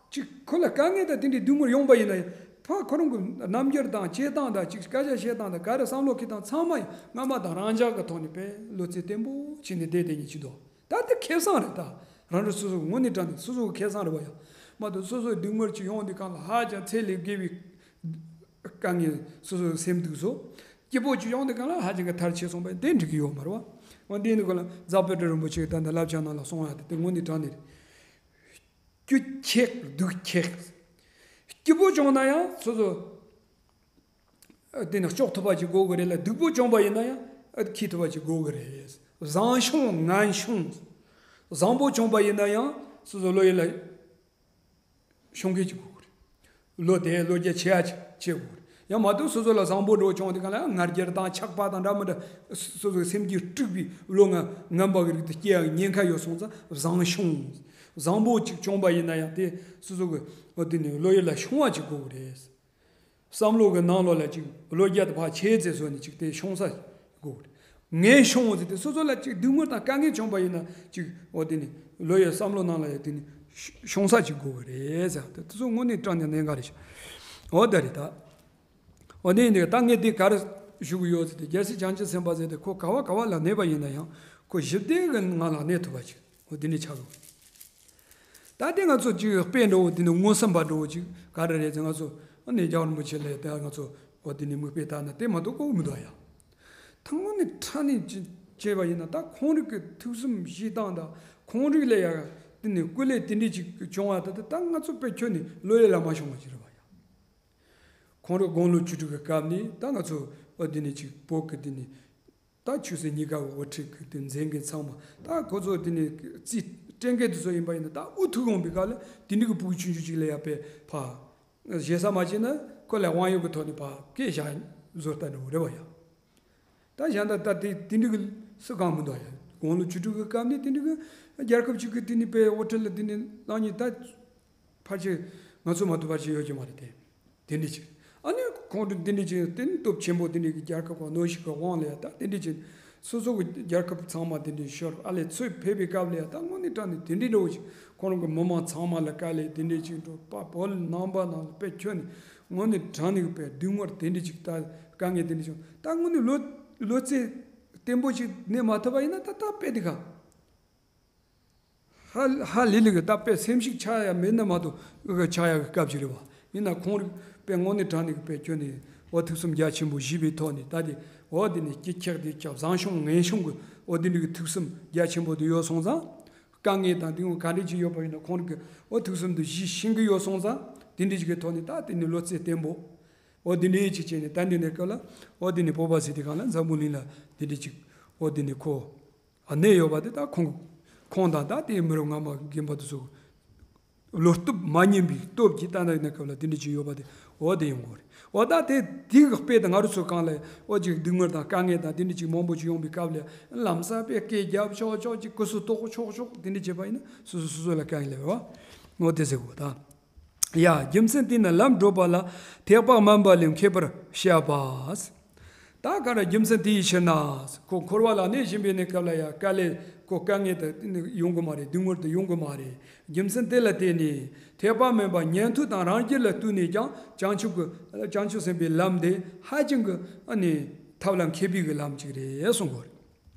གཅིག་ཁོ་ལ་དཀའ་ངལ་དང་དེ་འདྲའི་སྡུག་བསྔལ་ཡོང་པ་ཡིན་ན་ཡང་ཕ་ཁོ་རང་གི་རྣམ་འགྱུར་དང་བྱེད་སྟངས་དང་གཅིག་སྐད་ཆ་བཤད་སྟངས་དང་ག་རེ་བསམ་བློ་འཁྱེར་སྟངས་ཚང་མ་ཡང་སྔ་མ་དང་རང་འཇགས་ཀྱི་ཐོག་ནས་པས་བློ་རྩེ་བརྟན་པོ་བྱས་ནས་བསྡད་བསྡད་ཉིད་ཅིག་འདུག་ད་ལྟ་ཁེ་བཟང་རེད། ད་རང་རང་སོ་སོ་དངོས་གནས་དྲང་གནས་སོ་སོ་གི་ཁེ་བཟང་རེད་བ། ཡང་མ་གཏོགས་སོ་སོའི་སྡུག་བསྔལ་ཅིག་ཡོང་དུས་སྒང་ལ་ཧ་ཅང་ཚད་ལས་བརྒལ་བའི་དཀའ་ངལ་སོ་སོའི་སེམས་སྡུག་བཟོ། སྐྱིད་པོ་ཅིག་ཡོང་དུས་སྒང་ལ་ཧ་ཅང་གི་མཐར་ཕྱིན་སོང་བས་དེ་འགྲིག་གི་ཡོད་མ་རེད་བ། འོ་འདི་ནི་གོ་ལ་རྫ་དཔལ་སྤྲུལ་རིན་པོ་ཆེ་གི་ད་ལྟ་བསླབ་བྱ་ནང་ལ་གསུངས་ཡ་དེ་དེ་དངོས་གནས་དྲང་གནས་རེད། སྐྱིད་ཁེགས་སྡུག་ཁེགས། སྐྱིད་པོ་བྱུང་ན་ཡང་སོ་སོ། ཨ་དེ་ནི་ལྕོགས་ཐུབ་པ་ཅིག་དགོས་ཀྱི་རེད་ལ་སྡུག་པོ་བྱུང་པ་ཡིན་ན་ཡང་ཨ་ཁེགས་ཐུབ་པ་ཅིག་དགོས་ཀྱི་རེད། བཟང་བྱུང་ངན་བྱུང་། བཟང་པོ་བྱུང་པ་ཡིན་ན་ཡང་སོ་སོ་བློ་ཡུལ་ལ་ཤོང་མཁན་ཅིག་དགོས་ཀྱི་རེད། བློ་དེ་བློ་རྒྱ་ཆེ་ཡ་ཅིག་བྱེད་དགོས་ཀྱི་རེད། ཡང་མ་གཏོགས་སོ་སོ་ལ་བཟང་པོ་འདྲ་བོ་བྱུང་དུས་སྒང་ལ་ཡང་ང་རྒྱལ་དང་ཆགས་པ་དང་འདྲ་མི་འདྲ་སོ་སོའི་སེམས་རྒྱུད་དཀྲུགས་པའི་བློ་ང་ངན་པ་གི་རིགས་དེ་སྐྱེ་ཡ་ཉེན་ཁ་ཡོད་སོང་ཙང་བཟང་བྱུང་། བཟང་པོ་ཅིག་བྱུང་པ་ཡིན་ན་ཡང་དེ་སོ་སོ་གི་འོ་དེ་ནི་བློ་ཡུལ་ལ་ཤོང་བ་ཅིག་དགོས་ཀྱི་རེད། བསམ་བློ་གི་ནང་ལོགས་ལ་ཅིག་བློ་རྒྱ་དེ་ཕར་ཆེ་ཙེ་བཟོས་ནས་ཅིག་དེ་ཤོང་ས་དགོས་ཀྱི་རེད། ངན་བྱུང་ཟེར་ཏེ་སོ་སོ་ལ་ཅིག་སྡུག་བསྔལ་དང་དཀའ་ངལ་བྱུང་པ་ཡིན་ན་ཅིག་འོ་དེ་ནི་བློ་ཡི་བསམ་བློ་ནང་ལ་ཡ་དེ་ནི་ཤོང་ས་ཅིག་དགོས་ཀྱི་རེད་ཟེར་ཏེ་དེ་ཚོ་དངོས་གནས་དྲང་གནས་གནད་འགག་རེད་ཤག་འོ་ད་རེད་ད། འོ་ནས་འདི་ད་ངས་འདི་ག་རེ་ཞུ་གི་ཡོད་ཟེར་ཏེ་རྒྱལ་སྲས་བྱང་ཆུབ་སེམས་དཔའ་ཟེར་ཏེ་ཁོ་ག་བ་ག་བ་ལ་གནས་པ་ཡིན་ན་ཡང་ཁོ་ཞི་བདེ་གི་ངང་ལ་གནས་ཐུབ་པ་ཅིག་འོ་འདི་ནས་ཆགས་དགོས། ད་ལྟའི་ང་ཚོ་ཅིག་དཔེ་འདྲ་བོ་དེ་ནི་མངོན་སུམ་པ་འདྲ་བོ་ཅིག་ག་རེ་རེད་ཟེར་ང་ཚོ་ཨ་ནི་རྒྱལ་བ་རིན་པོ་ཆེ་ལ་ད་ང་ཚོ་འོ་དེ་ནི་མིག་དཔེ་ལྟ་ན་དེ་མ་གཏོགས་ཀོ་མི་འདུག་ཡ། ཐང་ངོ་ནས་ཁྲ་ནས་ཅི་བྱས་པ་ཡིན་ན་ད་ཁོང་རིགས་ཀྱི་ཐུགས་སེམས་བཞེས་སྟངས་དང་ཁོང་རིགས་ལ་ཡ་དེ་ནི་སྐུ་ལས་དེ་འདྲས་ཅིག་བྱུང་བ་ད་ད་ད་ང་ཚོ་དཔེ་ཁྱོན་ནས་བློ་ཡ་ལ་མ་བྱུང་བ་ཅིག་རེད་བ་ཡ། ཁོང་རིགས་དགུང་ལོ་བཅུ་དྲུག་གི་སྐབས་ནས་ད་ང་ཚོ་འོ་དེ་ནས་ཅིག་བོད་ཀྱི་དེ་ནས། ད་ཆོས་སྲིད་གཉིས་ཀ་གི་དབུ་ཁྲིད་ཀྱི་དེ་མཛད་མཁན་ཚང་མ་ད་ཁོ་ཚོ་དེ་ནས་རྩིས་སྤྲད་མཁན་དེ་ཚོ་ཡིན་པ་ཡིན་ན་ད་འུ་ཐུག་ཡོང་པའི་སྐབས་ལ་དེ་འདྲ་གི་ཕྲུ་གུ་ཆུང་ཆུང་ཅིག་ལ་ཡ་དཔེ་ཕ་ཞེ་ས་མ་བྱས་ན་ཁོ་ལ་དབང་ཡོད་ཀྱི་ཐོག་ནས་ཕ་སྐད་བཞག་བཟོ་ལྟ་འདྲ་བོ་རེད་བ་ཡ། ད་གཞན་དག་ད་དེ་དེ་འདྲ་གི་སུ་གང་མི་འདུག་ཡ། དགུང་ལོ་བཅུ་དྲུག་གི་སྐབས་ནས་དེ་འདྲ་གི་རྒྱལ་ཁབ་ཅིག་གི་དེ་ནས་དཔེ་དབུ་ཁྲིད་ལ་དེ་ནས་བླངས་ཉིན་ད། ཕལ་ཆེར་ང་ཚོ་མ་གཏོགས་ཕལ་ཆེར་ཡོད་ཀྱི་མ་རེད་དེ། དེ་འདྲ་ཅིག་ཨ་ནི་ཁོང་ཚོ་དེ་འདྲ་ཅིག་དེ་ནི་སྟོབས་ཆེན་པོ་དེ་འདྲ་གི་རྒྱལ་ཁབ་ཀྱི་གནོན་ཤུགས་ཀྱི་དབང་ལ་ཡ་ད་དེ་འདྲ་ཅིག་སོ་སོ་གི་རྒྱལ་ཁབ་ཚང་མ་དེ་འདྲ་ཤོར་ཨ་ལས་ཚོས་ཕེབས་པའི་སྐབས་ལ་ཡ་ད་དངོས་གནས་དྲང་གནས་དེ་འདྲ་འདྲ་བོ་ཅིག་ཁོང་རང་གི་མི་མང་ཚང་མ་ལ་དཀའ་ལས་དེ་འདྲ་ཅིག་འགྲོ་པ་བོད་ནང་པ་ནང་ལ་དཔེ་ཁྱོན་ནས་དངོས་གནས་དྲང་གནས་ཀྱི་དཔེ་སྡུག་བསྔལ་དེ་འདྲ་ཅིག་ད་དཀའ་ངལ་དེ་འདྲ་ཅིག་ད་དངོས་གནས་ལོ་ལོ་ཚད་བརྟན་པོ་ཅིག་གནས་མ་ཐུབ་པ་ཡིན་ན་ད་ད་དཔེ་དེ་ག་ཧ་ཧ་ལས་ལས་ཀྱི་ད་དཔེ་སེམས་ཤུགས་ཆག་ཡ་མེད་ན་མ་གཏོགས་ཨི་ག་ཆག་ཡ་གི་སྐབས་ཅིག་རེད་བ། ཡིན་ན་ཁོང་རིགས་དཔེ་དངོས་གནས་དྲང་གནས་ཀྱི་དཔེ་ཁྱོན་ནས་འོ་ཐུགས་སེམས་རྒྱ་ཆེན་པོ་བཞེས་པའི་ཐོག་ནས་ད་དེ་འོ་དེ་ནས་སྐྱིད་ཁྱག་དེ་ཁྱག་བཟང་ཤོང་ངན་ཤོང་གི་འོ་དེ་འདྲ་གི་ཐུགས་སེམས་རྒྱ་ཆེན་པོ་དེ་ཡོད་སོང་ཙང་དཀའ་ངལ་དང་དེ་ངོ་ག་འདྲ་ཅིག་ཡོད་པ་ཡིན་ན་ཁོང་རིགས་ཀྱི་འོ་ཐུགས་སེམས་དེ་བཞེས་ཤེས་ཀྱི་ཡོད་སོང་ཙང་དེ་འདྲ་ཅིག་གི་ཐོག་ནས་ད་དེ་ནས་ལོ་ཚད་བརྟན་པོ་འོ་དེ་འདྲ་ཅིག་བྱས་ནས་ད་འདི་ནས་སྐབས་ལ་འོ་དེ་ནས་བོད་པ་ཟེར་དེ་གང་ལ་འཛམ་བུ་གླིང་ལ་དེ་འདྲ་ཅིག་འོ་དེ་ནས་ཁོ། གནས་ཡོད་པ་དེ་ད་ཁོང་ཁོང་དང་ད་དེའི་མི་རབས་སྔ་མ་རྒན་པ་དེ་ཚོ་བློ་སྟོབས་མ་ཉམས་པའི་སྟོབས་ཀྱིས་ད་ནི་གནས་སྐབས་ལ་དེ་འདྲ་ཅིག་ཡོད་པ་དེ་འོ་དེ་ཡོང་གི་རེད། འོ་ད་དེ་དེ་གི་དཔེ་དེ་ང་རང་ཚོ་གང་ལ་འོ་ཅིག་སྡུག་བསྔལ་དང་དཀའ་ངལ་དང་དེ་འདྲ་ཅིག་མང་པོ་ཅིག་ཡོང་པའི་སྐབས་ལ་ལམ་སང་དཔེ་སྐད་རྒྱབ་ཆོག་ཆོག་ཅིག་སྐུ་གཟུགས་ལྟོགས་ཆོག་ཆོག་དེ་འདྲ་བྱས་པ་ཡིན་ན་སོ་སོ་སོ་སོ་ལ་དཀའ་ངལ་ཡོད་པ་འོ་དེ་ཟེར་གོ་ད། ཡ། རྒྱུ་མཚན་དེས་ན་ལམ་བགྲོད་པ་ལ་ཐེག་པ་དམན་པ་ལས་མཁས་པར་བཤད་པ། ད་ག་རེ་རྒྱུ་མཚན་དེའི་ཕྱིར་ན། ཁོ་འཁོར་བ་ལ་གནས་བཞིན་པའི་གནས་སྐབས་ལ་ཡང་དཀའ་ལས་ཁོ་དཀའ་ངལ་དེ་ཡོང་གི་མ་རེད། སྡུག་བསྔལ་དེ་ཡོང་གི་མ་རེད། རྒྱུ་མཚན་དེ་ལ་བརྟེན་ནས་ཐེག་པ་དམན་པ་ཉན་ཐོས་དང་རང་རྒྱལ་ལ་ལྟོས་ནས་ཀྱང་བྱང་ཆུབ་ཀྱི་བྱང་ཆུབ་སེམས་དཔའི་ལམ་དེ་ཧ་ཅང་གི་ཨ་ནི་ཐབས་ལ་མཁས་པའི་གི་ལམ་ཅིག་རེད་གསུང་གི་རེད།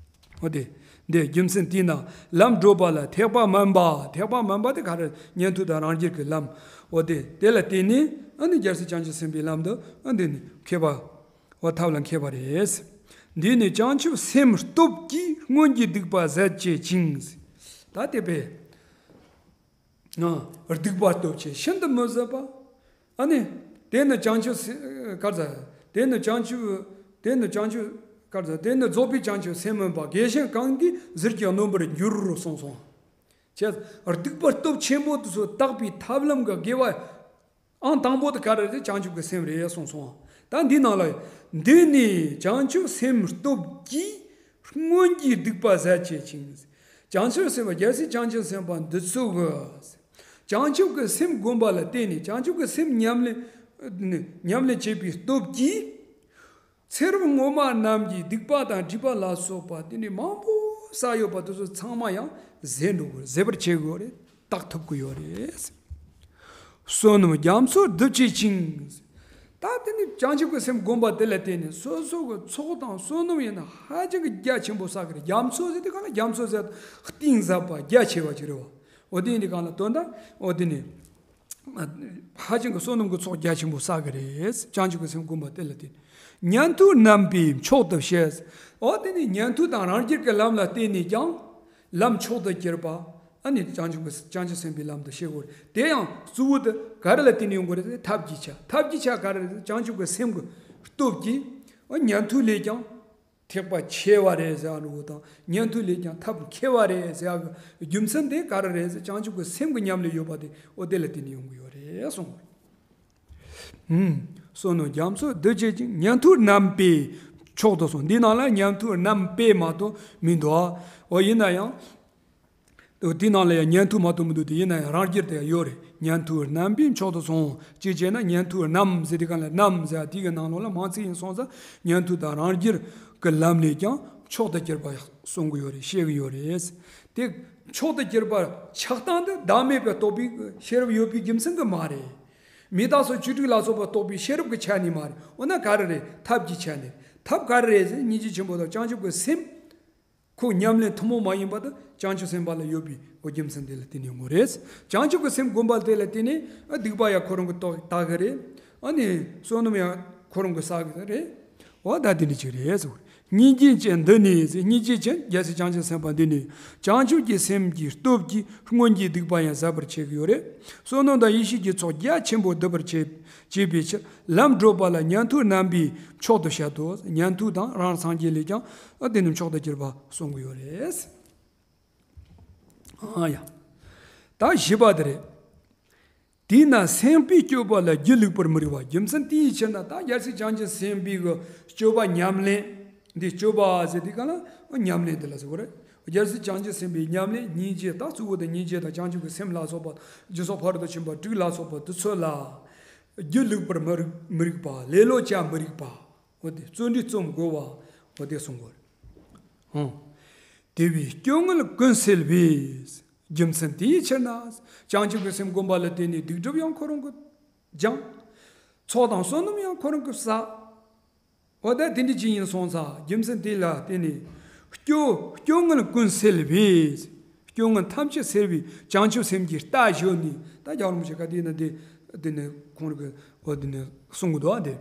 འོ་དེ། འདི་རྒྱུ་མཚན་དེས་ན་ལམ་བགྲོད་པ་ལ་ཐེག་པ་དམན་པ། ཐེག་པ་དམན་པ་དེ་ག་རེ་ཉན་ཐོས་དང་རང་རྒྱལ་གྱི་ལམ། འོ་དེ་དེ་ལ་བརྟེན་ནས་ཨ་ནི་རྒྱལ་སྲས་བྱང་ཆུབ་སེམས་དཔའི་ལམ་དུ་ཨ་འདི་ནི་མཁས་པ། འོ་ཐབས་ལ་མཁས་པ་རེད། འདི་ནི་བྱང་ཆུབ་སེམས་སྟོབས་ཀྱིས་སྔོན་གྱི་སྡིག་པ་ཟད་བྱེད་ཅིང་། ད་དེ་བས། སྡིག་པ་སྟོབས་ཆེ་ཤིན་ཏུ་མི་བཟད་པ། ཨ་ནི། དེ་ནི་བྱང་ཆུབ་སེམས་གར་ཟ། དེ་ནི་བྱང་ཆུབ། དེ་ནི་བྱང་ཆུབ་གར་ཟ། དེ་ནི་རྫོགས་པའི་བྱང་ཆུབ་སེམས་སྨོན་པ་དགེ་ཞིང་གང་གིས་ཟིལ་གྱིས་གནོན་པར་འགྱུར་རོ་གསུངས་སོང་། ཅེས། སྡིག་པ་སྟོབས་ཆེན་པོ་དེ་ཚོ་དག་པའི་ཐབས་ལམ་གྱི་དགེ་བ། ཨང་དང་པོ་དེ་ག་རེ་རེད། བྱང་ཆུབ་ཀྱི་སེམས་རེད་གསུངས་སོང་། ད་འདི་ནང་ལ། འདི་ནི་བྱང་ཆུབ་སེམས་སྟོབས་ཀྱིས་སྔོན་གྱི་སྡིག་པ་ཟད་བྱེད་ཅིང་། བྱང་ཆུབ་སེམས་དཔའ་རྒྱལ་སྲས་བྱང་ཆུབ་སེམས་དཔའ་འདི་ཚོ་གི། བྱང་ཆུབ་ཀྱི་སེམས་བསྒོམ་པ་ལ་བརྟེན་ནས་བྱང་ཆུབ་ཀྱི་སེམས་ཉམས་ལེན། ཉམས་ལེན་བྱེད་པའི་སྟོབས་ཀྱིས། ཚེ་རབས་སྔོན་མ་རྣམས་ཀྱི་སྡིག་པ་དང་སྒྲིབ་པ་ལ་སོགས་པ་དེ་འདྲའི་མང་པོ་བསགས་ཡོད་པ་དེ་ཚོ་ཚང་མ་ཡང་ཟད་འགྲོ་དགོས། ཟད་པར་བྱེད་དགོས་རེད། དག་ཐུབ་ཀྱི་ཡོད་རེད། བསོད་ནམས་རྒྱ་མཚོ་བསྡུ་བྱེད་ཅིང་། ད་དེ་ནི་བྱང་ཆུབ་ཀྱི་སེམས་བསྒོམ་པ་དེ་ལ་བརྟེན་ནས་སོ་སོ་གི་ཚོགས་དང་བསོད་ནམས་ཡིན་ན་ཧ་ཅང་གི་རྒྱ་ཆེན་པོ་བསགས་ཀྱི་རེད། རྒྱ་མཚོ་ཟེར་དུས་གང་ལ་རྒྱ་མཚོ་ཟེར་གཏིང་ཟབ་པ་རྒྱ་ཆེ་བ་ཅིག་རེད་བ། འོ་དེ་ཡིན་དུས་གང་ལ་དོན་དག་འོ་དེ་ནི། ཧ་ཅང་གི་བསོད་ནམས་ཀྱི་ཚོགས་རྒྱ་ཆེན་པོ་བསགས་ཀྱི་རེད། བྱང་ཆུབ་ཀྱི་སེམས་བསྒོམ་པ་དེ་ལ་བརྟེན། ཉན་ཐོས་རྣམ་པས་མཆོག་ཏུ་བཤད། འོ་དེ་ནི་ཉན་ཐོས་དང་རང་རྒྱལ་གྱི་ལམ་ལ་བརྟེན་ནས་ཀྱང་ལམ་མཆོག་ཏུ་གྱུར་པ། ཨ་ནི་བྱང་ཆུབ་ཀྱི་བྱང་ཆུབ་སེམས་དཔའི་ལམ་དུ་བཤད་དགོས་རེད། དེ་ཡང་གཙོ་བོ་དེ་ག་རེ་ལ་བརྟེན་ནས་ཡོང་དགོས་རེད། ཐབས་ཀྱི་ཆ། ཐབས་ཀྱི་ཆ་ག་རེ་རེད། བྱང་ཆུབ་ཀྱི་སེམས་ཀྱི་སྟོབས་ཀྱིས་ཨ་ཉན་ཐོས་ལས་ཀྱང་། ཐེག་པ་ཆེ་བ་རེད་ཟེར་བ་འདྲ་བོ་དང་ཉན་ཐོས་ལས་ཀྱང་ཐབས་མཁས་པ་རེད་ཟེར་བ་གི་རྒྱུ་མཚན་དེ་ག་རེ་རེད་ཟེར། བྱང་ཆུབ་ཀྱི་སེམས་ཀྱི་ཉམས་ལེན་ཡོད་པ་དེ་འོ་དེ་ལ་བརྟེན་ནས་ཡོང་གི་ཡོད་རེད་གསུངས། ཧུམ། བསོད་ནམས་རྒྱ་མཚོ་བསྡུ་བྱེད་ཅིང་། ཉན་ཐོས་རྣམ་པས་མཆོག་ཏུ་གསུངས། འདི་ནང་ལ་ཉན་ཐོས་རྣམ་པས་མ་གཏོགས་མི་འདུག་འོ་ཡིན་ན་ཡང་། དེའི་ནང་ལ་ཡང་ཉན་ཐོས་མ་གཏོགས་མི་འདུག་དེ་ཡིན་ན་ཡང་རང་རྒྱལ་དེ་ཡང་ཡོད་རེད། ཉན་ཐོས་རྣམ་པས་མཆོག་ཏུ་གསུངས། ཅི་བྱས་ན་ཉན་ཐོས་རྣམས་ཟེར་དུས་གང་ལ་རྣམས་ཟེར་དེ་གི་ནང་ལོགས་ལ་མང་ཚིག་ཡིན་སོང་ཙང་ཉན་ཐོས་དང་རང་རྒྱལ་གྱི་ལམ་ལས་ཀྱང་ མཆོག་ཏུ་གྱུར་པ་གསུང་གི་ཡོད་རེད། བཤད་གི་ཡོད་རེད། དེ་མཆོག་ཏུ་གྱུར་པ་ཆགས་སྟངས་དེ་བདག་མེད་པའི་རྟོགས་པའི་ཤེས་རབ་ཡོད་པའི་རྒྱུ་མཚན་གྱིས་མ་རེད། མི་རྟག་སོགས་བཅུ་དྲུག་ལ་སོགས་པ་རྟོགས་པའི་ཤེས་རབ་ཀྱི་ཆ་ནས་མ་རེད། འོ་ན་ག་རེ་རེད། ཐབས་ཀྱི་ཆ་ནས་རེད། ཐབས་ག་རེ་རེད་ཟེར། སྙིང་རྗེ་ཆེན་པོ་དང་བྱང་ཆུབ་ཀྱི་སེམས། ཁོ་ཉམས་ལེན་ཐུན་མོང་མ་ཡིན་པ་དང་བྱང་ཆུབ་སེམས་དཔའ་ལ་ཡོད་པའི་འོ་རྒྱུ་མཚན་དེ་ལ་བརྟེན་ནས་ཡོང་གི་རེད། བྱང་ཆུབ་ཀྱི་སེམས་བསྒོམ་པ་དེ་ལ་བརྟེན་ནས་ཨ་སྡིག་པ་ཡང་ཁོ་རང་གི་རྟོགས་དག་གི་རེད། ཨ་ནི་བསོད་ནམས་ཡང་ཁོ་རང་གི་བསགས་གི་རེད། འོ་ད་དེ་འདྲ་ཅིག་རེད་ཟེར། སྙིང་རྗེ་ཅན་འདི་ནི་ཟེར། སྙིང་རྗེ་ཅན་རྒྱལ་སྲས་བྱང་ཆུབ་སེམས་དཔའ་འདི་ནི་བྱང་ཆུབ་ཀྱི་སེམས་ཀྱི་སྟོབས་ཀྱིས་སྔོན་གྱི་སྡིག་པ་ཡང་ཟད་པར་བྱེད་ཀྱི་ཡོད་རེད། བསོད་ནམས་དང་ཡེ་ཤེས་ཀྱི་ཚོགས་རྒྱ་ཆེན་པོ་སྡུད་པར་བྱེད་བྱེད་པའི་ཕྱིར་ལམ་བགྲོད་པ་ལ་ཉན་ཐོས་རྣམ་པས་མཆོག་ཏུ་བཤད་དོ། ཉན་ཐོས་དང་རང་སངས་རྒྱས་ལས་ཀྱང་ཨ་དེ་ནི་མཆོག་ཏུ་གྱུར་པ་གསུང་གི་ཡོད་རེད། ཨ་ཡ། ད་བཞི་པ་དེ་རེད། དེས་ན་སེམས་པའི་སྤྱོད་པ་ལ་སྒྱིད་ལུག་པར་མི་རིགས་པ། རྒྱུ་མཚན་དེའི་ཕྱིར་ན་ད་རྒྱལ་སྲས་བྱང་ཆུབ་སེམས་དཔའི་གི་སྤྱོད་པ་ཉམས་ལེན། འདི་སྤྱོད་པ་ཟེར་དུས་གང་ལ་ཉམས་ལེན་དེ་ལ་ཟེར་བ་རེད། རྒྱལ་སྲས་བྱང་ཆུབ་སེམས་དཔའི་ཉམས་ལེན་སྙིང་རྗེ་ད་གཙོ་བོ་དེ་སྙིང་རྗེ་དང་བྱང་ཆུབ་ཀྱི་སེམས་ལ་སོགས་པ་སྦྱིན་སོགས་ཕ་རོལ་ཏུ་ཕྱིན་པ་དྲུག་ལ་སོགས་པ་འདི་ཚོ་ལ་སྒྱིད་ལུག་པར་མི་རིགས་མི་རིགས་པ། ལེ་ལོ་བྱ་མི་རིགས་པ། འོ་དེ་བརྩོན་འགྲུས་རྩོམ་དགོས་པ། འོ་དེ་གསུང་དགོས་རེད། ཧང་། དེ་བས་སྐྱོ་ངལ་ཀུན་སེལ་བའི། རྒྱུ་མཚན་དེའི་ཕྱིར་ན། བྱང་ཆུབ་ཀྱི་སེམས་བསྒོམ་པ་ལ་བརྟེན་ནས་སྡིག་སྒྲིབ་ཡང་ཁོ་རང་གིས་སྦྱངས། ཚོགས་དང་བསོད་ནམས་ཡང་ཁོ་རང་གིས་བསགས། འོ་ད་དེ་འདྲ་ཅིག་ཡིན་སོང་ཙང་རྒྱུ་མཚན་དེ་ལ་བརྟེན་ནས་སྐྱོ་སྐྱོ་ངལ་ཀུན་སེལ་བའི། སྐྱོ་ངལ་ཐམས་ཅད་སེལ་བའི་བྱང་ཆུབ་སེམས་ཀྱི་རྟ་ཞོན་ནས། ད་རྒྱལ་བ་རིན་པོ་ཆེ་ག་དེ་ན་དེ་དེ་ནས་ཁོང་རང་གིས་འོ་དེ་ནས་གསུང་གི་འདུག་ཨ་དེ།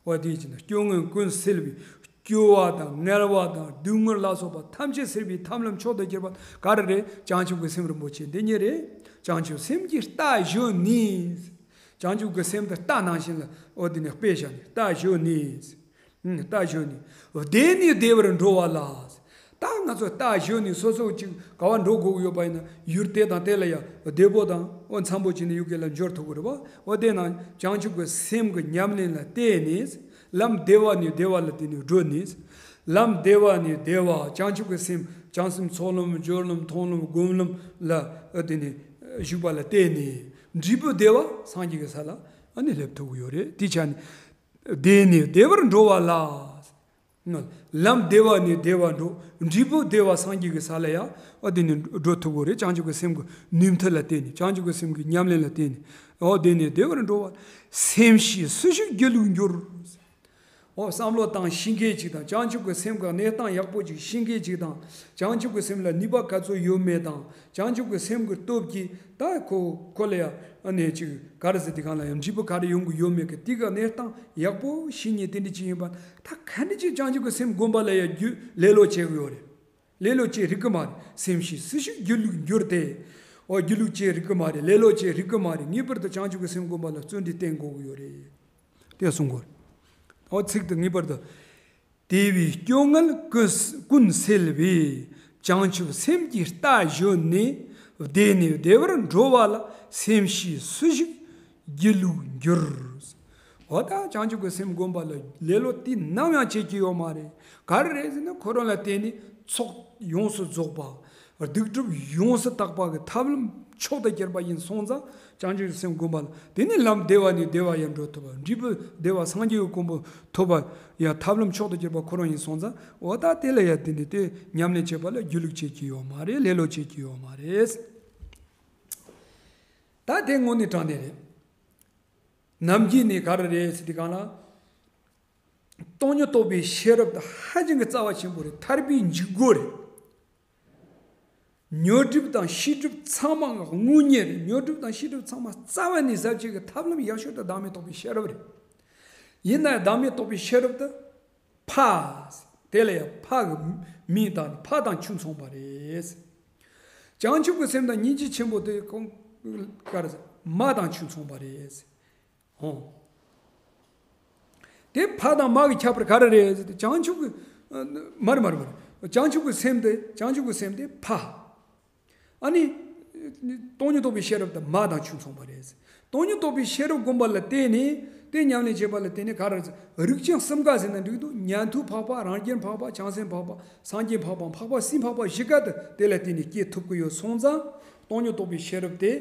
འོ་དེ་ཡིན་ན་སྐྱོ་ངལ་ཀུན་སེལ་བའི། སྐྱོ་བ་དང་ངལ་བ་དང་སྡུག་བསྔལ་ལ་སོགས་པ་ཐམས་ཅད་སེལ་བའི་ཐབས་ལམ་མཆོག་ཏུ་གྱུར་པ་ག་རེ་རེད། བྱང་ཆུབ་ཀྱི་སེམས་རིན་པོ་ཆེ་འདི་ཉིད་རེད། བྱང་ཆུབ་སེམས་ཀྱི་རྟ་ཞོན་ནས། བྱང་ཆུབ་ཀྱི་སེམས་དེ་རྟ་ནང་བཞིན་ལ་འོ་དེ་ནས་དཔེ་བཞག་ནས་རྟ་ཞོན་ནས། ཨང་། རྟ་ཞོན་ནས་བདེ་ནས་བདེ་བར་འགྲོ་བ་ལ། ད་ང་ཚོ་རྟ་ཞོན་ནས་སོ་སོ་གཅིག་ག་བ་འགྲོ་དགོས་ཀྱི་ཡོད་པ་ཡིན་ན་ཡུལ་དེ་དང་དེ་ལ་ཡང་བདེ་པོ་དང་འོ་འཚམ་པོ་བྱས་ནས་ཡུལ་དེ་ལ་འབྱོར་ཐུབ་ཀྱི་རེད་པ། འོ་དེ་ན་བྱང་ཆུབ་ཀྱི་སེམས་ཀྱི་ཉམས་ལེན་ལ་བརྟེན་ནས་ལམ་བདེ་བ་ནས་བདེ་བ་ལ་བརྟེན་ནས་བགྲོད་ནས། ལམ་བདེ་བ་ནས་བདེ་བ་བྱང་ཆུབ་ཀྱི་སེམས་བྱང་སེམས་ཚོགས་ལམ་སྦྱོར་ལམ་མཐོང་ལམ་སྒོམ་ལམ་ལ་བརྟེན་ནས་བཞུགས་པ་ལ་བརྟེན་ནས་འབྲས་བུ་བདེ་བ་སངས་རྒྱས་ཀྱི་ས་ལ་ཨ་ནི་སླེབས་ཐུབ་ཀྱི་ཡོད་རེད། དེ་ཆ་ནས། བདེ་ནས་བདེ་བར་འགྲོ་བ་ལ། ལམ་བདེ་བ་ནས་བདེ་བར་འགྲོ། འབྲས་བུ་བདེ་བ་སངས་རྒྱས་ཀྱི་ས་ལ་ཡང་འོ་དེ་ནས་འགྲོ་ཐུབ་ཀྱི་རེད། བྱང་ཆུབ་ཀྱི་སེམས་ཀྱི་ནུས་མཐུ་ལ་བརྟེན་ནས་བྱང་ཆུབ་ཀྱི་སེམས་ཀྱི་ཉམས་ལེན་ལ་བརྟེན་ནས་འོ་བདེ་ནས་བདེ་བར་འགྲོ་བ། སེམས་ཤེས་སུ་ཞིག་སྒྱིད་ལུག་འགྱུར། འོ་བསམ་བློ་བཏང་ཤེས་མཁན་ཅིག་དང་བྱང་ཆུབ་ཀྱི་སེམས་ཀྱི་གནས་སྟངས་ཡག་པོ་ཅིག་ཤེས་མཁན་ཅིག་དང་བྱང་ཆུབ་ཀྱི་སེམས་ལ་ནུས་པ་ག་ཚོད་ཡོད་མེད་དང་བྱང་ཆུབ་ཀྱི་སེམས་ཀྱི་སྟོབས་ཀྱིས་ད་ཁོ་ཁོ་ལ་ཡང་ཨ་ནེ་ཅིག་ག་རེ་ཟེར་དེ་གང་ལ་ཡང་འབྲས་བུ་ག་རེ་ཡོང་གི་ཡོད་མེད་ཀྱི་དེ་ག་གནས་སྟངས་ཡག་པོ་ཤེས་མཁན་དེ་འདྲ་ཅིག་ཡིན་པ་ད་ག་འདྲ་ཅིག་བྱང་ཆུབ་ཀྱི་སེམས་བསྒོམ་པ་ལ་ཡང་རྒྱུ་ལེ་ལོ་བྱེད་གི་ཡོད་རེད། ལེ་ལོ་བྱེད་རིགས་གི་མ་རེད། སེམས་ཤེས་སུ་ཞིག་སྒྱིད་ལུག་འགྱུར་ཏེ། འོ་སྒྱིད་ལུག་བྱེད་རིགས་གི་མ་རེད། ལེ་ལོ་བྱེད་རིགས་གི་མ་རེད། ངེས་པར་དུ་བྱང་ཆུབ་ཀྱི་སེམས་བསྒོམ་པ་ལ་བརྩོན་འགྲུས་བསྟེན་དགོས་ཀྱི་ཡོད་རེད། དེ་གསུང་དགོས་རེད། འོ་ཚིག་དེ་ངེས་པར་དུ། དེ་བས་སྐྱོ་ངལ་ཀུན་ཀུན་སེལ་བའི། བྱང་ཆུབ་སེམས་ཀྱི་རྟ་ཞོན་ནས། བདེ་ནས་བདེ་བར་འགྲོ་བ་ལ། སེམས་ཤེས་སུ་ཞིག་སྒྱིད་ལུག་འགྱུར། འོ་ད་བྱང་ཆུབ་ཀྱི་སེམས་བསྒོམ་པ་ལ་ལེ་ལོ་དེ་ནམ་ཡང་བྱེད་ཀྱི་ཡོད་མ་རེད། ག་རེ་རེད་ཟེར་ན་ཁོ་རང་ལ་བརྟེན་ནས་ཚོགས་ཡོངས་སུ་རྫོགས་པ། སྡིག་སྒྲིབ་ཡོངས་སུ་དག་པ་གི་ཐབས་ལམ་མཆོག་ཏུ་གྱུར་པ་ཡིན་སོང་ཙང་བྱང་ཆུབ་སེམས་བསྒོམ་པ་ལ་དེ་ནི་ལམ་བདེ་བ་ནས་བདེ་བ་ཡར་འགྲོ་ཐུབ་པ། འབྲས་བུ་བདེ་བ་སངས་རྒྱས་ཀྱི་གོ་འཕང་ཐོབ་པ་ཡང་ཐབས་ལམ་མཆོག་ཏུ་གྱུར་པ་ཁོ་རང་ཡིན་སོང་ཙང་འོ་ད་དེ་ལ་ཡང་དེ་ནི་དེ་ཉམས་ལེན་བྱེད་པ་ལ་སྒྱིད་ལུག་བྱེད་ཀྱི་ཡོད་མ་རེད། ལེ་ལོ་བྱེད་ཀྱི་ཡོད་མ་རེད། ད་དེ་དངོས་གནས་དྲང་གནས་རེད། ནམ་རྒྱུན་ནས་ག་རེ་རེད་ཟེར་དུས་གང་ལ། སྟོང་ཉིད་རྟོགས་པའི་ཤེས་རབ་དེ་ཧ་ཅང་གི་རྩ་བ་ཆེན་པོ་རེད། ཐར་པའི་འཇུག་སྒོ་རེད། ཉོན་སྒྲིབ་དང་ཤེས་སྒྲིབ་ཚང་མ་དངོས་གཉེན་རེད། ཉོན་སྒྲིབ་དང་ཤེས་སྒྲིབ་ཚང་མ་རྩ་བ་ནས་ཟབ་ཅིག་གི་ཐབས་ལམ་ཡག་ཤོས་དེ་བདག་མེད་རྟོགས་པའི་ཤེས་རབ་རེད། ཡིན་ན་ཡང་བདག་མེད་རྟོགས་པའི་ཤེས་རབ་དེ་ཕ། དེ་ལ་ཡང་ཕ་གི་མིང་དང་ཕ་དང་ཆུ་མཚུངས་པ་རེད། བྱང་ཆུབ་ཀྱི་སེམས་དང་སྙིང་རྗེ་ཆེན་པོ་དེ་ཁོང་ག་རེ་ཟེར་མ་དང་ཆུ་མཚུངས་པ་རེད། ཧོ། དེ་ཕ་དང་མ་གི་ཁྱད་པར་ག་རེ་རེད་ཟེར་ཏེ་བྱང་ཆུབ་ཀྱི་མ་རེད་མ་རེད་མ་རེད། བྱང་ཆུབ་ཀྱི་སེམས་དེ་བྱང་ཆུབ་ཀྱི་སེམས་དེ་ཕ། ཨ་ནི། སྟོང་ཉིད་རྟོགས་པའི་ཤེས་རབ་དེ་མ་དང་ཆུ་མཚུངས་པ་རེད། སྟོང་ཉིད་རྟོགས་པའི་ཤེས་རབ་བསྒོམ་པ་ལ་བརྟེན་ནས་དེ་ཉམས་ལེན་བྱེད་པ་ལ་བརྟེན་ནས་ག་རེ་རེད། རིགས་ཅན་གསུམ་ཀ་ཟེར་ན་འགྲིག་འདུག་ཉན་ཐོས་འཕགས་པ་རང་རྒྱལ་འཕགས་པ་བྱང་སེམས་འཕགས་པ་སངས་རྒྱས་འཕགས་པ་འཕགས་པ་སྲིད་འཕགས་པ་བཞི་ཀ་དེ་དེ་ལ་བརྟེན་ནས་སྐྱེ་ཐུབ་ཀྱི་ཡོད་སོང་ཙང་སྟོང་ཉིད་རྟོགས་པའི་ཤེས་རབ་དེ་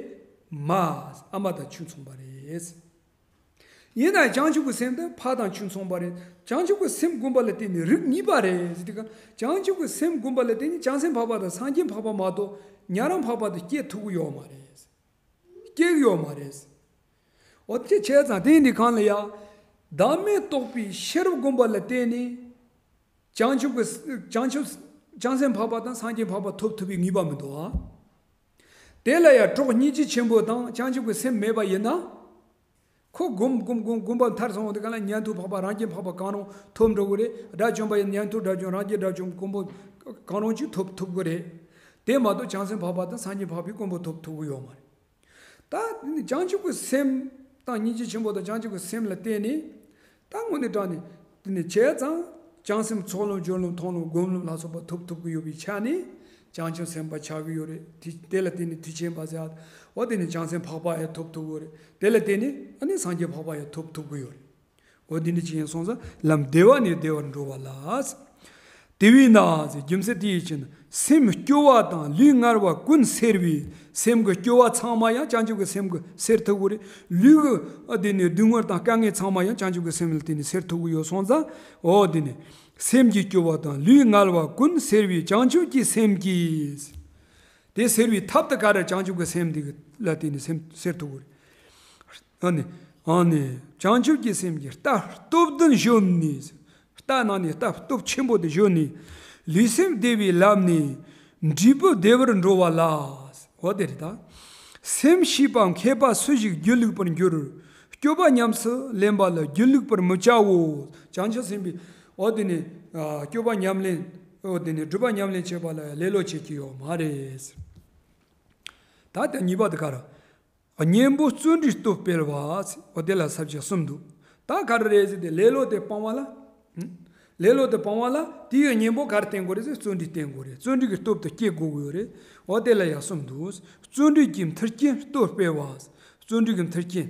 མ་ཨ་མ་དང་ཆུ་མཚུངས་པ་རེད། ཡིན་ན་བྱང་ཆུབ་ཀྱི་སེམས་དེ་ཕ་དང་ཁྱུ་མཚུངས་པ་རེད། བྱང་ཆུབ་ཀྱི་སེམས་བསྒོམ་པ་ལ་བརྟེན་ནས་རིགས་གཉིས་པ་རེད་ཟེར་དུས་ཀ། བྱང་ཆུབ་ཀྱི་སེམས་བསྒོམ་པ་ལ་བརྟེན་ནས་བྱང་སེམས་འཕགས་པ་དང་སངས་རྒྱས་འཕགས་པ་མ་གཏོགས་ཉན་རང་འཕགས་པ་དེ་སྐྱེ་ཐུབ་ཀྱི་ཡོད་མ་རེད། སྐྱེ་གི་ཡོད་མ་རེད། འོ་དེ་བྱས་ཙང་དེ་ཡིན་དུས་གང་ལ་ཡ། བདག་མེད་རྟོགས་པའི་ཤེས་རབ་བསྒོམ་པ་ལ་བརྟེན་ནས། བྱང་ཆུབ་ཀྱི་བྱང་ཆུབ་བྱང་སེམས་འཕགས་པ་དང་སངས་རྒྱས་འཕགས་པ་ཐོབ་ཐུབ་པའི་ངེས་པ་མི་འདུག་ཨ། དེ་ལ་ཡང་གྲོགས་སྙིང་རྗེ་ཆེན་པོ་དང་བྱང་ཆུབ་ཀྱི་སེམས་མེད་པ་ཡིན་ན། ཁོ་སྒོམ་སྒོམ་སྒོམ་སྒོམ་པ་མཐར་སོང་བ་དེ་ག་ལ་ཉན་ཐོས་འཕགས་པ་རང་རྒྱལ་འཕགས་པ་གང་རུང་ཐོབ་འགྲོ་གི་རེད། དགྲ་བཅོམ་པ་ཡིན་ཉན་ཐོས་དགྲ་བཅོམ་རང་རྒྱལ་དགྲ་བཅོམ་སྒོམ་པ་གང་རུང་ཅིག་ཐོབ་ཐུབ་གི་རེད། དེ་མ་གཏོགས་བྱང་སེམས་འཕགས་པ་དང་སངས་རྒྱས་འཕགས་པའི་སྒོམ་པ་ཐོབ་ཐུབ་གི་ཡོད་མ་རེད། ད་དེ་ནི་བྱང་ཆུབ་ཀྱི་སེམས་དང་སྙིང་རྗེ་ཆེན་པོ་དང་བྱང་ཆུབ་ཀྱི་སེམས་ལ་བརྟེན་ནས། ད་དངོས་གནས་དྲང་ནས་དེ་ནི་བྱས་ཙང་བྱང་སེམས་ཚོགས་ལམ་སྦྱོར་ལམ་མཐོང་ལམ་སྒོམ་ལམ་ལ་སོགས་པ་ཐོབ་ཐུབ་ཀྱི་ཡོད་པའི་ཆ་ནས་བྱང་ཆུབ་སེམས་དཔའ་ཆགས་ཀྱི་ཡོད་རེད། དེ་དེ་ལ་བརྟེན་ནས་མཐུ་ཆེན་པ་ཟེར་ཡ། འོ་དེ་ནི་བྱང་སེམས་འཕགས་པ་ཡང་ཐོབ་ཐུབ་ཀྱི་ཡོད་རེད། དེ་ལ་བརྟེན་ནས་ཨ་ནི་སངས་རྒྱས་འཕགས་པ་ཡང་ཐོབ་ཐུབ་ཀྱི་ཡོད་རེད། འོ་འདི་འདྲ་ཅིག་ཡིན་སོང་ཙང་ལམ་བདེ་བ་ནས་བདེ་བར་འགྲོ་བ་ལ། དེ་བས་ན་ཟེར། རྒྱུ་མཚན་དེ་ཡི་ཕྱིར་ན་སེམས་སྐྱོ་བ་དང་ལུས་ངལ་བ་ཀུན་སེལ་བའི། སེམས་ཀྱི་སྐྱོ་བ་ཚང་མ་ཡང་བྱང་ཆུབ་ཀྱི་སེམས་ཀྱིས་སེལ་ཐུབ་ཀྱི་རེད། ལུས་ཀྱི་ཨ་དེ་ནས་སྡུག་བསྔལ་དང་དཀའ་ངལ་ཚང་མ་ཡང་བྱང་ཆུབ་ཀྱི་སེམས་ལ་བརྟེན་ནས་སེལ་ཐུབ་ཀྱི་ཡོད་སོང་ཙང་། འོ་དེ་ནས་སེམས་ཀྱི་སྐྱོ་བ་དང་ལུས་ངལ་བ་ཀུན་སེལ་བའི་བྱང་ཆུབ་ཀྱི་སེམས་ཀྱིས། དེ་སེལ་བའི་ཐབས་དེ་ག་རེ། བྱང་ཆུབ་ཀྱི་སེམས་དེ་ལ་བརྟེན་ནས་སེམས་སེལ་ཐུབ་ཀྱི་རེད། ཨ་ནི། ཨ་ནི། བྱང་ཆུབ་ཀྱི་སེམས་ཀྱི་རྟ་སྟོབས་ལྡན་བཞོན་ནས། རྟ་ནང་ནས་རྟ་སྟོབས་ཆེན་པོ་དེ་བཞོན་ནས། ལུས་སེམས་བདེ་བའི་ལམ་ནས་འབྲས་བུ་བདེ་བར་འགྲོ་བ་ལ། འོ་དེ་རེད་ད། སེམས་ཤེས་པ་མཁས་པ་སུ་ཞིག་སྒྱིད་ལུག་པར་འགྱུར། སྤྱོད་པ་ཉམས་སུ་ལེན་པ་ལ་སྒྱིད་ལུག་པར་མི་བྱའོ། བྱང་ཆུབ་སེམས་དཔའི་འོ་དེ་ནི། ཨ། སྤྱོད་པ་ཉམས་ལེན། འོ་དེ་ནི་སྒྲུབ་པ་ཉམས་ལེན་བྱེད་པ་ལ་ལེ་ལོ་བྱེད་ཀྱི་ཡོད་མ་རེད། ད་ལྟ་གཉིས་པ་དེ་ག་རེ། གཉེན་པོ་བརྩོན་འགྲུས་སྟོབས་སྤེལ་བ། འོ་དེ་ལ་ས་བཅད་གསུམ་འདུག་ད་ག་རེ་རེད་ཟེར་ཏེ་ལེ་ལོ་དེ་སྤང་བ་ལ། ལེ་ལོ་དེ་སྤང་བ་ལ་དེའི་གཉེན་པོ་ག་རེ་བསྟེན་དགོས་རེད་ཟེར། བརྩོན་འགྲུས་བསྟེན་དགོས་རེད། བརྩོན་འགྲུས་ཀྱི་སྟོབས་དེ་སྐྱེ་དགོས་ཀྱི་ཡོད་རེད། འོ་དེ་ལ་ཡང་གསུམ་འདུག་བརྩོན་འགྲུས་ཀྱི་མཐུན་རྐྱེན་སྟོབས་སྤེལ་བ། བརྩོན་འགྲུས་ཀྱི་མཐུན་རྐྱེན།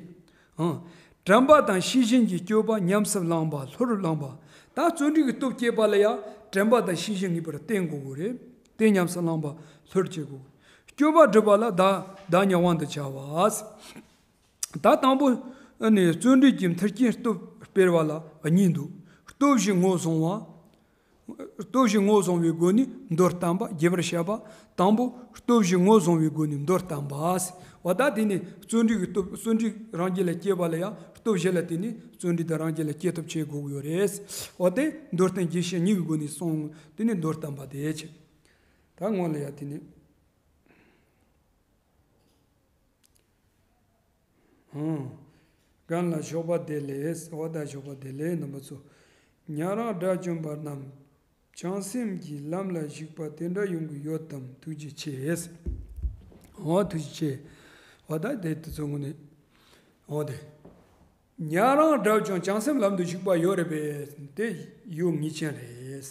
ཨང་། དྲན་པ་དང་ཤེས་བཞིན་གྱི་སྤྱོད་པ་ཉམས་སུ་བླང་བ། ལྷུར་བླང་བ། ད་བརྩོན་འགྲུས་ཀྱི་སྟོབས་སྐྱེད་པ་ལ་ཡང་དྲན་པ་དང་ཤེས་བཞིན་ངེས་པར་བསྟེན་དགོས་ཀྱི་རེད། དེ་ཉམས་སུ་བླང་བ་ལྷུར་བྱེད་དགོས། སྤྱོད་པ་སྒྲུབ་པ་ལ་བདག་བདག་ཉིད་དབང་དུ་བྱ་བ། ད་དང་པོ་ནི་བརྩོན་འགྲུས་ཀྱི་མཐུན་རྐྱེན་སྟོབས་སྤེལ་བ་ལ་གཉིས་འདུག་སྟོབས་བཞི་ངོས་བཟུང་བ། སྟོབས་བཞི་ངོས་བཟུང་བའི་སྒོ་ནས་མདོར་བསྟན་པ། རྒྱས་པར་བཤད་པ། དང་པོ་སྟོབས་བཞི་ངོས་བཟུང་བའི་སྒོ་ནས་མདོར་བསྟན་པ། འོ་ད་དེ་ནི་བརྩོན་འགྲུས་ཀྱི་སྟོབས། བརྩོན་འགྲུས་རང་རྒྱུད་ལ་སྐྱེས་པ་ལ་ཡང་སྟོབས་བཞི་ལ་བརྟེན་ནས་བརྩོན་འགྲུས་དེ་རང་རྒྱུད་ལ་སྐྱེ་ཐབས་བྱེད་དགོས་ཀྱི་ཡོད་རེད། འོ་དེ་མདོར་བསྟན་རྒྱས་བཤད་གཉིས་ཀྱི་སྒོ་ནས་གསུངས། དེ་ནི་མདོར་བསྟན་པ་དེ་བྱས། ད་སྔོན་ལ་ཡང་དེ་ནི། ཧང་། རྒན་ལགས་ཞོགས་པ་བདེ་ལེགས། འོ་ད་ཞོགས་པ་བདེ་ལེགས་རྣམ་པ་ཚོ། ཉན་རང་དགྲ་བཅོམ་པ་རྣམས་བྱང་སེམས་ཀྱི་ལམ་ལ་ཞུགས་པ་དེ་འདྲ་ཡོང་གི་ཡོད་དམ། ཐུགས་རྗེ་ཆེ། འོ་ཐུགས་རྗེ་ཆེ། འོ་ད་དེ་དེ་ཚོ་དངོས་གནས། འོ་དེ། ཉན་རང་དགྲ་བཅོམ་བྱང་སེམས་ལམ་དུ་ཞུགས་པ་ཡོད་རེད་པས། དེ་ཡོད་ངེས་ཅན་རེད།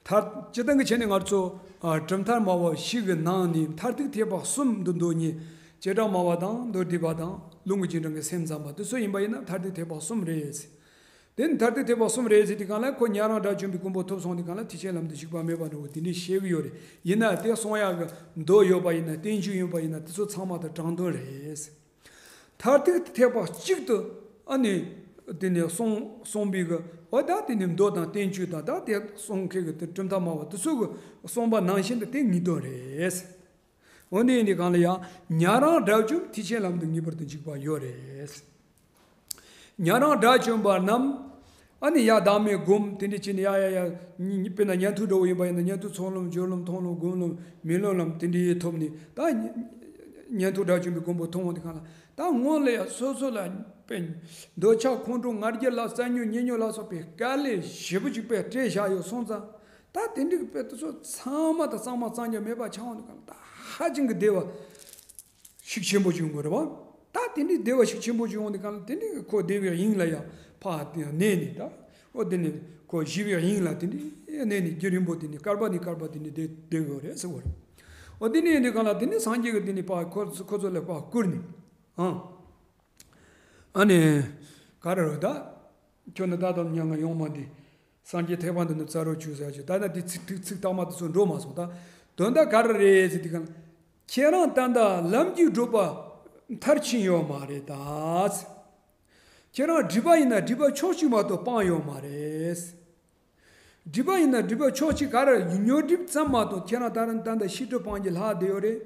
མཐར་སྤྱིར་བཏང་གི་ཆ་ནས་ང་ཚོ་ཨ་གྲུབ་མཐའ་སྨྲ་བ་བཞི་གི་ནང་ནས་མཐར་ཐུག་ཐེག་པ་གསུམ་དུ་འདོད་ནས། བྱེ་བྲག་སྨྲ་བ་དང་མདོ་སྡེ་པ་དང་ལུང་གི་རྗེས་འབྲང་གི་སེམས་ཙམ་པ་དེ་ཚོ་ཡིན་པ་ཡིན་ན་མཐར་ཐུག་ཐེག་པ་གསུམ་རེད། དེ་ནི་མཐར་ཐུག་ཐེག་པ་གསུམ་རེད་ཟེར་དུས་གང་ལ་ཁོ་ཉན་རང་དགྲ་བཅོམ་པའི་གོ་འཕང་ཐོབ་སོང་དུས་གང་ལ་ཐེག་ཆེན་ལམ་དུ་ཞུགས་པ་མེད་པ་འདྲ་བོ་དེ་འདྲའི་བཤད་ཀྱི་ཡོད་རེད། ཡིན་ན་དེ་གསུང་ཡག་གི་མདོ་ཡོད་པ་ཡིན་ན། བསྟན་བཅོས་ཡིན་པ་ཡིན་ན་དེ་ཚོ་ཚང་མ་དང་དྲང་དོན་རེད། མཐར་ཐུག་ཐེག་པ་གཅིག་ཏུ་ཨ་ནི་དེ་ནས་གསུངས་གསུངས་པའི་གི། འོ་ད་དེ་ནས་མདོ་དང་བསྟན་བཅོས་དང་ད་དེ་གསུང་མཁན་གི་དེ་གྲུབ་མཐའ་སྨྲ་བ་དེ་ཚོ་གི་གསུངས་པ་ནང་བཞིན་དུ་དེ་ངེས་དོན་རེད། འོ་འདི་ཡིན་དུས་གང་ལ་ཡང་ཉན་རང་དགྲ་བཅོམ་ཐེག་ཆེན་ལམ་དུ་ངེས་པར་དུ་འཇུག་པ་ཡོད་རེད། ཉན་རང་དགྲ་བཅོམ་པ་རྣམས་ཨ་ནི་ཡ་བདག་མེད་སྒོམ་དེ་འདྲ་བྱས་ནས་ཡ་ཡ་ཡ་དཔེར་ན་ཉན་ཐོས་འདྲ་བོ་ཡིན་པ་ཡིན་ན་ཉན་ཐོས་ཚོགས་ལམ་སྦྱོར་ལམ་མཐོང་ལམ་སྒོམ་ལམ་མི་སློབ་ལམ་དེ་འདྲའི་ཐོབ་ནས་ད་ཉན་ཐོས་དགྲ་བཅོམ་པའི་གོ་འཕང་ཐོབ་འོང་དུས་གང་ལ། ད་སྔོན་ལ་ཡང་སོ་སོ་ལ་དཔེ་འདོད་ཆགས་ཁོང་ཁྲོ་ང་རྒྱལ་ལ་རྩ་ཉོ་ཉེ་ཉོ་ལ་སོགས་པའི་དཀའ་ལས་ཞེ་པོ་ཅིག་དཔེ་སྤྲད་བཞག་ཡོད་སོང་ཙང་། ད་དེ་འདྲའི་དཔེ་དེ་ཚོ་ཚང་མ་དང་གཙང་མ་གཙང་རྐྱང་མེད་པ་ཆགས་འོང་དུས་གང་ལ་ད་ཧ་ཅང་གི་བདེ་བ་ཤུགས་ཆེན་པོ་ཅིག་ཡོང་གི་རེད་བ། ད་དེ་འདྲའི་བདེ་བ་ཤུགས་ཆེན་པོ་ཅིག་ཡོང་དུས་གང་ལ་དེ་འདྲའི་ཁོ་བདེ་བའི་དབྱིངས་ལ་ཡང་ཕར་གནས་ནས། ད་འོ་དེ་ནས་ཁོ་ཞི་བའི་དབྱིངས་ལ་དེ་འདྲའི་གནས་ནས་རྒྱུན་རིང་པོ་དེ་ནས་བསྐལ་པ་ནས་བསྐལ་པ་དེ་འདྲའི་བསྡད་བསྡད་དགོས་རེད་ཟེར་བ་རེད། འོ་དེ་ནས་ཡིན་དུས་གང་ལ་དེ་ནས་སངས་རྒྱས་ཀྱིས་དེ་ནས་ཕར་ཁོ་ཁོ་ཚོ་ལ་ཕར་བསྐུར་ནས་ཨང་། ཨ་ནི། ག་རེ་རེད་ད། ཁྱོད་ནི་ད་དུང་མྱ་ངན་ཡོང་མ་འདི། སངས་རྒྱས་ཐེག་པ་འདི་ནི་བཙལ་རོགས་བྱོས་ཟེར་བྱས། ད་ནི་འདི་ཚིག་ཐིག་ཚིག་དག་མ་དེ་ཚོ་འགྲོ་མ་སོང་། ད་དོན་དག་ག་རེ་རེད་ཟེར་དུས་གང་། ཁྱེད་རང་ད་ལྟ་ལམ་གྱི་བགྲོད་པ་མཐར་ཕྱིན་ཡོད་མ་རེད་ད། ཁྱེད་རང་སྒྲིབ་པ་ཡིན་ན་སྒྲིབ་པ་ཕྱོགས་གཅིག་མ་གཏོགས་སྤངས་ཡོད་མ་རེད། སྒྲིབ་པ་ཡིན་ན་སྒྲིབ་པ་ཕྱོགས་གཅིག་ག་རེ་ཉོན་སྒྲིབ་ཙམ་མ་གཏོགས་ཁྱེད་རང་ད་རུང་ད་ལྟ་ཤི་འཁྲུག་སྤངས་ཀྱི་ལྷག་བསྡད་ཡོད་རེད།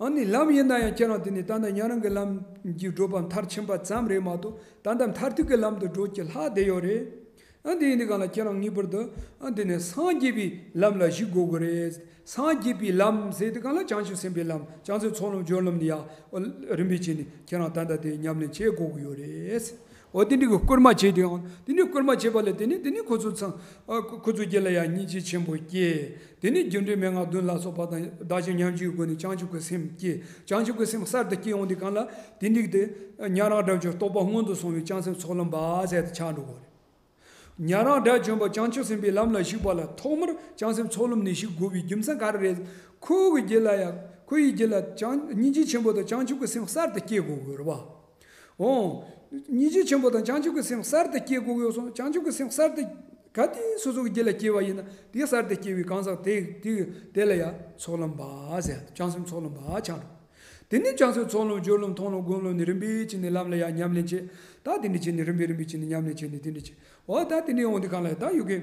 ཨ་ནི་ལམ་ཡིན་ན་ཡང་ཁྱེད་རང་དེ་ནི་ད་ལྟ་ཉན་རང་གི་ལམ་གྱི་བགྲོད་པ་མཐར་ཕྱིན་པ་ཙམ་རེད་མ་གཏོགས་ད་ལྟ་མཐར་ཐུག་གི་ལམ་དུ་བགྲོད་ཀྱི་ལྷག་བསྡད་ཡོད་རེད། ཨ་འདི་ཡིན་དུས་གང་ལ་ཁྱེད་རང་ངེས་པར་དུ་ཨ་འདི་ནི་སངས་རྒྱས་པའི་ལམ་ལ་གཞིགས་དགོས་ཀྱི་རེད། སངས་རྒྱས་པའི་ལམ་ཟེར་དུས་གང་ལ་བྱང་ཆུབ་སེམས་དཔའི་ལམ་བྱང་སེམས་ཚོགས་ལམ་སྦྱོར་ལམ་ནི་ཡང་རིམ་པས་བྱས་ནས་ཁྱེད་རང་ད་ལྟ་དེ་ཉམས་ལེན་བྱེད་དགོས་ཀྱི་ཡོད་རེད། འོ་དེ་འདྲའི་གི་སྐུལ་མ་བྱས་ཏེ་ཡང་དེ་ནི་སྐུལ་མ་བྱས་པ་ལས་དེ་ནི་དེ་ནི་ཁོ་ཚོ་ཚང་ཨ་ཁོ་ཁོ་ཚོ་རྒྱུད་ལ་ཡང་སྙིང་རྗེ་ཆེན་པོ་སྐྱེས། དེ་ནི་རྒྱུ་འབྲས་མན་ངག་བདུན་ལ་སོགས་པ་དང་བདག་གཞན་མཉམ་བརྗེའི་སྒོ་ནས་བྱང་ཆུབ་ཀྱི་སེམས་སྐྱེས། བྱང་ཆུབ་ཀྱི་སེམས་གསར་དུ་སྐྱེ་ཡོང་དུས་གང་ལ་དེ་འདྲའི་དེ་ཉན་རང་དགྲ་བཅོམ་རྟོགས་པ་སྔོན་དུ་སོང་བའི་བྱང་སེམས་ཚོགས་ལམ་པ་ཟེར་དུ་ཆགས་འགྲོ་གི་རེད། ཉན་རང་དགྲ་བཅོམ་པ་བྱང་ཆུབ་སེམས་དཔའི་ལམ་ལ་ཞུགས་པ་ལ་ཐོག་མར་བྱང་སེམས་ཚོགས་ལམ་ནས་ཞུགས་དགོས་པའི་རྒྱུ་མཚན་ག་རེ་རེད། ཁོ་གི་རྒྱུད་ལ་ཡང་ཁོ་ཡི་རྒྱུད་ལ་བྱང་སྙིང་རྗེ་ཆེན་པོ་དང་བྱང་ཆུབ་ཀྱི་སེམས་གསར་དུ་སྐྱེ་དགོས་དགོས་རེད་བ། འོ། སྙིང་རྗེ་ཆེན་པོ་དང་བྱང་ཆུབ་ཀྱི་སེམས་གསར་དུ་སྐྱེ་དགོས་ཡོད་སོང་། བྱང་ཆུབ་ཀྱི་སེམས་གསར་དུ་ག་དུས་སོ་སོ་གི་རྒྱུད་ལ་སྐྱེ་བ་ཡིན་ན་དེ་གསར་དུ་སྐྱེ་བའི་གང་ཟག་དེ་དེ་དེ་ལ་ཡང་ཚོགས་ལམ་པ་ཟེར་བྱང་སེམས་ཚོགས་ལམ་པ་ཆགས་འགྲོ། དེ་ནས་བྱང་སེམས་ཚོགས་ལམ་སྦྱོར་ལམ་མཐོང་ལམ་སྒོམ་ལམ་ནས་རིམ་པས་བྱས་ནས་ལམ་ལ་ཡང་ཉམས་ལེན་བྱེད། ད་དེ་འདྲ་བྱས་ནས་རིམ་པས་རིམ་པས་བྱས་ནས་ཉམས་ལེན་བྱས་ནས་དེ་འདྲ་བྱེད། འོ་ད་དེ་འདྲ་ཡོང་དུས་གང་ལ་ད་ཡོད་གི།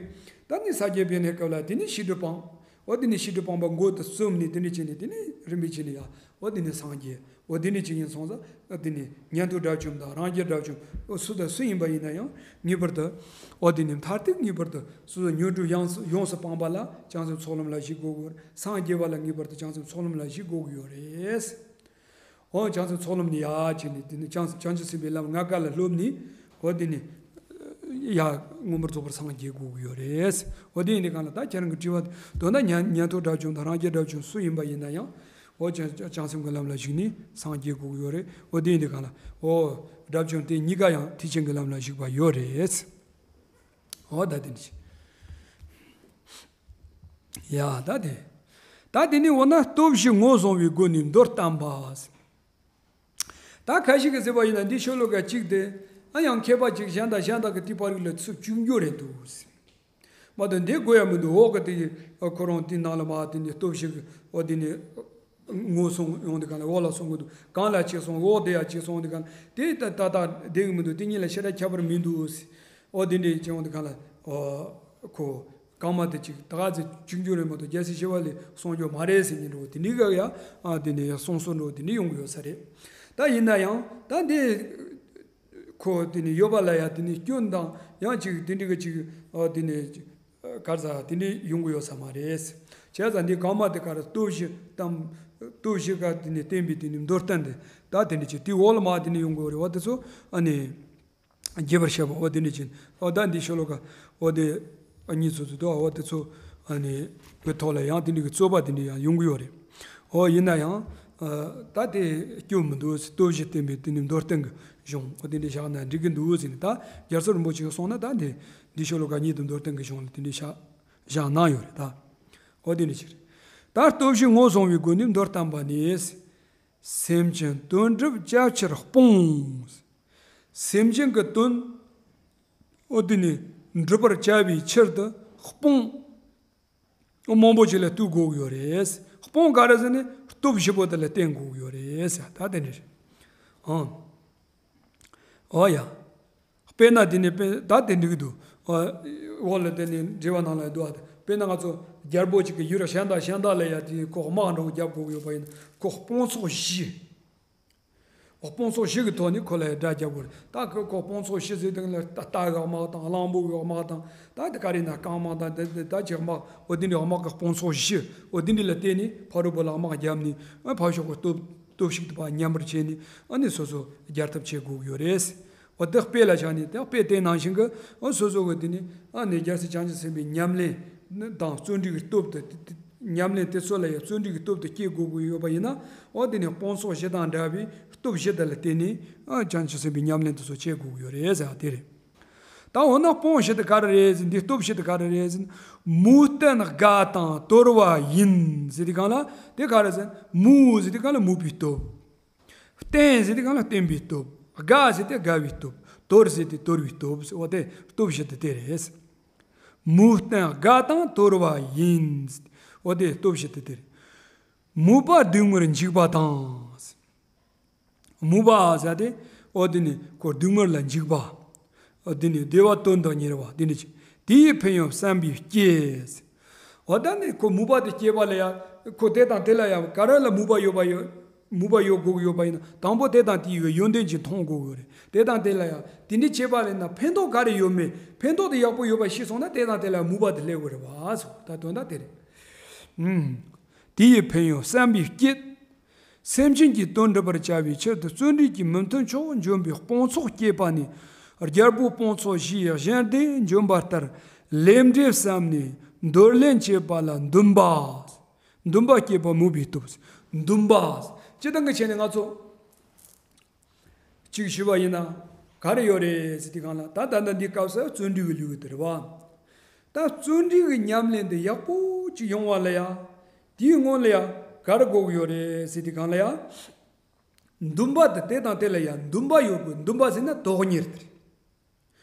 ད་ནི་ས་སྐྱ་པའི་གནས་སྐབས་ལ་དེ་ནས་ཤི་འཁྲུག་སྤངས། འོ་དེ་ནས་ཤི་འཁྲུག་སྤངས་པ་མགོ་དུ་བཙུམས་ནས་དེ་འདྲ་བྱས་ནས་དེ་ནས་རིམ་པས་བྱས་ནས་ཡ། འོ་དེ་ནས་སངས་རྒྱས། འོ་དེ་འདྲ་བྱས་ཡིན་སོང་ཙང་དེ་ནས་ཉན་ཐོས་དགྲ་བཅོམ་དང་རང་རྒྱལ་དགྲ་བཅོམ་འོ་སུ་དང་སུ་ཡིན་པ་ཡིན་ན་ཡང་ངེས་པར་དུ། འོ་དེ་ནས་མཐར་ཐུག་ངེས་པར་དུ་སོ་སོ་ཉོན་སྒྲིབ་ཡོངས་སུ་ཡོངས་སུ་སྤངས་པ་ལ་བྱང་སེམས་ཚོགས་ལམ་ལ་གཞིགས་དགོས་ཀྱི་ཡོད་རེད། སངས་རྒྱས་པ་ལ་ངེས་པར་དུ་བྱང་སེམས་ཚོགས་ལམ་ལ་གཞིགས་དགོས་ཀྱི་ཡོད་རེད། འོ་བྱང་སེམས་ཚོགས་ལམ་ནས་ཡར་བྱས་ནས་དེ་ནས་བྱང་བྱང་ཆུབ་སེམས་དཔའི་ལམ་ལྔ་ཀ་ལ་སློབ་ནས་འོ་དེ་ནས་ཡར་མངོན་པར་རྫོགས་པར་སངས་རྒྱས་དགོས་ཀྱི་ཡོད་རེད། འོ་དེ་ཡིན་དུས་གང་ལ་ད་ཁྱེད་རང་གི་དྲི་བ་དོན་དག་ཉན་ཉན་ཐོས་དགྲ་བཅོམ་དང་རང་རྒྱལ་དགྲ་བཅོམ་སུ་ཡིན་པ་ཡིན་ན་ཡང་འོ་བྱང་བྱང་སེམས་ཀྱི་ལམ་ལ་ཞུགས་ནས་སངས་རྒྱས་དགོས་ཀྱི་ཡོད་རེད། འོ་དེ་ཡིན་དུས་གང་ལ་འོ་དགྲ་བཅོམ་དེ་གཉིས་ཀ་ཡང་ཐེག་ཆེན་གྱི་ལམ་ལ་ཞུགས་པ་ཡོད་རེད། འོ་ད་དེ་འདྲ་ཞིག་ཡ་ད་དེ། ད་དེ་ནས་འོ་ན་སྟོབས་བཞི་ངོས་བཟུང་བའི་སྒོ་ནས་མདོར་བསྟན་པ། ད་ཁ་ཤས་ཀྱིས་ཟེར་བ་ཡིན་ན་འདི་ཤོ་ལོ་ཀ་གཅིག་དེ་ཨ་ཡང་མཁས་པ་གཅིག་གཞན་དང་གཞན་དག་གི་དེ་བར་ལ་ཚུར་བཅུག་རྒྱུ་རེད་འདུག་མ་གཏོགས་འདི་དགོས་ཡ་མི་འདུག་འོག་གི་དེ་ཁོ་རང་དེ་ནང་ལ་མ་དེ་ནས་སྟོབས་བཞི་གི་འོ་དེ་ནས་ངོས་བཟུང་ཡོང་དུས་གང་ལ་འོག་ལ་སོང་གི་འདུག་གང་ལ་གཅིག་སོང་འོག་དེ་ཡ་གཅིག་སོང་དུས་གང་དེ་ད་ད་ད་བསྡད་གི་མི་འདུག་དེ་གཉིས་ལ་ཞེ་དྲག་ཁྱད་པར་མི་འདུག་འོ་དེ་འདྲས་བྱས་ཡོང་དུས་གང་ལ་ཨོ་ཁོ་གང་མ་དེ་ཅིག་ད་ག་ཚོད་བཅུག་རྒྱུ་རེད་མ་གཏོགས་རྒྱལ་སྲས་ཞི་བ་ལྷས་གསུང་རྒྱུ་མ་རེད་ཟེར་མཁན་འདྲ་བོ་དེ་འདྲའི་ག་ཡ་ཨ་དེ་ནས་གསུང་སྲོལ་འདྲ་བོ་དེ་འདྲ་ཡོང་གི་ཡོད་ས་རེད། ད་ཡིན་ན་ཡང་ད་འདི་ཁོ་དེ་ནས་ཡོད་པ་ལ་ཡ་དེ་ནས་སྐྱོན་དང་ཡང་ཅིག་དེ་འདྲའི་ག་ཅིག་ཨ་དེ་ནས་ག་རེ་ཟ་དེ་འདྲའི་ཡོང་གི་ཡོད་ས་མ་རེད། བྱས་ཙང་འདི་གང་མ་དེ་ག་རེ་སྟོབས་བཞི་དང་སྟོབས་བཞི་ག་དེ་ནས་བསྟན་པའི་དེ་ནས་མདོར་བསྟན་དེ་ད་དེ་འདྲ་ཅིག་དེའི་འོག་ལ་མ་དེ་ནས་ཡོང་གི་ཡོད་རེད་བ། དེ་ཚོ་ཨ་ནི། རྒྱས་པར་བཤད་པ་འོ་དེ་འདྲ་ཅན། འོ་ད་འདི་ཤོ་ལོ་ཀ་འོ་དེ་གཉིས་ཚོ་ཚོ་དུ་འོ་དེ་ཚོ་ཨ་ནི་གི་ཐོག་ལ་ཡང་དེ་འདྲ་གི་རྩོད་པ་དེ་འདྲ་ཡང་ཡོང་གི་ཡོད་རེད། འོ་ཡིན་ན་ཡང་ཨ་ད་དེ་སྐྱོན་མི་འདུག་སྟོབས་བཞི་བསྟན་པའི་དེ་ནི་མདོར་བསྟན་གི་གཞུང་འོ་དེ་འདྲ་བཞག་ན་འགྲིག་གི་འདུག་ཟེར་ནས། ད་རྒྱལ་ཚབ་རིན་པོ་ཆེ་གི་གསུང་ན་ད་འདི་འདི་ཤོ་ལོ་ཀ་གཉིས་དང་མདོར་བསྟན་གི་གཞུང་ལ་དེ་འདྲ་བཞག་བཞག་གནང་ཡོད་རེད་ད། འོ་དེ་འདྲ་ཅིག་རེད། ད་སྟོབས་བཞི་ངོས་བཟུང་བའི་སྒོ་ནས་མདོར་བསྟན་པ་ནི། སེམས་ཅན་དོན་སྒྲུབ་བྱ་ཕྱིར་སྤོང་། སེམས་ཅན་གྱི་དོན་འོ་དེ་ནི་འགྲུབ་པར་བྱ་བའི་ཕྱིར་དུ་སྤོང་མང་པོ་ཅིག་ལ་བཏུལ་དགོས་ཀྱི་ཡོད་རེད། སྤོང་ག་རེ་ཟེར་ན་སྟོབས་བཞི་པོ་དེ་ལ་བརྟེན་དགོས་ཀྱི་ཡོད་རེད་ཟེར། ད་དེ་འདྲ་རེད། ཨང་། འོ་ཡ། དཔེར་ན་དེ་ནི་དཔེ་ད་དེ་འགྲིག་གི་འདུག་འོ་འོག་ལ་དེ་ནི་འགྲེལ་པ་ནང་ལ་འདུག་ཨ། དཔེར་ན་ང་ཚོ་རྒྱལ་པོ་གཅིག་གིས་ཡུལ་གཞན་དང་གཞན་དག་ལ་ཡ་དེ་ཁོ་དམག་འདྲ་བོ་རྒྱབ་དགོས་ཀྱི་ཡོད་པ་ཡིན་ན་ཁོ་དཔུང་ཚོགས་བཞི། འོ་དཔུང་ཚོགས་བཞི་གི་ཐོག་ནས་ཁོ་ལ་ཡ་དགྲ་རྒྱབ་དགོས་རེད། ད་ཁོ་ཁོ་དཔུང་ཚོགས་བཞི་ཟེར་དུས་ལ་ད་རྟ་གི་དམག་དང་གླང་པོ་གི་དམག་དང་ད་དེ་ག་རེ་ན་རྐང་དམག་དང་དེ་དེ་ད་ཅིག་དམག་འོ་དེ་འདྲའི་དམག་གི་དཔུང་ཚོགས་བཞི་འོ་དེ་འདྲ་ལ་བརྟེན་ནས་ཕ་རོལ་པོ་ལ་དམག་བརྒྱབ་ནས་ཨ་ཕར་ཕྱོགས་ཀྱི་སྟོབས་སྟོབས་ཤུགས་དེ་ཕར་ཉམས་པར་བྱས་ནས་ཨ་ནི་སོ་སོ་རྒྱལ་ཐབས་བྱེད་དགོས་ཀྱི་ཡོད་རེད། འོ་དེ་དཔེ་ལ་བཞག་ནས་དེ་དཔེ་དེ་ནང་བཞིན་གྱི་འོ་སོ་སོ་གི་དེ་ནི་ཨ་ནི་རྒྱལ་སྲས་བྱང་ཆུབ་སེམས་དཔའི་ཉམས་ལེན་དང་བརྩོན་འགྲུས་ཀྱི་སྟོབས་དེ་དེ་དེ་ཉམས་ལེན་དེ་ཚོ་ལ་ཡང་བརྩོན་འགྲུས་ཀྱི་སྟོབས་དེ་སྐྱེད་དགོས་ཀྱི་ཡོད་པ་ཡིན་ན་འོ་དེ་ནི་དཔུང་ཚོགས་བཞི་དང་འདྲ་བའི་སྟོབས་བཞི་དེ་ལ་བརྟེན་ནས་ཨ་བྱང་ཆུབ་སེམས་དཔའི་ཉམས་ལེན་དེ་ཚོ་བྱེད་དགོས་ཀྱི་ཡོད་རེད་ཟེར་བ་དེ་རེད། ད་འོ་ན་དཔུང་བཞི་དེ་ག་རེ་རེད་ཟེར། འདི་སྟོབས་བཞི་དེ་ག་རེ་རེད་ཟེར། མུ་སྟན་དགའ་དང་དོར་བ་ཡིན་ཟེར་དུས་གང་ལ་དེ་ག་རེ་ཟེར། མུ་ཟེར་དུས་གང་ལ་མུ་པའི་སྟོབས། སྟན་ཟེར་དུས་གང་ལ་བརྟན་པའི་སྟོབས། དགའ་ཟེར་དུས་དགའ་བའི་སྟོབས། དོར་ཟེར་དུས་དོར་བའི་སྟོབས། འོ་དེ་སྟོབས་བཞི་དེ་དེ་རེད། མུ་སྟན་དགའ་དང་དོར་བ་ཡིན། འོ་དེ་སྟོབས་བཞི་དེ་དེ་རེད། མུ་པ་སྡུག་བསྔལ་འཇིགས་པ་དང་། མུ་པ་ཟེར་དེ་ འོ་དེ་ནི་ཁོ་སྡུག་བསྔལ་ལ་འཇིགས་པ། འོ་དེ་ནི་བདེ་བ་དོན་དུ་གཉེར་བ་དེ་ནི་ཅི། དེ་ཡི་ཕན་ཡོན་བསམ་པས་བསྐྱེད། འོ་ད་ནི་ཁོ་མོས་པ་དེ་བསྐྱེད་པ་ལ་ཡ། ཁོ་དེ་དང་དེ་ལ་ཡ་ག་རེ་ལ་མོས་པ་ཡོད་པ་ཡོད། མོས་པ་ཡོད་དགོས་ཀྱི་ཡོད་པ་ཡིན་ན། དང་པོ་དེ་དང་དེའི་ཡོན་ཏན་ཅིག་མཐོང་དགོས་ཀྱི་ཡོད་རེད། དེ་དང་དེ་ལ་ཡ་དེ་འདྲ་བྱས་པ་ལ་ན་ཕན་ཐོགས་ག་རེ་ཡོད་མེད། ཕན་ཐོགས་དེ་ཡག་པོ་ཡོད་པ་ཤེས་སོང་ན་དེ་དང་དེ་ལ་མོས་པ་དེ་སླེབས་ཀྱི་རེད་བ། སོ་ད་དོན་དག་དེ་རེད། ཨུམ། དེ་ཡི་ཕན་ཡོན་བསམ་པས་བསྐྱེད། སེམས་ཅན་གྱི་དོན་འགྲུབ་པར་བྱ་བའི་ཕྱིར་དུ་བརྩོན་འགྲུས་ཀྱི་མི་མཐུན་ཕྱོགས་འཇོམས་པའི་དཔུང་ཚོགས་བསྐྱེད་པ་ནི། རྒྱལ་པོའི་དཔུང་ཚོགས་ཞེས་གཞན་སྡེ་འཇོམས་པ་ལྟར། ལས་འབྲས་བསམས་ནས་འདོར་ལེན་བྱེད་པ་ལ་འདུན་པ། འདུན་པ་བསྐྱེད་པ་མོས་པའི་སྟོབས། འདུན་པ། སྤྱིར་བཏང་གི་ཆ་ནས་ང་ཚོ་གཅིག་ཞུས་པ་ཡིན་ན་ག་རེ་ཡོད་རེད་ཟེར་དུས་སྒང་ལ། ད་ད་ལྟ་འདི་སྐབས་སུ་བརྩོན་འགྲུས་ཀྱི་ལེའུ་དེ་རེད་བ། ད་བརྩོན་འགྲུས་ཀྱི་ཉམས་ལེན་དེ་ཡག་པོ་ཅིག་ཡོང་བ་ལ་ཡ། དེའི་སྔོན་ལ་ཡ་ག་རེ་དགོས་ཀྱི་ཡོད་རེད་ཟེར་དུས་སྒང་ལ་ཡ། འདུན་པ་དེ་དེ་དང་དེ་ལ་ཡང་འདུན་པ་ཡོད་དགོས། འདུན་པ་ཟེར་ན་དོན་གཉེར་དེ་རེད།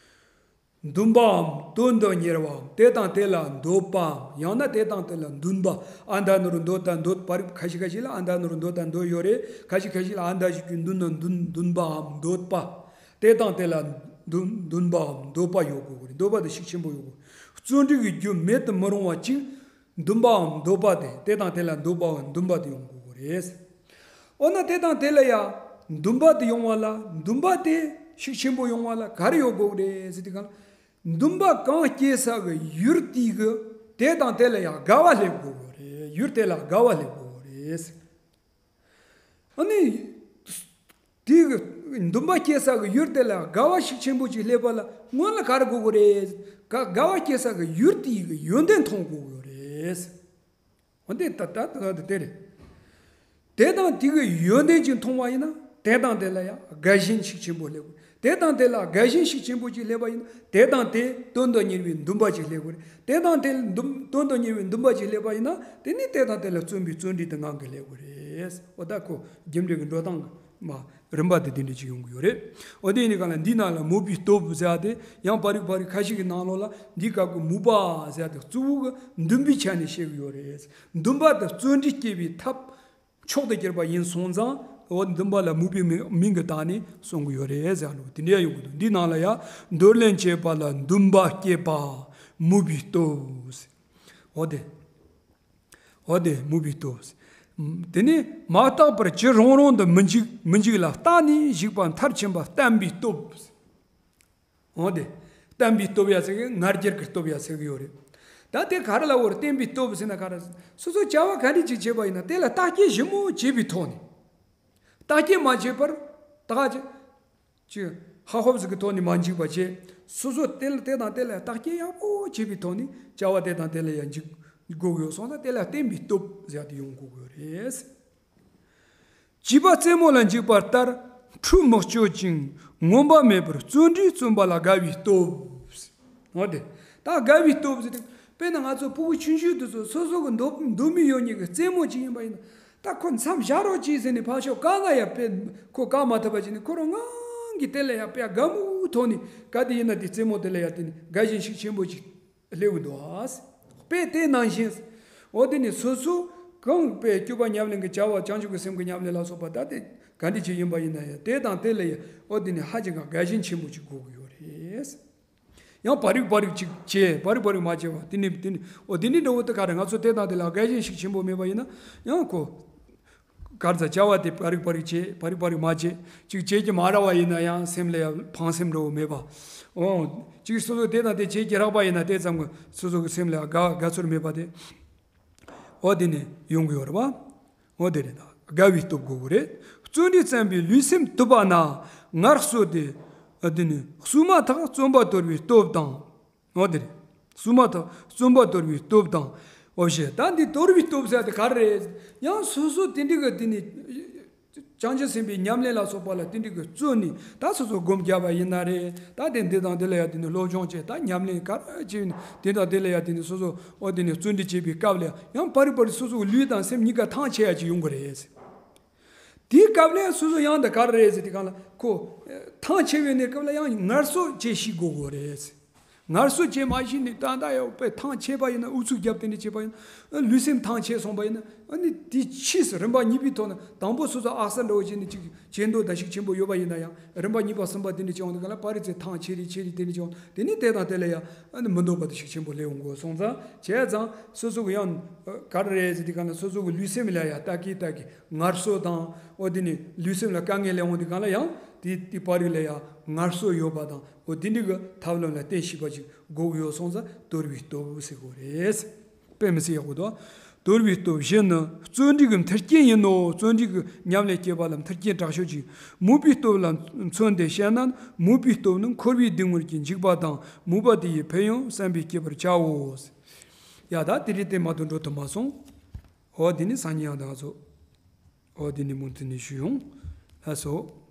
འདུན་པའམ་དོན་དུ་གཉེར་བའམ་དེ་དང་དེ་ལ་འདོད་པའམ། ཡང་ན་དེ་དང་དེ་ལ་འདུན་པ། ཨ་མདའ་ནོར་འདོད་དང་འདོད། པར་ཁ་ཤས་ཁ་ཤས་ལ་ཨ་མདའ་ནོར་འདོད་དང་འདོད་ཡོད་རེད། ཁ་ཤས་ཁ་ཤས་ལ་ཨ་མདའ་ཞིག་གི་འདུན་ན་འདུན་འདུན་པའམ་འདོད་པ། དེ་དང་དེ་ལ་འདུན་འདུན་པའམ་འདོད་པ་ཡོད་དགོས་རེད། འདོད་པ་དེ་ཤུགས་ཆེན་པོ་ཡོད་དགོས། བརྩོན་འགྲུས་ཀྱི་རྒྱུ་མེད་དུ་མི་རུང་བ་གཅིག་འདུན་པའམ་འདོད་པ་དེ། དེ་དང་དེ་ལ་འདོད་པའམ་འདུན་པ་དེ་ཡོང་དགོས་ཀྱི་རེད། འོ་ན་དེ་དང་དེ་ལ་ཡང་འདུན་པ་དེ་ཡོང་བ་ལ། འདུན་པ་དེ་ཤུགས་ཆེན་པོ་ཡོང་བ་ལ་ག་རེ་ཡོད་དགོས་ཀྱི་རེད་ཟེར་དུས་སྒང་ལ། འདུན་པ་གང་སྐྱེ་ས་གི་ཡུལ་དེའི་གི་དེ་དང་དེ་ལ་ཡང་དགའ་བ་སླེབས་དགོས་ཀྱི་རེད། ཡུལ་དེ་ལ་དགའ་བ་སླེབས་དགོས་ཀྱི་རེད། ཨ་ནི། དེའི་གི་འདུན་པ་སྐྱེ་ས་གི་ཡུལ་དེ་ལ་དགའ་བ་ཤུགས་ཆེན་པོ་ཅིག་སླེབས་པ་ལ་སྔོན་ལ་ག་རེ་དགོས་ཀྱི་རེད། དགའ་དགའ་བ་སྐྱེ་ས་གི་ཡུལ་དེའི་གི་ཡོན་ཏན་མཐོང་དགོས་ཀྱི་རེད། འོ་དེ་ད་ད་ད་ད་དེ་རེད། དེ་དང་དེ་གི་ཡོན་ཏན་ཅིག་མཐོང་བ་ཡིན་ན་དེ་དང་དེ་ལ་ཡང་དགའ་ཞེན་ཤུགས་ཆེན་པོ་སླེབས་དགོས། དེ་དང་དེ་ལ་དགའ་ཞེན་ཤུགས་ཆེན་པོ་ཅིག་སླེབས་པ་ཡིན་ན་དེ་དང་དེ་དོན་དུ་གཉེར་བའི་འདུན་པ་ཅིག་སླེབས་དགོས་རེད། དེ་དང་དེ་འདུན་དོན་དུ་གཉེར་བའི་འདུན་པ་ཅིག་སླེབས་པ་ཡིན་ན་དེ་ནི་དེ་དང་དེ་ལ་བརྩོན་པའི་བརྩོན་འགྲུས་དེ་ངང་གིས་སླེབས་དགོས་རེད། འོ་ད་ཁོ་རྒྱུ་འབྲས་ཀྱི་འགྲོ་སྟངས་མ་རིམ་པ་དེ་དེ་འདྲ་ཅིག་ཡོང་གི་ཡོད་རེད། འོ་དེ་ཡིན་ནི་གང་ལ་འདི་ནང་ལ་མོས་པའི་སྟོབས་ཟེར་ཡ་དེ་ཡང་པ་རིག་པ་རིག་ཁ་ཤས་ཀྱི་ནང་ལོགས་ལ་འདིའི་སྐབས་ཀྱི་མོས་པ་ཟེར་ཡ་དེ་གཙོ་བོ་གི་འདུན་པའི་ཆ་ནས་བཤད་ཀྱི་ཡོད་རེད། འདུན་པ་དེ་བརྩོན་འགྲུས་སྐྱེ་བའི་ཐབས་མཆོག་ཏུ་གྱུར་པ་ཡིན་སོང་ཙང་། འོ་འདུན་པ་ལ་མོས་པའི་མིང་མིང་གི་སྟེང་ནས་གསུང་གི་ཡོད་རེད་ཟེར་ནོ་དེ་འདྲ་ཡོང་གི་འདུག་འདི་ནང་ལ་ཡང་འདོར་ལེན་བྱེད་པ་ལ་འདུན་པ་བསྐྱེད་པ་མོས་པའི་སྟོབས། འོ་དེ། འོ་དེ་མོས་པའི་སྟོབས། དེ་ནས་མ་བརྟགས་པར་ཅི་རུང་རུང་དུ་མི་འཇུག་མི་འཇུག་ལ་བརྟགས་ནས་གཞིག་པ་མཐར་ཕྱིན་པ་བརྟན་པའི་སྟོབས། འོ་དེ། བརྟན་པའི་སྟོབས་ཡ་ཟེར་གི་ང་རྒྱལ་གྱི་སྟོབས་ཡ་ཟེར་གི་ཡོད་རེད། ད་དེ་ག་རེ་ལ་འོ་རེད། བརྟན་པའི་སྟོབས་ཟེར་ན་ག་རེ། སོ་སོ་བྱ་བ་ག་འདྲ་ཅིག་བྱེད་པ་ཡིན་ན་དེ་ལ་བརྟག་དཔྱད་ཞིབ་མོ་བྱེད་པའི་ཐོག་ནས། བརྟག་དཔྱད་མ་བྱས་པར་ད་ག་ཅིག་ཅིག་ཧ་ཧོབ་ཟིག་གི་ཐོག་ནས་མ་འཇིགས་པ་བྱས། སོ་སོ་དེ་ལ་དེ་དང་དེ་ལ་བརྟག་དཔྱད་ཡག་པོ་བྱེད་པའི་ཐོག་ནས་བྱ་བ་དེ་དང་དེ་ལ་ཡང་འཇུག་དགོས་ཀྱི་ཡོད་སོང་ཙང་དེ་ལ་བརྟན་པའི་སྟོབས་ཟེར་ཡ་དེ་ཡོང་དགོས་ཀྱི་ཡོད་རེད། བྱིས་པ་རྩེད་མོ་ལ་འཇུག་པ་ལྟར་འཁྲུལ་མི་སྤྱོད་ཅིང་ངོམས་པ་མེད་པར་བརྩོན་འགྲུས་བརྩོན་པ་ལ་དགའ་བའི་སྟོབས། འོ་དེ། ད་དགའ་བའི་སྟོབས་ཟེར་དུས་དཔེར་ན་ང་ཚོ་ཕྲུ་གུ་ཆུང་ཆུང་དེ་ཚོ་སོ་སོ་གི་འདོད་འདོད་མོས་ཡོད་མཁན་གྱི་རྩེད་མོ་ཅིག་ཡིན་པ་ཡིན་ན། ད་ཁོ་མཚམས་བཞག་རོགས་གྱིས་ཟེར་ནས་ཕར་ཕྱོགས་བཀག་ན་ཡང་དཔེ་ཁོ་བཀག་མ་ཐུབ་པ་བྱས་ནས་ཁོ་རང་ངང་གིས་དེ་ལ་ཡང་དཔེ་དགའ་མོའི་ཐོག་ནས་ག་དེ་ཡིན་ན་དེ་རྩེད་མོ་དེ་ལ་ཡང་དེ་ནས་དགའ་ཞེན་ཤུགས་ཆེན་པོ་ཅིག་སླེབས་ཀྱི་འདུག་ཨ། དཔེ་དེ་ནང་བཞིན། འོ་དེ་ནས་སོ་སོ་གང་དཔེ་སྤྱོད་པ་ཉམས་ལེན་གྱི་བྱ་བ་བྱང་ཆུབ་ཀྱི་སེམས་ཀྱི་ཉམས་ལེན་ལ་སོགས་པ་ད་དེ་ག་འདྲ་ཅིག་ཡིན་པ་ཡིན་ན་ཡང་དེ་དང་དེ་ལ་ཡང་འོ་དེ་ནས་ཧ་ཅང་གི་དགའ་ཞེན་ཆེན་པོ་ཅིག་དགོས་ཀྱི་ཡོད་རེད། ཡང་པ་རིག་པ་རིག་ཅིག་བྱས། པ་རིག་པ་རིག་མ་བྱས་པ་དེ་ནི་དེ་ནི་འོ་དེ་ནི་འདྲ་བོ་དེ་ག་རེ། ང་ཚོ་དེ་དང་དེ་ལ་དགའ་ཞེན་ཤུགས་ཆེན་པོ་མེད་པ་ཡིན་ན་ཡང་ཁོ། གར་ཚ་བྱ་བ་དེ་པ་རིག་པ་རིག་བྱས། པ་རིག་པ་རིག་མ་བྱས། ཅིག་བྱེད་ཀྱི་མ་རག་པ་ཡིན་ན་ཡང་སེམས་ལ་ཡང་ཕངས་སེམས་འདྲ་བོ་མེད་པ། འོ། ཅིག་སོ་སོ་དེ་དང་དེ་བྱེད་ཀྱི་རག་པ་ཡིན་ན་དེ་ཙམ་གྱི་སོ་སོ་གི་སེམས་ལ་དགའ་དགའ་ཚོར་མེད་པ་དེ། འོ་དེ་ནི་ཡོང་གི་ཡོད་རེད་པ། འོ་དེ་རེད། ད་དགའ་བའི་སྟོབས་དགོས་ཀྱི་རེད། བརྩོན་འགྲུས་བརྩམས་པས་ལུས་སེམས་དུབ་པ་ན། ངལ་གསོ་སྟེ། འོ་དེ་ནི་གསོས་མ་ཐག་བརྩོན་པ་དོར་བའི་སྟོབས་དང་། འོ་དེ་རེད། གསོས་མ་ཐག་བརྩོན་པ་དོར་བའི་སྟོབས་དང་། འོ་ཞེས་ད་འདི་དོར་བའི་སྟོབས་ཟེར་དེ་ག་རེ་རེད། ཡང་སོ་སོ་དེ་འདྲ་གི་དེ་ནི། བྱང་ཆུབ་སེམས་དཔའི་ཉམས་ལེན་ལ་སོགས་པ་ལ་དེ་འདྲ་གི་བརྩོན་ནས་ད་སོ་སོ་སྒོམ་རྒྱབ་པ་ཡིན་ན་རེད། ད་དེ་འདི་དང་འདི་ལ་ཡ་དེ་ནི་སློབ་སྦྱོང་བྱས། ད་ཉམས་ལེན་ག་རེ་བྱས་ནས་དེ་དང་དེ་ལ་ཡ་དེ་ནི་སོ་སོ་འོ་དེ་ནི་བརྩོན་འགྲུས་བྱེད་པའི་སྐབས་ལ་ཡང་པ་རི་པ་རི་སོ་སོའི་ལུས་དང་སེམས་གཉིས་ཀ་ཐང་ཆད་ཡ་ཅིག་ཡོང་གི་རེད། དེའི་སྐབས་ལ་སོ་སོ་ཡང་ད་ག་རེ་རེད་ཟེར་དེ་གང་ལ་ཁོ་ཐང་ཆད་པའི་གནས་སྐབས་ལ་ཡང་ངལ་གསོ་བྱེད་ཤེས་དགོས་དགོས་རེད། ངལ་གསོ་བྱེད་མ་ཤེས་ནས་ད་ལྟ་ཡང་དཔེ་ཐང་ཆད་པ་ཡིན་ན། ཨུ་ཚུགས་བརྒྱབ་དེ་འདྲ་བྱས་པ་ཡིན་ན། ལུས་སེམས་ཐང་ཆད་སོང་བ་ཡིན་ན། ཨ་ནི་དེ་ཕྱིས་སུ་རིམ་པ་གཉིས་པའི་ཐོག་ནས། དང་པོ་སོ་སོ་ཨག་ས་འདྲ་བོ་བྱས་ནས་ཅིག་བྱེད་འདོད་ད་ཤུགས་ཆེན་པོ་ཡོད་པ་ཡིན་ན་ཡང་། རིམ་པ་གཉིས་པ་གསུམ་པ་དེ་འདྲ་བྱས་འོང་དུས་སྒང་ལ་པར་རིས་ཚོ་ཐང་ཆད་རེ་ཆད་རེ་དེ་འདྲ་བྱས་འོང་། དེ་ནས་དེ་དང་དེ་ལ་ཡང་ཨ་ནི་མི་འདོད་པ་དེ་ཤུགས་ཆེན་པོ་སླེབས་འོང་གི་སོང་ཙང་། བྱས་ཙང་སོ་སོ་གི་ཡང་ག་རེ་རེད་ཟེར་དུས་སྒང་ལ། སོ་སོ་གི་ལུས་སེམས་ལ་ཡང་ལྟ་གི་ལྟ་གི་ངལ་གསོ་དང་། འོ་དེ་ནས་ལུས་སེམས་ལ་དཀའ་ངལ་སླེབས་འོང་དུས་སྒང་ལ་ཡང་དེ་དེ་པར་རིས་ལ་ཡང་ངལ་གསོ་ཡོད་པ་དང་། འོ་དེ་འདྲ་གི་ཐབས་ལམ་ལ་བརྟེན་ཤེས་པ་ཅིག་དགོས་ཀྱི་ཡོད་སོང་ཙང་དོར་བའི་སྟོབས་ཟེར་དགོས་རེད། དཔེ་མི་སྲིད་ཡག་པོ་འདུག་དོར་བའི་སྟོབས་བཞི་ནི་བརྩོན་འགྲུས་ཀྱི་མཐུན་རྐྱེན་ཡིན་ནོ། བརྩོན་འགྲུས་ཀྱི་ཉམས་ལེན་བྱེད་པ་ལ་མཐུན་རྐྱེན་དྲག་ཤོས་ཅིག་མོས་པའི་སྟོབས་ལ་མཚོན་ཏེ་བཤད་ན། མོས་པའི་སྟོབས་ནི་འཁོར་བའི་སྡུག་བསྔལ་གྱི་འཇིགས་པ་དང་། མོས་པ་དེ་ཡི་ཕན་ཡོན་བསམ་པས་བསྐྱེད་པར་བྱའོ། ཡ་ད་དེ་རིང་དེ་མ་གཏོགས་འགྲོ་ཐུབ་མ་སོང་། འོ་དེ་ནི་སང་ཉིན་ཡང་ད་ང་ཚོ། འོ་དེ་ནི་མུ་མཐུད་ནས་ཞུ་ཡོང་། ལགས་སོ།